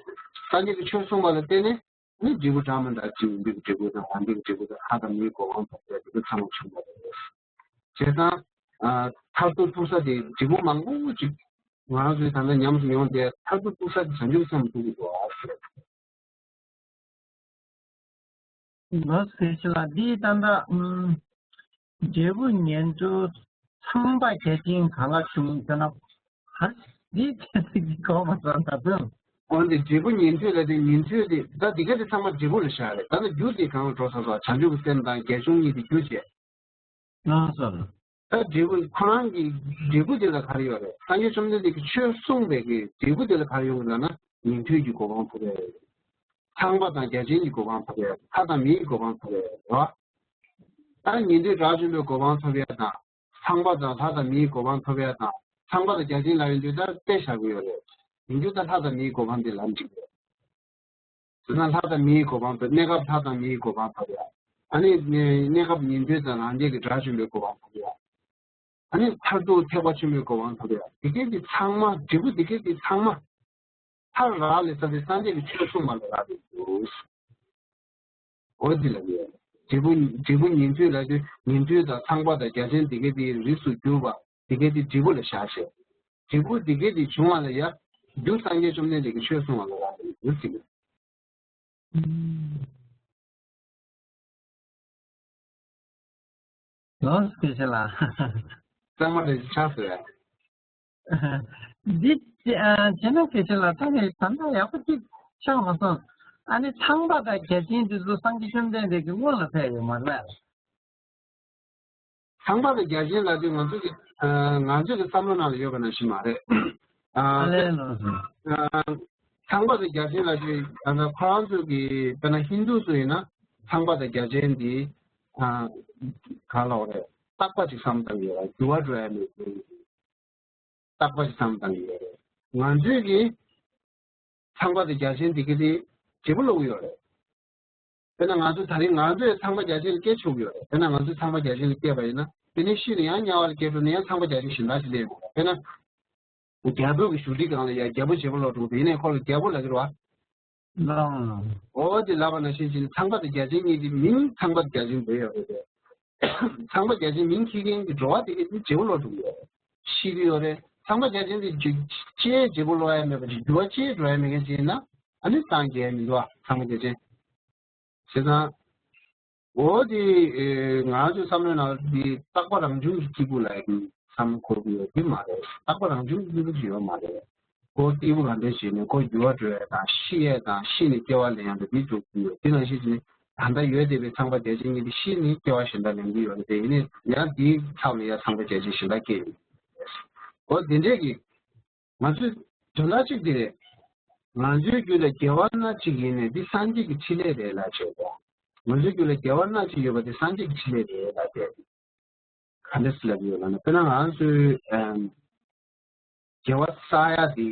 སངས་རྒྱས་ཀྱི་ཆོས་གསུངས་པ་ལ་བརྟེན་ནས་ནི་འབྲས་བུ་འདྲ་མི་འདྲ་ཅིག་ཡིན་པའི་འབྲས་བུ་དང་། རང་རྒྱལ་གྱི་འབྲས་བུ་དང་། ལྷ་དང་མིའི་གོ་འཕང་ཐོབ་པའི་འབྲས་བུ་ཚང་མ་བྱུང་བ་རེད། བྱས་ཙང་། ཨ། མཐར་ཐུག་ཐུག་ས་དེ་འབྲས་བུ་མང་པོ་ཅིག་ང་རང་ཚོས་ད་ལྟ་ཉམས་སུ་མྱོང་སྟེ། མཐར་ཐུག་ཐུག་ས་དེ་བྱང་ཆུབ་སེམས་ཐུག་གི་འདུག་ཨ། ལགས་སོ། ཞེས་ལ་འདི་ད་ལྟ་ཨུམ། འབྲས་བུ་ཉན་ཐོས་ཚངས་པ་བརྒྱ་བྱིན་ག་ལ་འབྱུང་ཟེར་ན། ཧ། འདི་ཁྱེད་ཀྱིས་གོ་མ་སོང་ད་དུང་། འོན་ཏེ་འབྲས་བུ་ཉན་ཐོས་ལ་དེ་ཉན་ཐོས་དེ་ད་འདི་ག་དེ་ཚང་མ་འབྲས་བུ་ལ་བཞག་རེད། ད་ལྟ་རྒྱུ་དེ་གང་ལ་འགྲོ་ཚར་སོང་། བྱང་ཆུབ་ཀྱི་སེམས་དང་རྒྱས་བྱུང་གཉིས་དེ་རྒྱུ་བྱས། ལགས་སོ། ད་འབྲས་བུ་ཁོ་རང་གི་འབྲས་བུ་དེ་ལ་ག་རེ་ཡོད་རེད། སངས་རྒྱས་བཅོམ་ལྡན་འདས་ཀྱིས་ཆོས་གསུངས་པའི་གི་འབྲས་བུ་དེ་ལ་ག་རེ་ཡོང་གི་ལབ་ན། ཉན་ཐོས་ཀྱི་གོ་འཕང་ཐོབ་ཡ་ཡོད་རེད། ཚངས་པ་དང་བརྒྱ་བྱིན་གྱི་གོ་འཕང་ཐོབ་ཡ། ལྷ་དང་མིའི་གོ་འཕང་ཐོབ་ཡ་ཡོད་རེད། ད་ཉན་ཐོས་དགྲ་བཅོམ་པའི་གོ་འཕང་ཐོབ་ཡ་དང་། ཚངས་པ་དང་ལྷ་དང་མིའི་གོ་འཕང་ཐོབ་ཡ་དང་། ཚངས་པ་དང་བརྒྱ་བྱིན་ལབ་ཡོང་དུས་ད་དཔེ་བཞག་གི་ཡོད་རེད། ཡིན་རྒྱུ་ད་ལྷ་དང་མིའི་གོ་འཕང་དེ་ལབ་འགྲིག་རེད། དེ་ན་ལྷ་དང་མིའི་གོ་འཕང་ཐོབ། གནས་སྐབས་ལྷ་དང་མིའི་གོ་འཕང་ཐོབ་ཡ། ཨ་ནི་གནས་སྐབས་ཉན་ཐོས་དང་རང་རྒྱལ་གྱི་དགྲ་བཅོམ་པའི་གོ་འཕང་ཐོབ་ཡ། ཨ་ནི་མཐར་ཐུག་ཐེག་པ་ཆེན་པོའི་གོ་འཕང་ཐོབ་ཡ། དེ་གས་དེ་ཚང་མ། འབྲས་བུ་དེ་གས་དེ་ཚང་མ་མཐར་རག་ལས་ས་དེ་སངས་རྒྱས་ཀྱི་ཆོས་གསུངས་པ་ལ་རག་ལས་འདུག། འོ་འདི་ལ་ཡོད། འབྲས་བུ་འབྲས་བུ་ཉན་ཐོས་ལ་དེ་ཉན་ཐོས་དང་ཚངས་པ་དང་བརྒྱ་བྱིན་དེ་གས་དེ་རིགས་སུ་གྱུར་པ་དེ་གས་དེ་འབྲས་བུ་ལ་བཞག་བྱས། འབྲས་བུ་དེ་གས་དེ་བྱུང་བ་ལ་ཡ། རྒྱུ་སངས་རྒྱས་བཅོམ་ལྡན་འདས་ཀྱི་ཆོས་གསུངས་པ་ལ་རག་ལས་འདུག་ཟེར་གི། ལགས་སོ། དགེ་བཤེས་ལགས། གཙང་མ་རེད་ཆགས་སོང་ཡ། འདི་ཨ་བྱས་ན་དགེ་བཤེས་ལགས། ད་ནི་ད་ལྟ་ཡག་པོ་ཅིག་ཆགས་མ་སོང་། ཨ་ནི་ཚངས་པ་དང་བརྒྱ་བྱིན་དེ་ཚོ་སངས་རྒྱས་བཅོམ་ལྡན་འདས་ཀྱི་སྔོན་ལ་ཕེབས་ཡོད་མ་རེད། ཚངས་པ་དང་བརྒྱ་བྱིན་ལབ་དུས་ང་ཚོ་གི་ཨ་ང་ཚོ་གི་བསམ་བློ་ནང་ལ་ཡོད་པ་ནང་བཞིན་མ་རེད། ཨ་ཨ་ལས་ལགས་སོ། ཨ་ཚངས་པ་དང་བརྒྱ་བྱིན་ལབ་དུས་ད་ལྟ་ཁོ་རང་ཚོ་གི་དཔེར་ན་ཧིན་དུ་ཚོ་ཡིན་ན་ཚངས་པ་དང་བརྒྱ་བྱིན་འདི་ཨ་ག་ལབ་རེད། རྟག་པ་ཅིག་བསམ་བཏང་ཡོད་ར། འགྱུར་བ་འགྲོ་ཡ་མེད། རྟག་པ་ཞིག་བསམ་བཏང་གི་ཡོད་རེད། ང་ཚོས་ཀྱི་ཚངས་པ་དང་བརྒྱ་བྱིན་དེ་ག་དེ་བརྗེ་པོ་སློག་གི་ཡོད་རེད། དཔེར་ན་ང་ཚོ་ད་རིང་ང་ཚོས་ཚངས་པ་བརྒྱ་བྱིན་ལ་སྐྱེ་ཆོག་གི་ཡོད་རེད། དཔེར་ན་ང་ཚོས་ཚངས་པ་བརྒྱ་བྱིན་ལ་སྐྱེས་པ་ཡིན་ན། དེ་ནས་ཤི་ནས་ཡང་དམྱལ་བ་ལ་སྐྱེས་འགྲོ་ན་ཡང་ཚངས་པ་བརྒྱ་བྱིན་གཞན་དག་ཞིག་སླེབས་ཡོང་རེད། དཔེར་ན། རྒྱལ་པོ་གི་བཞུགས་ཁྲི་སྒང་ལ་ཡ་རྒྱལ་པོ་བརྗེ་པོ་སློག་འགྲོ་གི་འདུག། ཡིན་ནའི་ཁོ་ལ་རྒྱལ་པོ་ལབ་ཀྱི་རེད་བ། ལགས་ལགས། འོ་དེ་ལབ་པ་ནང་བཞིན་བྱས་ནས་ཚངས་པ་དང་བརྒྱ་བྱིན་གཉིས་ཀྱི་མིང་ཚངས་པ་དང་བརྒྱ་བྱིན་བོས་ཡོད་རེད་དེ། ཚངས་པ་བརྒྱ་བྱིན་མིང་འཁྱེར་མཁན་གྱི་འགྲོ་བ་དེ་གས་དེ་བརྗེ་པོ་སློག་འགྲོ་གི་ཡོད་རེད། ཤི་གི་ཡོད་རེད། ཚངས་པ་བརྒྱ་བྱིན་དེ་འགྱུར་ཅིག་བརྗེ་པོ་སློག་ཡ་མེད་པ་ཅིག། འགྱུར་བ་ཅིག་འགྲོ་ཡ་མེད་མཁན་ཅིག་ཡིན་ན། ཨ་ནི་སངས་རྒྱས་མི་འདུག་ཨ། ཚངས་པ་བརྒྱ་བྱིན། བྱས་ཙང་། འོ་དེ་ང་ཚོའི་བསམ་བློའི་ནང་དེ་རྟག་པ་རང་བྱུང་གི་སྐྱེས་བུ་ལ་ཡང་བསམ་བློ་འཁོར་གྱི་ཡོད་ཀྱི་མ་རེད། རྟག་པ་རང་བྱུང་གི་སྐྱེས་བུ་ཅིག་ཡོད་མ་རེད། ཁོ་སྐྱེས་བུ་ག་འདྲ་ཞིག་ནས་ཁོ་འགྱུར་བ་འགྲོ་ཡ་དང་ཤི་ཡ་དང་ཤི་ནས་སྐྱེ་བ་ལེན་ཡ་འདྲ་དེ་འགྲོ་གི་ཡོད། དེ་ནང་བཞིན་བྱས་ནས་ད་ལྟ་ཡོད་བསྡད་པའི་ཚངས་པ་བརྒྱ་བྱིན་གཉིས་དེ་ཤི་ནས་སྐྱེ་བ་གཞན་དག་ལེན་གྱི་ཡོད་རེད་དེ། ཡིན་ནའི་ཡང་དེའི་ཚབ་ལ་ཡ་ཚངས་པ་བརྒྱ་བྱིན་གཞན་དག་སྐྱེས་ཡོད། འོ་དེ་འདྲས་ཀྱི། ང་ཚོས་དོན་དག་གཅིག་དེ་རེད། ང་ཚོའི་རྒྱུད་ལ་དགེ་བ་སྣ་གཅིག་ཡིན་ནས་འདི་སངས་རྒྱས་ཀྱི་ཕྲིན་ལས་རེད་ལབ་བྱས་པ། ང་ཚོའི་རྒྱུད་ལ་དགེ་བ་སྣ་གཅིག་ཡོད་པ་དེ་སངས་རྒྱས་ཀྱི་ཕྲིན་ལས་རེད་ལབ་བྱས། ག་འདྲ་སེ་ལབ་ཀྱི་ཡོད་ལབ་ན། དཔེར་ན་ང་ཚོའི་ཨམ། དགེ་བ་བསགས་ཡ་དེ་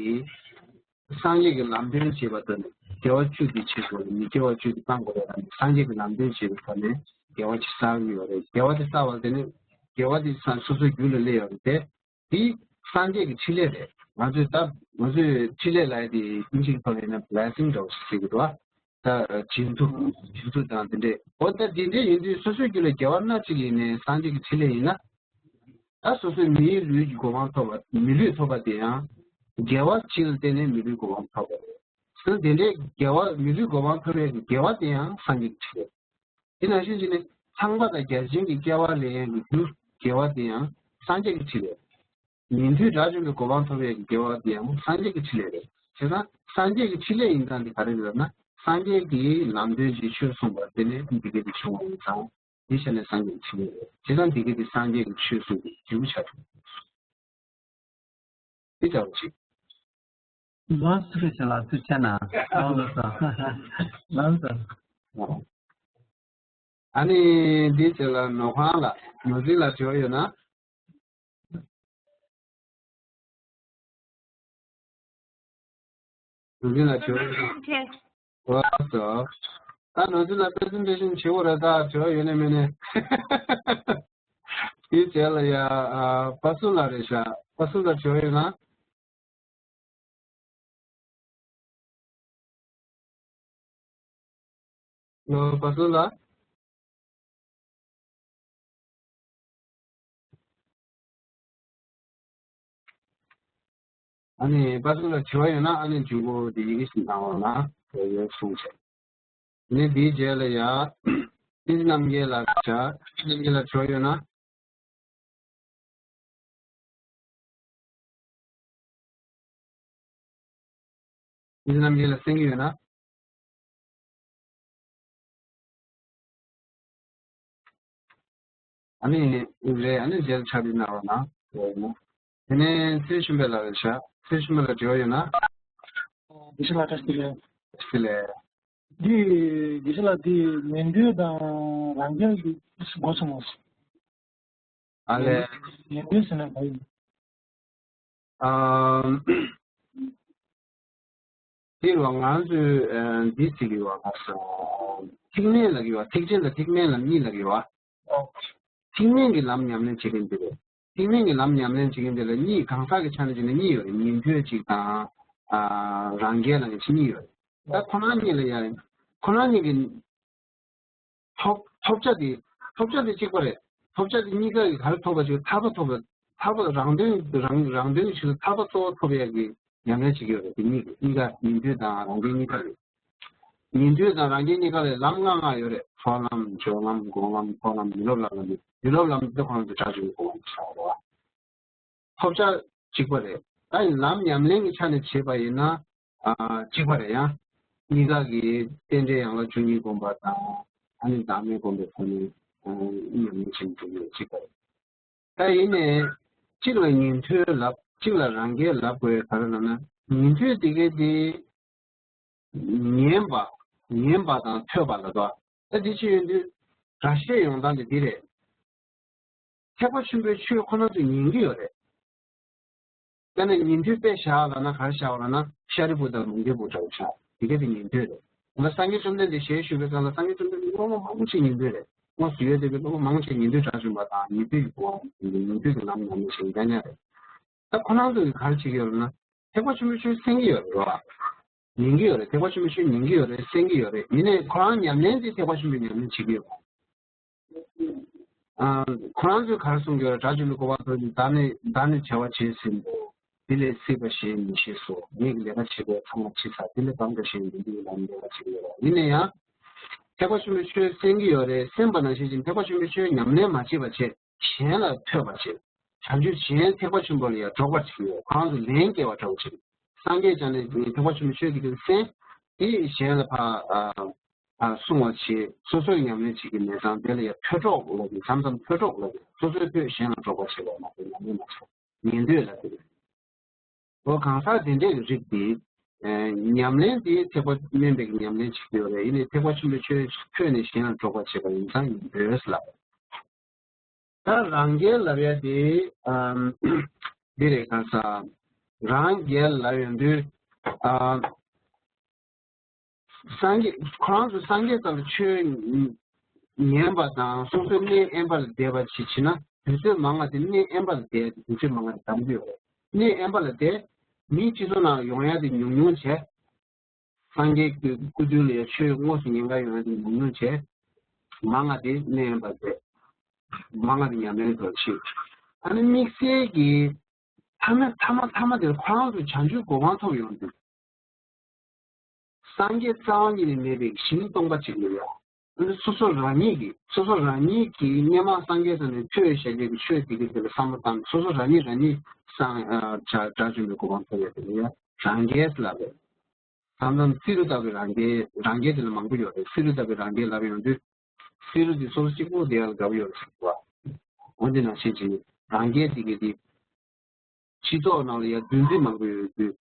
སངས་རྒྱས་ཀྱི་ལམ་སྟོན་བྱེད་པ་དང་། དགེ་བ་བཅུ་དེ་བྱེད་དགོས་རེད། མི་དགེ་བ་བཅུ་དེ་སྤང་དགོས་རེད་ལབ་ནས་སངས་རྒྱས་ཀྱི་ལམ་སྟོན་བྱེད་པའི་ཐོག་ནས་དགེ་བ་ཅིག་བསགས་ཀྱི་ཡོད་རེད། དགེ་བ་དེ་བསགས་པ་དེ་ནི་དགེ་བ་དེ་སོ་སོའི་རྒྱུད་ལ་སླེབས་ཡོད་རེད་དེ། དེ་སངས་རྒྱས་ཀྱི་ཕྲིན་ལས་རེད། ང་ཚོས་ད་ང་ཚོས་ཕྲིན་ལས་ལབ་ཡ་དེ་ཨིན་ཇིའི་ཐོག་ལ་ཡིན་ན་blessing་འདྲ་བོ་ཞིག་ཟེར་གྱི་འདུག་ཨ། ད་སྦྱིན་མཐུ་སྦྱིན་མཐུ་དང་དེ་འདྲས། འོ་ད་དེ་འདྲས་ཡིན་དུས་སོ་སོའི་རྒྱུད་ལ་དགེ་བ་སྣ་གཅིག་ཡིན་ནའི་སངས་རྒྱས་ཀྱི་ཕྲིན་ལས་ཡིན་ན། ད་སོ་སོའི་མིའི་ལུས་ཀྱི་གོ་འཕང་ཐོབ་པ། མི་ལུས་ཐོབ་པ་དེ་ཡང་དགེ་བ་གཅིག་ལ་བརྟེན་ནས་མི་ལུས་གོ་འཕང་ཐོབ་པ་རེད། སོ་དེ་འདྲའི་དགེ་བ་མི་ལུས་གོ་འཕང་ཐོབ་པའི་དགེ་བ་དེ་ཡང་སངས་རྒྱས་ཀྱི་ཕྲིན་ལས། དེ་ནང་བཞིན་བྱས་ནས་ཚངས་པ་དང་བརྒྱ་བྱིན་གྱི་སྐྱེ་བ་ལེན་ཡས་ཀྱི་རྒྱུ་དགེ་བ་དེ་ཡང་སངས་རྒྱས་ཀྱི་ཕྲིན་ལས། ཉན་ཐོས་དགྲ་བཅོམ་པའི་གོ་འཕང་ཐོབ་པའི་དགེ་བ་དེ་ཡང་སངས་རྒྱས་ཀྱི་ཕྲིན་ལས་རེད། བྱས་ཙང་སངས་རྒྱས་ཀྱི་ཕྲིན་ལས་ཡིན་སྟངས་དེ་ག་རེ་རེད་ལབ་ན། སངས་རྒྱས་ཀྱིས་ལམ་སྟོན་གྱིས་ཆོས་གསུངས་པ་དེ་ནས་འདི་སྐད་དེ་བྱུང་བ་ཡིན་ཙང་། དེ་བྱས་ནས་སངས་རྒྱས་ཀྱི་ཕྲིན་ལས་རེད། བྱས་ཙང་འདི་སྐད་དེ་སངས་རྒྱས་ཀྱི་ཆོས་གསུངས་པའི་འབྲས་བུ་ཆགས་ཐུབ། དེ་ལྟ་བུ་ཅིག་ལགས་སོ། ལགས་སོ། ཨ་ནི་འདི་རྗེས་ལ་ནོར་ཁང་ལ། ནོར་འཛིན་ལ་དྲི་བ་ཡོད་ན། ནོར་འཛིན་ལ་དྲི་བ་ཡོད་ན། ལགས་སོ། ད་ནོར་འཛིན་ལ་པེ་རེ་སེན་ཊེ་ཤན་བྱེད་དགོས་རེད། ད་དྲི་བ་ཡོད་ནས་མེད་ནས། དེའི་རྗེས་ལ་ཡ། ཨ། པ་སུ་ལ་རེད་ཤག་པ་སུ་ལ་དྲི་བ་ཡོད་ན། ལོ། པ་སུ་ལ། ཨ་ནི་པ་སུ་ལ་དྲི་བ་ཡོད་ན། ཨ་ནི་མཇུག་གུ་དེ་ཡི་གེ་ཞིག་བཏང་བ་ན་དེ་ཡོད་གསུངས་བྱས། ནི་དེའི་རྗེས་ལ་ཡ། ཨིན་ཇི་རྣམ་རྒྱལ་ལགས་བྱ། ཨིན་ཇི་རྣམ་རྒྱལ་ལགས་དྲི་བ་ཡོད་ན། ཨིན་ཇི་རྣམ་རྒྱལ་ལགས་གསན་གྱི་ཡོད་ན། ཨ་ནི་རེད། ཨ་ནི་རྗེས་ལ་ཕྱག་བྲིས་གནང་རོགས་གནང་། དེ་ནས་ཚེ་རིང་ཆོས་འཕེལ་ལགས་རེད་ཤག་ཚེ་རིང་ཆོས་འཕེལ་ལགས་དྲི་བ་ཡོད་ན། དགེ་བཤེས་ལགས་བཀྲ་ཤིས་བདེ་ལེགས། བཀྲ་ཤིས་བདེ་ལེགས། འདི་དགེ་བཤེས་ལགས། འདི་ཉན་ཐོས་དང་རང་རྒྱལ་གྱི་མགོ་ཚོས་མ་སོང་། ཨ་ལས། ཉན་ཐོས་ཟེར་ན་ག་ཡིན། ཨ། འདི་རུ་ང་ཚོས་འདི་ཟེར་གྱི་ཡོད་པ། ཐེག་དམན་ལབ་ཀྱི་ཡོད་པ། ཐེག་ཆེན་དང་ཐེག་དམན་ལ་གཉིས་ལབ་ཀྱི་ཡོད་པ། ཐེག་དམན་གྱི་ལམ་ཉམས་ལེན་བྱེད་མཁན་དེ་རེད། ཐེག་དམན་གྱི་ལམ་ཉམས་ལེན་བྱེད་མཁན་དེ་ལ་གཉིས། གང་ཟག་གི་ཆ་ནས་བྱས་ན་གཉིས་ཡོད་རེད། ཉན་ཐོས་གཅིག་དང་། ཨ། རང་རྒྱལ་ལབ་མཁན་གཉིས་ཡོད་རེད། ད་ཁོ་རང་གཉིས་ལ་ཡ། ཁོ་རང་གཉིས་ཀྱི་ཐོབ་ཐོབ་བྱ་དེ། ཐོབ་བྱ་དེ་གཅིག་པ་རེད། ཐོབ་བྱ་དེ་གཉིས་ཀ་གི་ག་རེ་ཐོབ་པ་ཞིག་ཐར་པ་ཐོབ་པ། ཐར་པ་རང་དོན། རང་རང་དོན་གྱི་ཆེད་དུ་ཐར་པ་གཙོ་བོ་ཐོབ་ཡག་གི་ཉམས་ལེན་བྱེད་ཀྱི་ཡོད་རེད། དེ་གཉིས་ཀྱི། གཉིས་ཀ་ཉན་ཐོས་དང་རང་རྒྱལ་གཉིས་ཀ་རེད། ཉན་ཐོས་དང་རང་རྒྱལ་གཉིས་ཀ་ལ་ལམ་ལྔ་ལྔ་ཡོད་རེད། ཚོགས་ལམ། སྦྱོར་ལམ། སྒོམ་ལམ། འཁོར་ལམ། ཡིད་སློབ་ལམ་ལ་ནི། ཡིད་སློབ་ལམ་དེ་ཁོ་རང་ཚོ་དགྲ་བཅོམ་པའི་གོ་འཕང་དུ་ཆགས་པ་རེད་བ། ཐོབ་བྱ་གཅིག་པ་རེད། ད་ཡིན་ལམ་ཉམས་ལེན་གྱི་ཆ་ནས་བྱེད་པ་ཡིན་ན། ཨ། གཅིག་པ་རེད། ཡང་གཉིས་ཀ་གི་རྟེན་འབྲེལ་ཡན་ལག་བཅུ་གཉིས་བསྒོམ་པ་དང་། ཨ་ནི་བདག་མེད་བསྒོམ་པའི་ཐོག་ནས་ཉམས་ལེན་བྱེད་འགྲོ་གི་ཡོད། གཅིག་པ་རེད། ད་ཡིན་ནའི་གཅིག་ལ་ཉན་ཐོས་ལབ། གཅིག་ལ་རང་རྒྱལ་ལབ་དགོས་ག་རེ་ལབ་ན། ཉན་ཐོས་དེ་གའི་དེ། ཉན་པ། ཉན་པ་དང་ཐོས་པ་ལ་དོ། ད་འདི་ཅི་ཡོང་དུས་ར་བཤད་ཡོང་སྟངས་དེ་འདི་རེད། ཐེག་པ་ཆེན་པོའི་ཆོས་ཁོ་ན་ཚོས་ཉན་གྱི་ཡོད་རེད། ད་ནི་ཉན་ཐོས་དཔེ་བཞག་ལབ་ན་ག་རེ་བཞག་པ་ལབ་ན། ཤཱ་རིའི་བུ་དང་ལུང་སྟོན་པ་འདྲ་བོ་བཞག་དེ་ག་དེ་ཉན་ཐོས་རེད། ང་སངས་རྒྱས་བཅོམ་ལྡན་འདས་ཞལ་བཞུགས་པའི་སྐབས་ལ་སངས་རྒྱས་བཅོམ་ལྡན་འདས་སློབ་མ་མང་པོ་ཞིག་ཉན་ཐོས་རེད། དངོས་སུ་ཡོད་བསྡད་པའི་སློབ་མ་མང་པོ་ཞིག་ཉན་ཐོས་དགྲ་བཅོམ་པ་དང་། ཉན་ཐོས་ཀྱི་གོ་འཕང་། ཉན་ཐོས་ཀྱི་ལམ་ཉམས་ལེན་བྱེད་མཁན་རེད། ད་ཁོ་རང་ཚོ་གིས་ག་རེ་བྱེད་ཀྱི་ཡོད་ལབ་ན། ཐེག་པ་ཆེན་པོའི་ཆོས་གསན་གྱི་ཡོད་རེད་བ། ཉན་གྱི་ཡོད་རེད། ཐེག་པ་ཆེན་པོའི་ཆོས་ཉན་གྱི་ཡོད་རེད། གསན་གྱི་ཡོད་རེད། ཡིན་ནའི་ཁོ་རང་ཉམས་ལེན་དེ་ཐེག་པ་ཆེན་པོའི་ཉམས་ལེན་བྱེད་ཀྱི་ཡོད་པ། ཨ། ཁོ་རང་ཚོས་ག་རེ་གསུང་གི་ཡོད་རེད། དགྲ་བཅོམ་པའི་གོ་འཕང་ཐོབ་ནས། བདག་ནི་བདག་ནི་བྱ་བ་བྱས་ཟིན་ཏོ། དེ་ལས་སྲིད་པ་གཞན་མི་ཤེས་སོ། ངེད་ཀྱི་ལས་ཀ་བྱེད་དགོས་ཚང་མ་བྱས་ཚར། དེ་ལས་གང་འདྲ་ཞིག་ཡིན་འདི་ལ་ནི་ལས་ཀ་བྱེད་ཀྱི་ཡོད་རེད། ཡིན་ན་ཡང་། ཐེག་པ་ཆེན་པོའི་ཆོས་གསན་གྱི་ཡོད་རེད། གསན་པ་ནང་བཞིན་བྱས་ནས་ཐེག་པ་ཆེན་པོའི་ཆོས་ཉམས་ལེན་མ་བྱས་པ་བྱས། གཞན་ལ་ཐོས་པ་བྱས། བྱང་ཆུབ་གཞན་ཐེག་པ་ཆེན་པོ་ལ་ཡང་སྒྲོག་པར་བྱེད་ཀྱི་ཡོད། ཁོ་རང་ཚོ་ལན་སྐྱེལ་བ་འདྲ་བོ་བྱེད། སངས་རྒྱས་ཀྱང་ནི་ཐེག་པ་ཆེན་པོའི་ཆོས་དེ་ག་གསན། དེ་གཞན་ལ་ཕར། ཨ། ཨ། གསུང་བ་བྱེད། སོ་སོས་ཉམས་ལེན་བྱེད་ཀྱི་མེད་ཙང་། དེ་ལ་ཡང་ཕོ་སྒྲོག་ལབ་ཀྱི། མཚམས་མཚམས་ཕོ་སྒྲོག་ལབ་ཀྱི། སོ་སོས་ཕོས་གཞན་ལ་སྒྲོག་པར་བྱེད་པ་མ་གཏོགས་ཉམས་ལེན་མ་བྱེད། ཉན་ཐོས་ལབ་ཀྱི་རེད། འོ། གང་ཟག་དེ་འདྲའི་རིགས་དེ། ཨ། ཉམས་ལེན་དེ་ཐེག་པ་དམན་པའི་ཉམས་ལེན་བྱེད་ཀྱི་ཡོད་རེད། ཡིན་ནའི་ཐེག་པ་ཆེན་པོའི་ཆོས་ཐོས་ནས་གཞན་ལ་སྒྲོག་པར་བྱེད་པ་ཡིན་ཙང་ཉན་ཐོས་ལབ། ད་རང་རྒྱལ་ལབ་ཡ་དེ། ཨམ། འདི་རེད། གང་ཟག་རང་རྒྱལ་ལབ་ཡོང་དུས། ཨ། སངས་རྒྱས། ཁོ་རང་ཚོ་སངས་རྒྱས་རྩ་ལ་ཆོས་ཉན་པ་དང་། སོ་སོའི་གནས་དབེན་པ་ལ་བསྡད་པ་ཞིག་བྱེད་ན། དུས་ཚོད་མང་བ་དེ། གནས་དབེན་པ་ལ་བསྡད་དུས་ཚོད་མང་བ་དེ་འདང་གི་ཡོད་རེད། གནས་དབེན་པ་ལ་བསྡད། མིའི་སྤྱི་ཚོགས་ནང་ཡོང་ཡ་དེ་ཉུང་ཉུང་བྱས། སངས་རྒྱས་ཀྱི་སྐུ་མདུན་ལ་ཡང་ཆོས་དངོས་སུ་ཉན་ག་ཡོང་ཡ་དེ་ཉུང་ཉུང་བྱས། མང་བ་དེ་གནས་པ་བྱས། མང་བ་དེ་ཉམས་ལེན་དུ་ཕྱིན། ཨ་ནི་དམིགས་བསལ་གྱི་ཐ་མ་ཐ་མ་ཐ་མ་དེར་ཁོ་རང་ཚོ་བྱང་ཆུབ་གོ་འཕང་ཐོབ་ཡོང་དུས། སངས་རྒྱས་རྩ་བ་ཉིད་ནས་མེད་པའི་ཞིང་སྟོང་པ་ཅིག་ལ་ཡ། སོ་སོ་རང་ཉིད་ཀྱིས་སོ་སོ་རང་ཉིད་ཀྱིས་སྔོན་མ་སངས་རྒྱས་ས་ནས་ཐོས་བཤད་རྒྱུ་གི་ཆོས་དེ་གི་དེ་ལ་བསམ་བློ་བཏང་། སོ་སོ་རང་ཉིད་རང་ཉིད་སངས་ཨ་དགྲ་དགྲ་བཅོམ་པའི་གོ་འཕང་ཐོབ་ཡ་དེ་ལ་ཡ་རང་རྒྱལ་ལབ་པས། བསམ་བློ་བསིལ་རླུང་ལྟ་བུའི་རང་རྒྱལ། རང་རྒྱལ་དེ་ལ་མང་པོ་ཡོད་རེད། བསིལ་རླུང་ལྟ་བུའི་རང་རྒྱལ་ལབ་ཡོང་དུས། བསིལ་རླུང་དེ་སོ་སོ་གཅིག་པུ་དེ་ཡང་དགའ་པོ་ཡོད་རེད་ཟེར་བ། འོ་དེ་ནང་བཞིན་བྱས་ནས་རང་རྒྱལ་དེ་གི་དེ། སྤྱི་ཚོགས་ནང་ལ་ཡང་འདུ་འཛི་མང་པོ་ཡོད་དུས།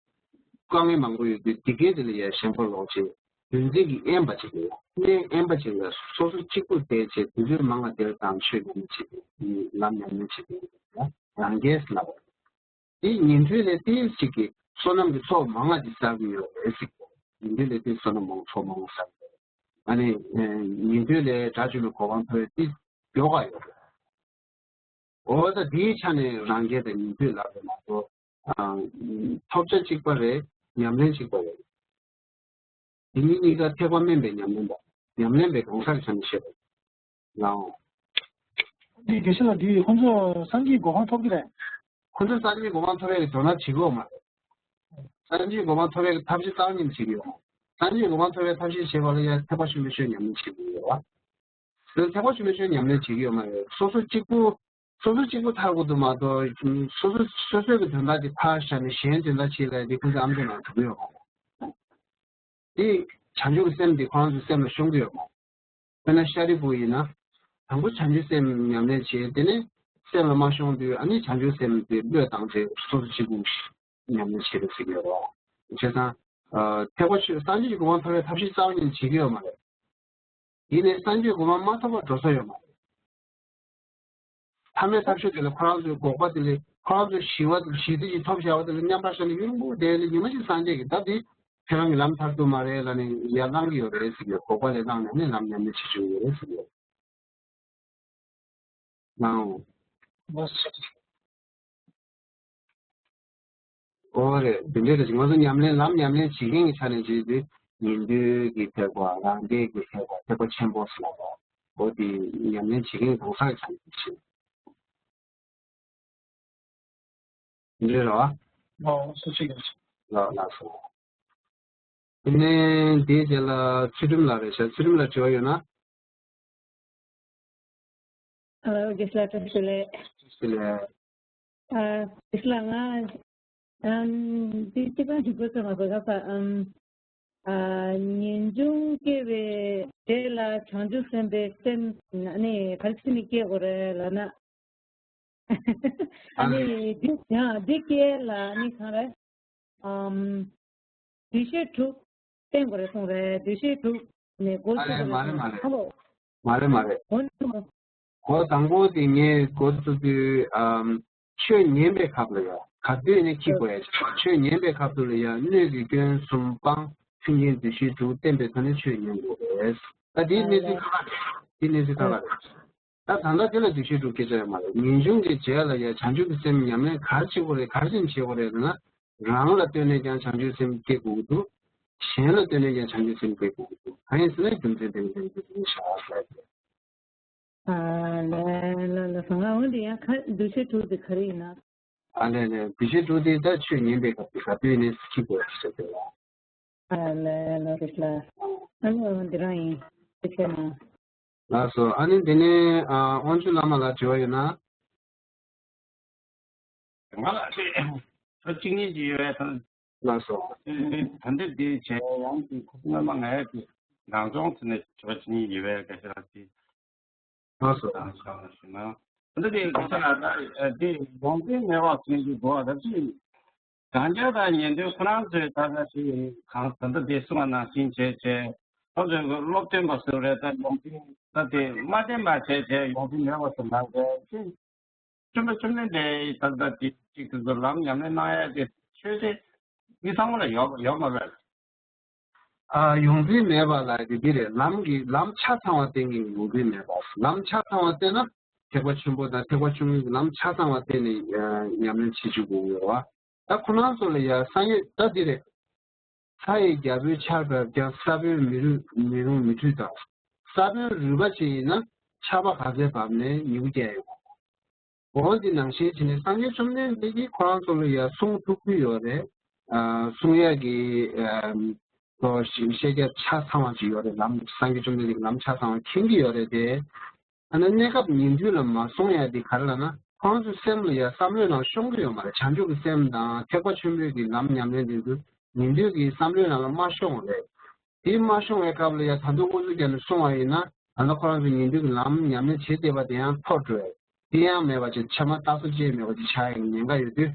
དཀའ་ངལ་མང་པོ་ཡོད་དུས་དེ་གའི་དེ་ལ་ཡང་ཞེན་པ་ལོག་བྱས། འདུ་འཛི་གི་དབེན་པ་ཅིག་ལ་ཡང་གནས་དབེན་པ་ཅིག་ལ་སོ་སོ་གཅིག་པུ་བསྡད་བྱས་དུས་ཚོད་མང་བ་དེར་དང་ཆོས་ཉམས་ལེན་བྱེད་དུས། ལམ་ཉམས་ལེན་བྱེད་དུས་རང་རྒྱལ་ལབ་པ། དེ་ཉན་ཐོས་ལས་ཏིལ་གཅིག་གིས་བསོད་ནམས་ཀྱི་ཚོགས་མང་བ་ཅིག་བསགས་ཀྱི་ཡོད་རེད་ཟེར། ཉན་ཐོས་ལས་ཏིལ་བསོད་ནམས་མང་ཚོགས་མང་བ་བསགས་ཀྱི་ཡོད་རེད། ཨ་ནི་ཉན་ཐོས་ལས་དགྲ་བཅོམ་པའི་གོ་འཕང་ཐོབ་ཡ་ཏིལ་མགྱོགས་པ་ཡོད་རེད། འོ་ད་དེའི་ཆ་ནས་རང་རྒྱལ་དང་ཉན་ཐོས་ལབ་པ་མ་གཏོགས། ཐོབ་བྱ་གཅིག་པ་རེད། ཉམས་ལེན་གཅིག་པ་རེད། དེ་གཉིས་གཉིས་ཀ་ཐེག་པ་དམན་པའི་ཉམས་ལེན་དང་ཉམས་ལེན་པའི་གང་ཟག་གི་ཆ་ནས་བཤད་པ་ལའང་། འདི་དགེ་བཤེས་ལགས། འདི་ཁོང་ཚོ་སངས་རྒྱས་གོ་འཕང་ཐོབ་ཀྱི་རེད། ཁོང་ཚོ་སངས་རྒྱས་གོ་འཕང་ཐོབ་ཡག་གི་དོ་སྣང་བྱེད་ཀྱི་ཡོད་མ་རེད། སངས་རྒྱས་གོ་འཕང་ཐོབ་ཡག་གི་ཐབས་ཤེས་རྩ་བ་ཉིད་ནས་བྱེད་ཀྱི་ཡོད་མ་རེད། སངས་རྒྱས་གོ་འཕང་ཐོབ་ཡག་ཐབས་ཤེས་བྱེད་པ་ལ་ཡང་ཐེག་པ་ཆེན་པོའི་ཆོས་ཉམས་ལེན་བྱེད་ཀྱི་ཡོད་རེད་བ། དེ་ཐེག་པ་ཆེན་པོའི་ཆོས་ཉམས་ལེན་བྱེད་ཀྱི་ཡོད་མ་རེད། སོ་སོ་གཅིག་པུ། སོ་སོ་གཅིག་པུ་ཐར་དགོས་འདུག་མ་གཏོགས། སོ་སོ་སོ་སོའི་གི་དོན་དག་དེ་ཕར་བཞག་ནས་གཞན་དོན་དག་བྱེད་ལ་དེ་ཁོང་ཚོས་ཨམ་ཅོག་ནང་འགྲོ་གི་ཡོད་མ་རེད། དེ་བྱང་ཆུབ་ཀྱི་སེམས་དེ་ཁོ་རང་ཚོའི་སེམས་ལ་ཤོང་གི་ཡོད་མ་རེད། དཔེར་ན་ཤཱ་རིའི་བུ་ཡིན་ན། དང་པོ་བྱང་ཆུབ་སེམས་ཉམས་ལེན་བྱས། དེ་ནས་སེམས་ལ་མ་ཤོང་དུས་ཨ་ནི་བྱང་ཆུབ་སེམས་དེ་བློས་བཏང་སྟེ་སོ་སོ་གཅིག་པུ་ཉམས་ལེན་བྱེད་དུ་ཟེར་གྱི་ཡོད་རེད། བྱས་ཙང་། ཨ། ཐེག་པ་ཆོས་སངས་རྒྱས་ཀྱི་གོ་འཕང་ཐོབ་པའི་ཐབས་ཤེས་རྩ་བ་ཉིད་ནས་བྱེད་ཀྱི་ཡོད་མ་རེད། ཡིན་ནའི་སངས་རྒྱས་གོ་འཕང་མ་ཐོབ་པར་འགྲོ་ས་ཡོད་མ་རེད། ཐ་མའི་ཐབས་ཤེས་དེ་ལ་ཁོ་རང་ཚོའི་འགོག་པ་དེ་ལས། ཁོ་རང་ཚོའི་ཞི་བ་ཞི་བདེ་ཞིག་ཐོབ་བྱ་བ་དེ་ལ་མཉམ་པར་བཞག་ནས་ཡུན་རིང་པོ་བསྡད་ནས་ཉི་མ་ཞིག་སངས་རྒྱས་ཀྱིས་ད་དེ་ཁྱེད་རང་གི་ལམ་ཐར་ཐུབ་མ་རེད་ལབ་ནས་ཡར་ལངས་ཀྱི་ཡོད་རེད་ཟེར་གྱི་ཡོད། འགོག་པ་ལས་ལངས་ནས་ནི་ལམ་ཉམས་ལེན་བྱེད་ཀྱི་ཡོད་རེད་ཟེར་གྱི་ཡོད། ཨང་། ཨོ་རེད། དེ་འདྲའི་རེད། ང་ཚོ་ཉམས་ལེན། ལམ་ཉམས་ལེན་བྱེད་མཁན་གྱི་ཆ་ནས་བྱས་ཏེ། ཉན་ཐོས་ཀྱི་ཐེག་པ། རང་རྒྱལ་གྱི་ཐེག་པ། ཐེག་པ་ཆེན་པོ་ཟེར་བ། འོ་དེ་ཉམས་ལེན་བྱེད་མཁན་གྱི་གང་ཟག་གི་ཆ་ནས་བྱེད། འདི་རེད་བ། ཨོ། སུ་ཞིག་ཡོད། ལགས་ལགས་སོ། དེ་ནས་དེའི་རྗེས་ལ་ཚུལ་ཁྲིམས་ལགས་རེད་ཤག་ཚུལ་ཁྲིམས་ལགས་དྲི་བ་ཡོད་ན། ཨ། དགེ་བཤེས་ལགས་བཀྲ་ཤིས་བདེ་ལེགས། བདེ་ལེགས། ཨ། དགེ་བཤེས་ལགས། ང་ཨམ་འདི་གཅིག་པ་འདྲི་དགོས་ཚོད་མ་གོ་ག་ས། ཨམ། ཨ། ངེས་འབྱུང་སྐྱེ་བའི་རྗེས་ལ་བྱང་ཆུབ་སེམས་དཔའི་སེམས་ནི་ག་རེ་བྱས་ནས་སྐྱེ་དགོས་རེད་ལབ་ན། ཨ་ནི་འདི་ཡང་འདི་སྐྱེ་ལ་ནི་གང་རེད། ཨམ། འདུས་བྱས་དྲུག་བསྟེན་དགོས་རེད་གསུངས་རེད། འདུས་བྱས་དྲུག་ནས་སྒོ་ཕྱེ་དགོས་རེད་གསུངས་རེད། ཧ་ལོ། མ་རེད་མ་རེད། འོ་ནི། འོ་དང་པོ་དེ་ངས་འགོ་བཙུགས་དུས། ཨམ། ཆོས་ཉན་པའི་སྐབས་ལ་ཡ་ག་དུས་ནས་འཁྱེར་དགོས་ཡ། ཆོས་ཉན་པའི་སྐབས་དུ་ལ་ཡ་སྣོད་ཀྱི་སྐྱོན་གསུམ་སྤང་། མཐུན་རྐྱེན་འདུས་བྱས་དྲུག་བསྟེན་པའི་ཐོག་ནས་ཆོས་ཉན་དགོས་རེད། ད་དེའི་གནས་ཚུལ་ཁག་ཁག་རེད། དེའི་གནས་ཚུལ་ཁག་ཁག་རེད། ད་ད་ལྟ་དེ་ལ་འདུས་བྱས་དྲུག་སྐྱེ་ཆ་ཡོད་མ་རེད། ངེས་འབྱུང་གི་རྗེས་ལ་ཡ་བྱང་ཆུབ་ཀྱི་སེམས་ཉམས་ལེན་ག་རེ་བྱེད་དགོས་རེད། ག་རེ་བྱེད་དགོས་རེད་ཟེར་ན། རང་ལ་ལྟོས་ནས་ཀྱང་བྱང་ཆུབ་སེམས་སྐྱེ་དགོས་ཀྱི་འདུག་གཞན་ལ་ལྟོས་ནས་ཀྱང་བྱང་ཆུབ་སེམས་སྐྱེ་དགོས་ཀྱི་འདུག་གང་ཡིན་ཟེར་ན་རྒྱུ་མཚན་དེ་འདྲ་འདི་འདི་བཞག་ཟེར་ཏེ། ཨ་ལས་ལ་ལ་ཟང་ང་འོན་ཏེ་ཡང་ཁ་འདུ་ཤེས་དྲུག་དེ་ག་རེ་ཡིན་ན། ཨ་ལས་ལས། འདུ་ཤེས་དྲུག་དེ་ད་ཆོས་ཉན་པའི་སྐབས་དེ་ག་དུས་ནས་འཁྱེར་དགོས་ཞེས་ཟེར་ཏེ། ཨ་ལས་ལ་རེད་ལ། ཨ་ནི་འོན་འདི་རང་ཡིན། དེ་ཁྱེད་ན། ལགས་སོ། ཨ་ནི་དེ་ནས་ཨ་དབང་ཕྱུག་བླ་མ་ལ་དྲི་བ་ཡོད་ན། ང་ལ་ཞེས་དྲི་བ་གཅིག་གཉིས་ཅིག་ཡོད་པས་དང་། ལགས་སོ། ད་འདིར་འདི་བྱས་ཡང་དེ་ཁོ་སྔོན་མ་ངས་ཀྱི་ནང་སྦྱོང་ཚུལ་ནས་དྲི་བ་གཅིག་གཉིས་ཡོད་པས་སྐད་ཆ་ལ་དེ། ལགས་སོ། དང་ཞག་ལ་ཞུ་ན། ད་འདི་སྐད་ཆ་ལ་ད་དེ་ཡོངས་འཛིན་མེད་པ་ཚུལ་གྱི་གོ་བ་ད་ཅི། རང་རྒྱལ་དང་ཉན་ཐོས་ཁོ་རང་ཚོས་ད་ལྟ་དེ་གང་ད་ལྟ་དེ་གསུངས་པ་ནང་བཞིན་བྱས་བྱས། ཁོ་ཚོས་སློབ་སྟོན་པ་ཟེར་རེད། ད་ཡོངས་འཛིན་ད་དེ་མ་བསྟེན་པ་བྱས་བྱས་ཡོངས་འཛིན་མེད་པ་ཟེར་ན་རེད་ཅི། བཅོམ་པ་བཅོམ་ལྡན་འདས་ད་ལྟ་དེ་གཅིག་ཏུ་ལམ་ཉམས་ལེན་གནང་ཡ་དེ་ཆོས་དེ་མི་ཚང་མ་ལ་ཡོད་ཡོད་མ་རེད། ཨ། ཡོངས་འཛིན་མེད་པ་ལ་དེ་འདི་རེད། ལམ་གྱི་ལམ་ཆ་ཚང་བ་བསྟེན་མཁན་གྱི་ཡོངས་འཛིན་མེད་པ། ལམ་ཆ་ཚང་བ་བསྟེན་ན་ཐེག་པ་ཆེན་པོ་དང་ཐེག་པ་ཆུང་ངུའི་ལམ་ཆ་ཚང་བ་བསྟེན་ནས་ཉམས་ལེན་བྱེད་བཅུག་དགོས་ཡོད་བ། ད་ཁོ་རང་ཚོ་ལ་ཡ་སངས་རྒྱས་ད་འདི་རེད། ས་ཡི་རྒྱལ་པོའི་ཆར་བབས་ཀྱང་ས་བོན་མི་རུལ་མི་རུང་མི་འཁྲུད་དང་། ས་བོན་རུལ་པ་ཅིག་ཡིན་ན་ཆར་པ་ག་ཚད་བབས་ནས་མྱུ་གུ་སྐྱེ་ཡོང་། འོ་འདི་ནང་བཞིན་བྱས་ནས་སངས་རྒྱས་བཅོམ་ལྡན་འདས་ཀྱིས་ཁོ་རང་ཚོ་ལ་ཡ་གསུང་ཐུབ་ཀྱི་ཡོད་རེད། ཨ་གསུང་ཡག་གི་ཨ་ཤེས་རྒྱ་ཆ་ཚང་བ་ཅིག་ཡོད་རེད། ལམ་སངས་རྒྱས་བཅོམ་ལྡན་འདས་ཀྱི་ལམ་ཆ་ཚང་བ་མཁྱེན་གྱི་ཡོད་རེད་དེ། ཨ་ནི་གནས་སྐབས་ཉིན་དུས་ལ་མ་སོང་ཡ་དེ་ག་རེ་ལབ་ན། ཁོང་ཚོའི་སེམས་ལ་ཡ་བསམ་བློའི་ནང་ཤོང་གི་ཡོད་མ་རེད། བྱང་ཆུབ་ཀྱི་སེམས་དང་ཐེག་པ་ཆེན་པོའི་གི་ལམ་ཉམས་ལེན་དེ་ཚོ་ཉིན་དུས་ཀྱི་བསམ་བློའི་ནང་ལ་མ་ཤོང་རེད། དེ་མ་ཤོང་བའི་སྐབས་ལ་ཡ་ད་དུང་དབུ་ཚུགས་བརྒྱབ་ནས་སོང་བ་ཡིན་ན། ད་ལྟ་ཁོ་རང་ཚོ་ཉིན་དུས་ཀྱི་ལམ་ཉམས་ལེན་བྱེད་བསྡད་པ་དེ་ཡང་འཐོར་འགྲོ་ཡ། དེ་ཡང་མེད་པ་ཅིག་ཕྱི་མ་རྟག་ཏུ་སྐྱེ་མེད་པ་ཅིག་ཆགས་ཡ་གི་ཉེན་ཁ་ཡོད་དུས།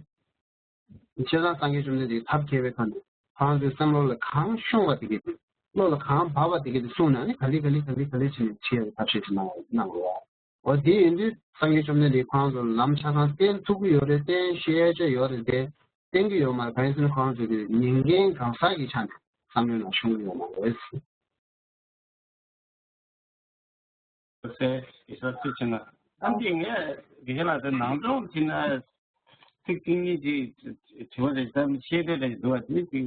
བྱས་ཙང་སངས་རྒྱས་བཅོམ་ལྡན་འདས་ཐབས་མཁས་པའི་ཐོག་ནས་ཁོ་རང་ཚོའི་བསམ་བློ་ལ་གང་ཤོང་བ་དེ་གས་དེ། བློ་ལ་གང་བབས་པ་དེ་གས་དེ་གསུངས་ནས། ཨ་ནི་ག་ལེ་ག་ལེ་ག་ལེ་ག་ལེ་བྱས་ནས་བྱེད་ཡག་གི་ཐབས་ཤེས་ཤིག་གནང་གནང་དགོས་པ། འོ་དེ་ཡིན་དུས་སངས་རྒྱས་བཅོམ་ལྡན་འདས་ཁོ་རང་ཚོ་ལ་ལམ་ཆ་ཚང་བསྟན་ཐུབ་ཀྱི་ཡོད་རེད། བསྟན་ཤེས་ཡ་ཅིག་ཡོད་རེད་དེ། བསྟན་གྱི་ཡོད་མ་རེད། གང་ཡིན་ཟེར་ན་ཁོ་རང་ཚོ་དེ་ཉན་མཁན་གང་ཟག་གི་ཆ་ནས་བསམ་བློའི་ནང་ཤོང་གི་ཡོད་མ་རེད། ཟེར་ཡིན་ས་ཚིག་ཆེ་ན། ཨ་འདི་ངས་དགེ་རྒན་ལགས་དེ་ནང་སྦྱོང་བྱས་ན་ཚིག་གཅིག་གཉིས་ཅིག་དྲི་བ་རེ་ཙམ་ཤེས་འདོད་རེ་འདུག་པ། དེ་ཅིག་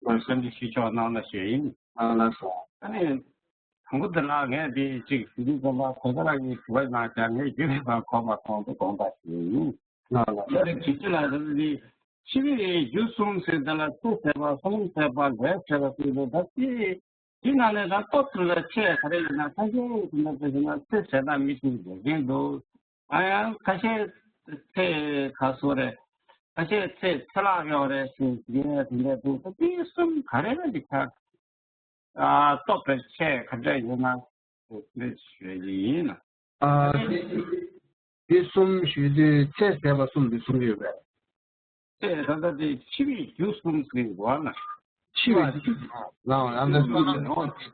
བསམ་ཚུལ་ཞུ་ཆོག་གནང་ན་ཞུ་ཡིན། ཨ་ལགས་སོ། ཨ་ནི་དང་པོ་དེ་ལ་ངས་དེ་ཅིག་ཞུ་དུས་ཙམ་པ་བོད་པ་ལ་ངས་དྲི་བ་གནང་བྱ། ངས་རྒྱུད་ལ་ཙམ་གོ་མ་སོང་དུ་དགོངས་དག་ཞུ་ཡིན། ཨ་ལགས་སོ། ཡ་རེ་དྲི་ཅི་ལ་རེ་རེ། འཆི་བའི་རྒྱུ་གསུམ་ཟེར་འདི་ལ་ཚེ་ཟད་པ། བསོད་ནམས་ཟད་པ། ལས་ཟད་པ་ཟེར་འདུག་ད་དེ་དེ་ནང་ནས་ད་སྟོབས་ཐོན་པའི་ཚེ་ག་རེ་ཡོད་ན། ཁ་ཤས་དེ་འདྲ་ཟེར་ན་ཚེ་ཟད་ན་མི་ཚེ་འགྲོ་གིན་འདུག་ཨ་ཡང་ཁ་ཤས་ཚེ་ག་སོ་རེད། ཁ་ཤས་ཚེ་ཚེ་ལྷག་ཡོད་རེད་ཟེར་གྱི་དེ་འདྲ་འདུག་ད་དེ་གསུམ་ག་རེ་ལ་འདི་ཆ་ཨ་སྟོབས་པའི་ཚེ་ག་འདྲ་ཡོད་ན་དེ་ཞུ་ཡི་ཡིན། ཨ་དེ་དེ་གསུམ་ཞུས་དུས་ཚེ་ཟད་པ་གསུམ་དེ་གསུང་གི་ཡོད་པས། ཚེ་ད་ལྟ་དེ་འཆི་བའི་རྒྱུ་གསུམ་ཟེར་བ་ན། འཆི་བའི་རྒྱུ་ལའང་ཡང་དག་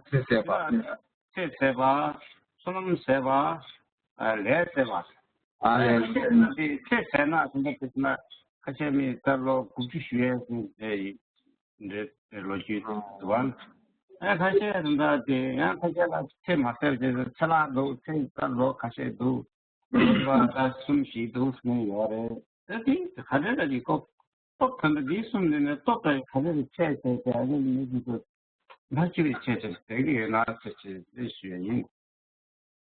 ཚེ་ཟད་པ། ཚེ་ཟད་པ། བསོད་ནམས་ཟད་པ། ལས་ཟད་པ། ཨ་ལས། དེ་ཚེ་ཟད་ན་དེ་འདྲ་ཟེར་ན་ཁ་ཤས་མི་ལྟར་ལོ་དགུ་བཅུ་ཞུ་ཡས་ཟེར་ཡིན། འདྲའི་ལོ་རྒྱུས་འདུག་བ། ཨ་ཁ་ཤས་རེ་འདྲ་དེ་ཡང་ཁ་ཤས་ལ་ཚེ་མ་ཟད་པ་ཅིག་ཚེ་ལྷག་འདུག་ཚེ་ལྟར་ལོ་ཁ་ཤས་འདུག་ལོ་ལ་ཟླ་གསུམ་བཞི་འདུག་ཟེར་ཡོད་རེད། ད་དེ་ག་རེ་ལ་ཅིག་སྟོབས་སྟོབས་དོན་དུ་འདིའི་གསུམ་ནི་ནི་སྟོབས་དང་ག་རེ་ལ་ཆད་ཟེར་ཏེ། ཨ་ནི་མི་གཅིག་ཏུ་མ་ཆེ་བའི་ཆད་ཟེར་ཟེར་གྱི་ཡོད་ན་ཟེར་ཅེས་དེ་ཞུ་ཡ་ཡིན།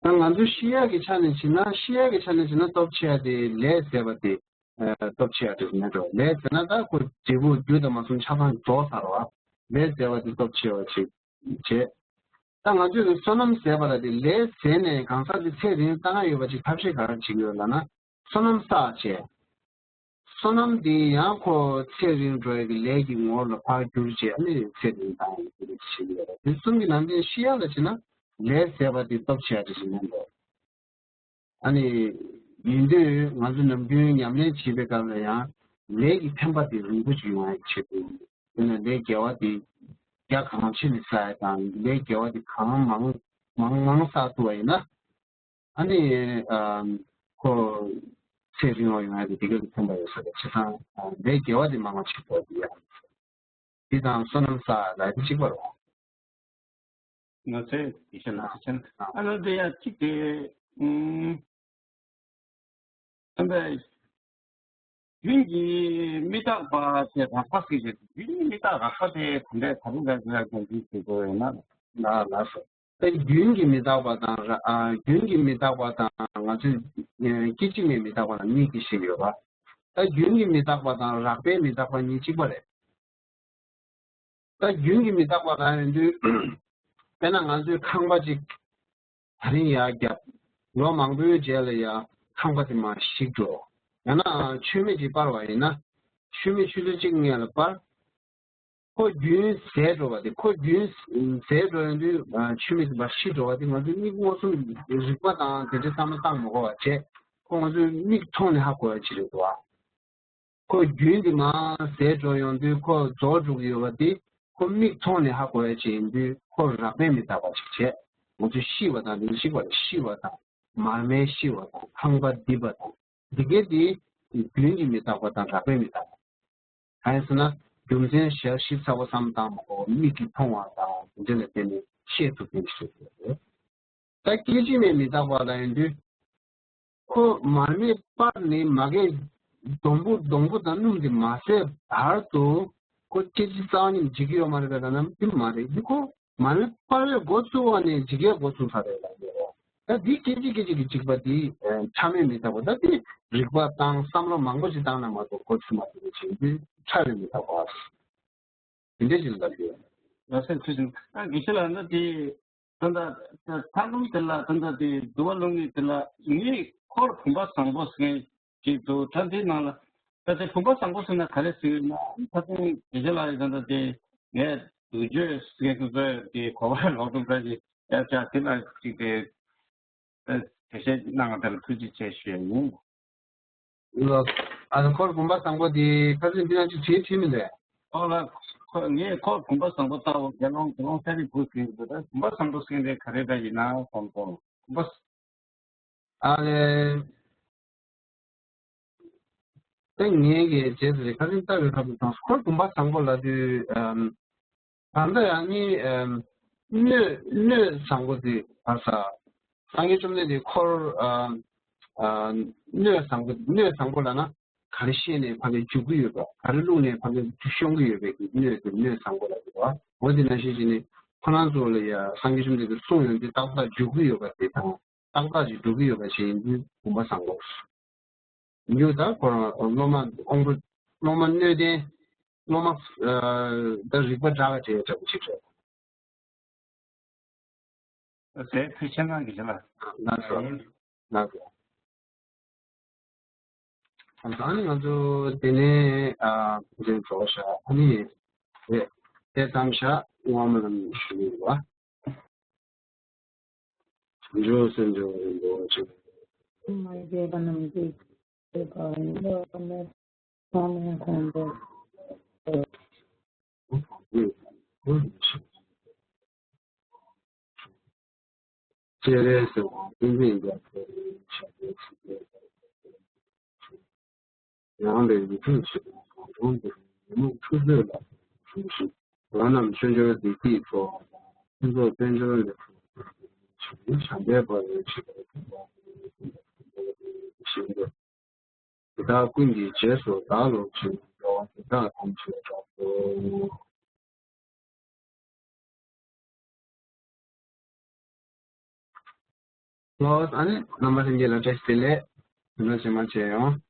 ད་ང་ཚོ་ཤེས་ཡག་གི་ཆ་ནས་བྱས་ན། ཤེས་ཡག་གི་ཆ་ནས་བྱས་ན་སྟོབས་ཆེ་ཡ་དེ་ལས་ཟད་པ་དེ་ཨ་སྟོབས་ཆེ་ཡ་དེ་མེད་འགྲོ། ལས་ཟད་ན་ད་ཁོ་འབྲས་བུ་རྒྱུ་དང་མ་བཟུང་ཆ་ཚང་རྫོགས་ཚར་བ། ལས་ཟད་པ་དེ་སྟོབས་ཆེ་བ་ཅིག་བྱས། ད་ང་ཚོས་ཀྱི་བསོད་ནམས་ཟད་པ་ལ་དེ་ལས་ཟད་ནས་གང་ཟག་དེ་ཚེ་རིང་ལྟ་ག་ཡོད་པ་ཅིག་ཐབས་ཤེས་ག་རེ་བྱེད་ཀྱི་ཡོད་ལབ་ན། བསོད་ནམས་བསགས་བྱས། བསོད་ནམས་དེ་ཡང་ཁོ་ཚེ་རིང་འགྲོ་ཡ་གི་ལས་ཀྱི་ངོ་བོ་ལ་ཕར་བསྒྱུར་བྱས། ཨ་ནི་ཚེ་རིང་བཏང་ཡ་གི་བྱེད་ཀྱི་ཡོད་རེད། དེ་གསུམ་གྱི་ནང་ནས་ཤེས་ཡག་ལ་བྱས་ན་ལས་ཟད་པ་དེ་སྟོབས་ཆེ་བ་དེ་ཞིག་མིན་འགྲོ། ཨ་ནི་ཡིན་དུས་ང་ཚོ་ནམ་རྒྱུན་ཉམས་ལེན་བྱེད་པའི་སྐབས་ལ་ཡང་ལས་ཀྱི་འཕེན་པ་དེ་རིང་པོ་ཞིག་ཡོང་ཡ་ཆེད་དུ། དེ་ནས་ལས་དགེ་བ་དེ་རྒྱ་གང་ཆེ་ནས་བསགས་ཡ་དང་། ལས་དགེ་བ་དེ་གང་མང་མང་མང་བསགས་ཐུབ་པ་ཡིན་ན། ཨ་ནི་ཨ་ཁོ་ཚེ་རིང་བ་ཡོང་ཡ་དེ་དེ་ག་གི་འཕེན་པ་ཡོད་ས་རེད། བྱས་ཙང་ལས་དགེ་བ་དེ་མང་བ་བྱེད་དགོས་ཀྱི་ཡ། དེ་དང་བསོད་ནམས་བསགས་ལ་དེ་གཅིག་པ་རེད། ང་ཚོས་དེ་བཤད་ན་ཅི་ཆེན། ཨ་ནི་དེ་ཡང་གཅིག་དེ། ཨུམ། ཨ་ནི་རྒྱུན་གྱི་མི་རྟག་པ་དེ་རགས་པ་ཟེར་གྱི། རྒྱུན་གྱི་མི་རྟག་རགས་པ་དེ་ག་འདྲ་ག་རེ་འདྲ་འདྲ་འདྲ་འདྲ་ཞིག་དགོས་ཡོད་ན། ལགས་ལགས་སོ། ད་རྒྱུན་གྱི་མི་རྟག་པ་དང་ར་ཨ་རྒྱུན་གྱི་མི་རྟག་པ་དང་། ང་ཚོས་ཨ་སྐད་ཅིག་མའི་མི་རྟག་པ་ལ་གཉིས་ཀྱི་ཞིག་ཡོད་པ། ད་རྒྱུན་གྱི་མི་རྟག་པ་དང་རགས་པའི་མི་རྟག་པ་གཉིས་གཅིག་པ་རེད། ད་རྒྱུན་གྱི་མི་རྟག་པ་གང་ཡིན་དུས། དཔེར་ན་ང་ཚོའི་ཁང་པ་གཅིག་ད་རིང་ཡར་བརྒྱབ། ལོ་མང་པོའི་རྗེས་ལ་ཡ་ཁང་པ་དེ་མར་ཞིག་འགྲོ། ཡང་ན་མཆོད་མེ་གཅིག་སྤར་བ་ཡིན་ན། མཆོད་མེ་ཆུ་ཚོད་གཅིག་སྔོན་ལ་སྤར། ཁོ་རྒྱུན་ཟད་འགྲོ་བ་དེ། ཁོ་རྒྱུན་ཟད་འགྲོ་ཡོང་དུས་མཆོད་མེ་དེ་མར་ཞིག་འགྲོ་བ་དེ་ང་ཚོའི་མིག་མངོན་སུམ་རིག་པ་དང་དེ་འདྲའི་བསམ་བློ་བཏང་མ་དགོས་པ་བྱས། ཁོ་ང་ཚོའི་མིག་མཐོང་ནས་ཧ་གོ་ཡ་ཅིག་རེད་འདུག་ཨ། ཁོ་རྒྱུན་དེ་མར་ཟད་འགྲོ་ཡོང་དུས་ཁོ་རྫོགས་འགྲོ་གི་ཡོད་པ་དེ་ཁོ་མིག་མཐོང་ནས་ཧ་གོ་ཡ་ཅིག་ཡིན་དུས། ཁོ་རགས་པའི་མི་རྟག་པ་ཅིག་བྱས། ང་ཚོས་ཤི་བ་དང་དེ་ཤི་བ་རེད། ཤི་བ་དང་མར་མེ་ཤི་བ་དང་ཁང་པ་རྡིབ་པ་དང་འདི་གས་དེ་རྒྱུན་གྱི་མི་རྟག་པ་དང་རགས་པའི་མི་རྟག་པ། གང་ཡིན་ཟེར་ན་རྒྱུ་མཚན་གཞན་ཞིབ་ཚགས་པོ་བསམ་བློ་བཏང་མ་དགོས་པ། མིག་གིས་མཐོང་བ་དང་དེ་འདྲ་ལ་བརྟེན་ནས་ཤེས་ཐུབ་མཁན་ཞིག་རེད། ད་སྐད་ཅིག་མའི་མི་རྟག་པ་ལ་ཡིན་དུས། ཁོ་མར་མེ་སྤར་ནས་མ་གས་སྡོང་བུ་སྡོང་བུ་དང་སྣུམ་དེ་མ་ཟད་བར་དུ། ཁོ་སྐད་ཅིག་རྩ་བ་ཉིད་འཇིག་གི་ཡོད་མ་རེད་པས་ལབ་ན་དེ་མ་རེད། འདི་ཁོ་མ་ཎི་བག་ཡོད་འགོ་བཙུགས་པ་ནས་འཇིག་ཡས་འགོ་བཙུགས་ས་རེད་ལབ་ཀྱི་ཡོད། ད་འདི་སྐད་ཅིག་སྐད་ཅིག་གི་འཇིག་པ་འདི་ཆ་མེད་མི་ཐག་པ། ད་འདི་རིག་པ་བཏང་བསམ་བློ་མང་པོ་ཞིག་བཏང་ན་མ་གཏོགས་འགོ་ཚུགས་མ་ཐུབ་པ་བྱས་འདི་ཆ་རེད་མི་ཐག་པ། དེ་འདྲ་ཞིག་ལབ་ཀྱི་ཡོད། ལགས་སེ་ཐུགས་རྗེ་ཆེ། ཨ་དགེ་བཤེས་ལགས་ན་དེ། ད་ལྟ་ད་ཐང་ཀུན་དེ་ལ་ད་ལྟ་དེ་འདུལ་བ་ལུང་གཉིས་དེ་ལ་ངས་འཁོར་བུམ་པ་བཟང་པོ་ཟེར་མཁན་ཅིག་འདུག་ད་དེའི་ནང་ལ་ད་དེ་བུམ་པ་བཟང་པོ་ཟེར་ན་ག་རེ་ཟེར་ན། ད་ཐེངས་དགེ་བཤེས་ལགས་ཀྱིས་ད་ལྟ་དེ་ངས་བསྡུས་བརྗོད་ཟེར་མཁན་ཁོ་ཚོས་དེ་གོ་བ་ལོག་འགྲོ་འདྲ་ཞིག་ཡ་ཆ་དེ་ལ་ཅིག་དེ་ད་དེ་བཤད་གནང་བ་དེ་ལ་ཐུགས་རྗེ་ཆེ་ཞུ་ཡ་ཡིན། ལགས། ཨ་ནི་འཁོར་བུམ་པ་བཟང་པོ་དེ་ཁ་སང་འདི་ནང་ཆུ་བྲིས་བྲིས་མི་འདུག་ཨོ་ལགས། ཁོ་ངས་ཁོ་བུམ་པ་བཟང་པོ་ལྟ་བུ་དགེ་སློང་དགེ་སློང་ས་རི་བུ་ཟེར་གྱི་འདུག་ད་བུམ་པ་བཟང་པོ་ཟེར་འདི་ག་རེ་འདྲ་ཡིན་ན་གསུངས་སོང་། བུམ་པ། ཨ་ལས། ད་ངས་ཀྱི་རྗེས་སུ་རེད། ཁ་སང་ལྟ་བའི་སྐབས་སུ་དང་འཁོར་བུམ་པ་བཟང་པོ་ལབ་དུས་ཨམ། ད་ལྟ་ཡང་ནི་ཨམ། སྣོད་སྣོད་བཟང་པོ་དེ་བར་ས། སངས་རྒྱས་བཅོམ་ལྡན་འདས་འཁོར་ཨ་ཨ་སྣོད་བཟང་པོ། སྣོད་བཟང་པོ་ལབ་ན་ག་རེ་བཤད་ནས་ཕ་གིར་འཇུག་གི་ཡོད་པ། ག་རེ་བླུགས་ནས་ཕ་གིར་ཤོང་གི་ཡོད་པའི་གི་སྣོད་དེ་སྣོད་བཟང་པོ་ལབ་ཀྱི་རེད་བ། འོ་དེ་ནང་བཞིན་བྱས་ནས་ཁོ་རང་ཚོ་ལ་ཡ་སངས་རྒྱས་བཅོམ་ལྡན་འདས་གསུངས་ཡོང་དུས་ཏག་ཏག་འཇུག་གི་ཡོད་པ་དེ་དང་། ཏག་ཏག་ཅིག་འགྲོ་གི་ཡོད་པ་ཞིག་ཡིན་དུས་བུམ་པ་བཟང་པོ། མྱུར་དང་ཁོ་རང་སློབ་མ་དབང་པོ། སློབ་མ་སྣོད་ལྡན། སློབ་མ་ཨ་ད་རིག་པ་འདྲ་བ་བྱས་འདྲ་པོ་ཅིག་རེད། ཟེར་ཐུགས་ཆེ་གནང་གི་ཞུ་ལ། ལགས་སོ། ལགས་སོ། ད་ནི་ང་ཚོ་དེ་ནས་ཨ་འདིར་འགྲོ་བཞག་ཨ་ནི་དེ་དེ་ཙམ་བཞག་དབང་མོ་ལ་ཞུ་གི་ཡོད་པ། བྱང་ཆུབ་སེམས་མཆོག་རིན་པོ་ཆེ། མ་སྐྱེས་པ་རྣམས་ཀྱི་སྐྱེ་བ་ཡིན་པ་མེད་པ་མེད་ཁོང་དུ། སྤྱན་རས་གཟིགས་དབང་བསྟན་འཛིན་རྒྱ་མཚོ། ཡང་ལས་ཡུལ་ཁྲིམས་ཆེ་བའི་གང་བྱུང་དུ་ཉོན་མོངས་འཁྲུལ་རྩོད་ལ་བྱུང་ཞིང་། ལོ་རྣམས་ཆོས་འབྱོར་བདེ་སྐྱིད་འཕྲོག་ཕུན་ཚོགས་དཔལ་འབྱོར་ལས་བྱུང་བྱམས་པའི་དཔལ་ཡོན་ཆེ་བའི་ཕུན་ཚོགས་བཞིན་དུ། དེ་དག་ཀུན་གྱི་རྗེས་སུ་བདག་སློབ་ཅིང་འགྲོ་བ་དེ་དག་ཐམས་ཅད་རབ་ཏུ། ལགས། ཨ་ནི་རྣམ་པ་ལྷན་རྒྱས་ལ་བཀྲ་ཤིས་བདེ་ལེགས། ལོ་རྗེས་མ་མཇལ་ཡོང་།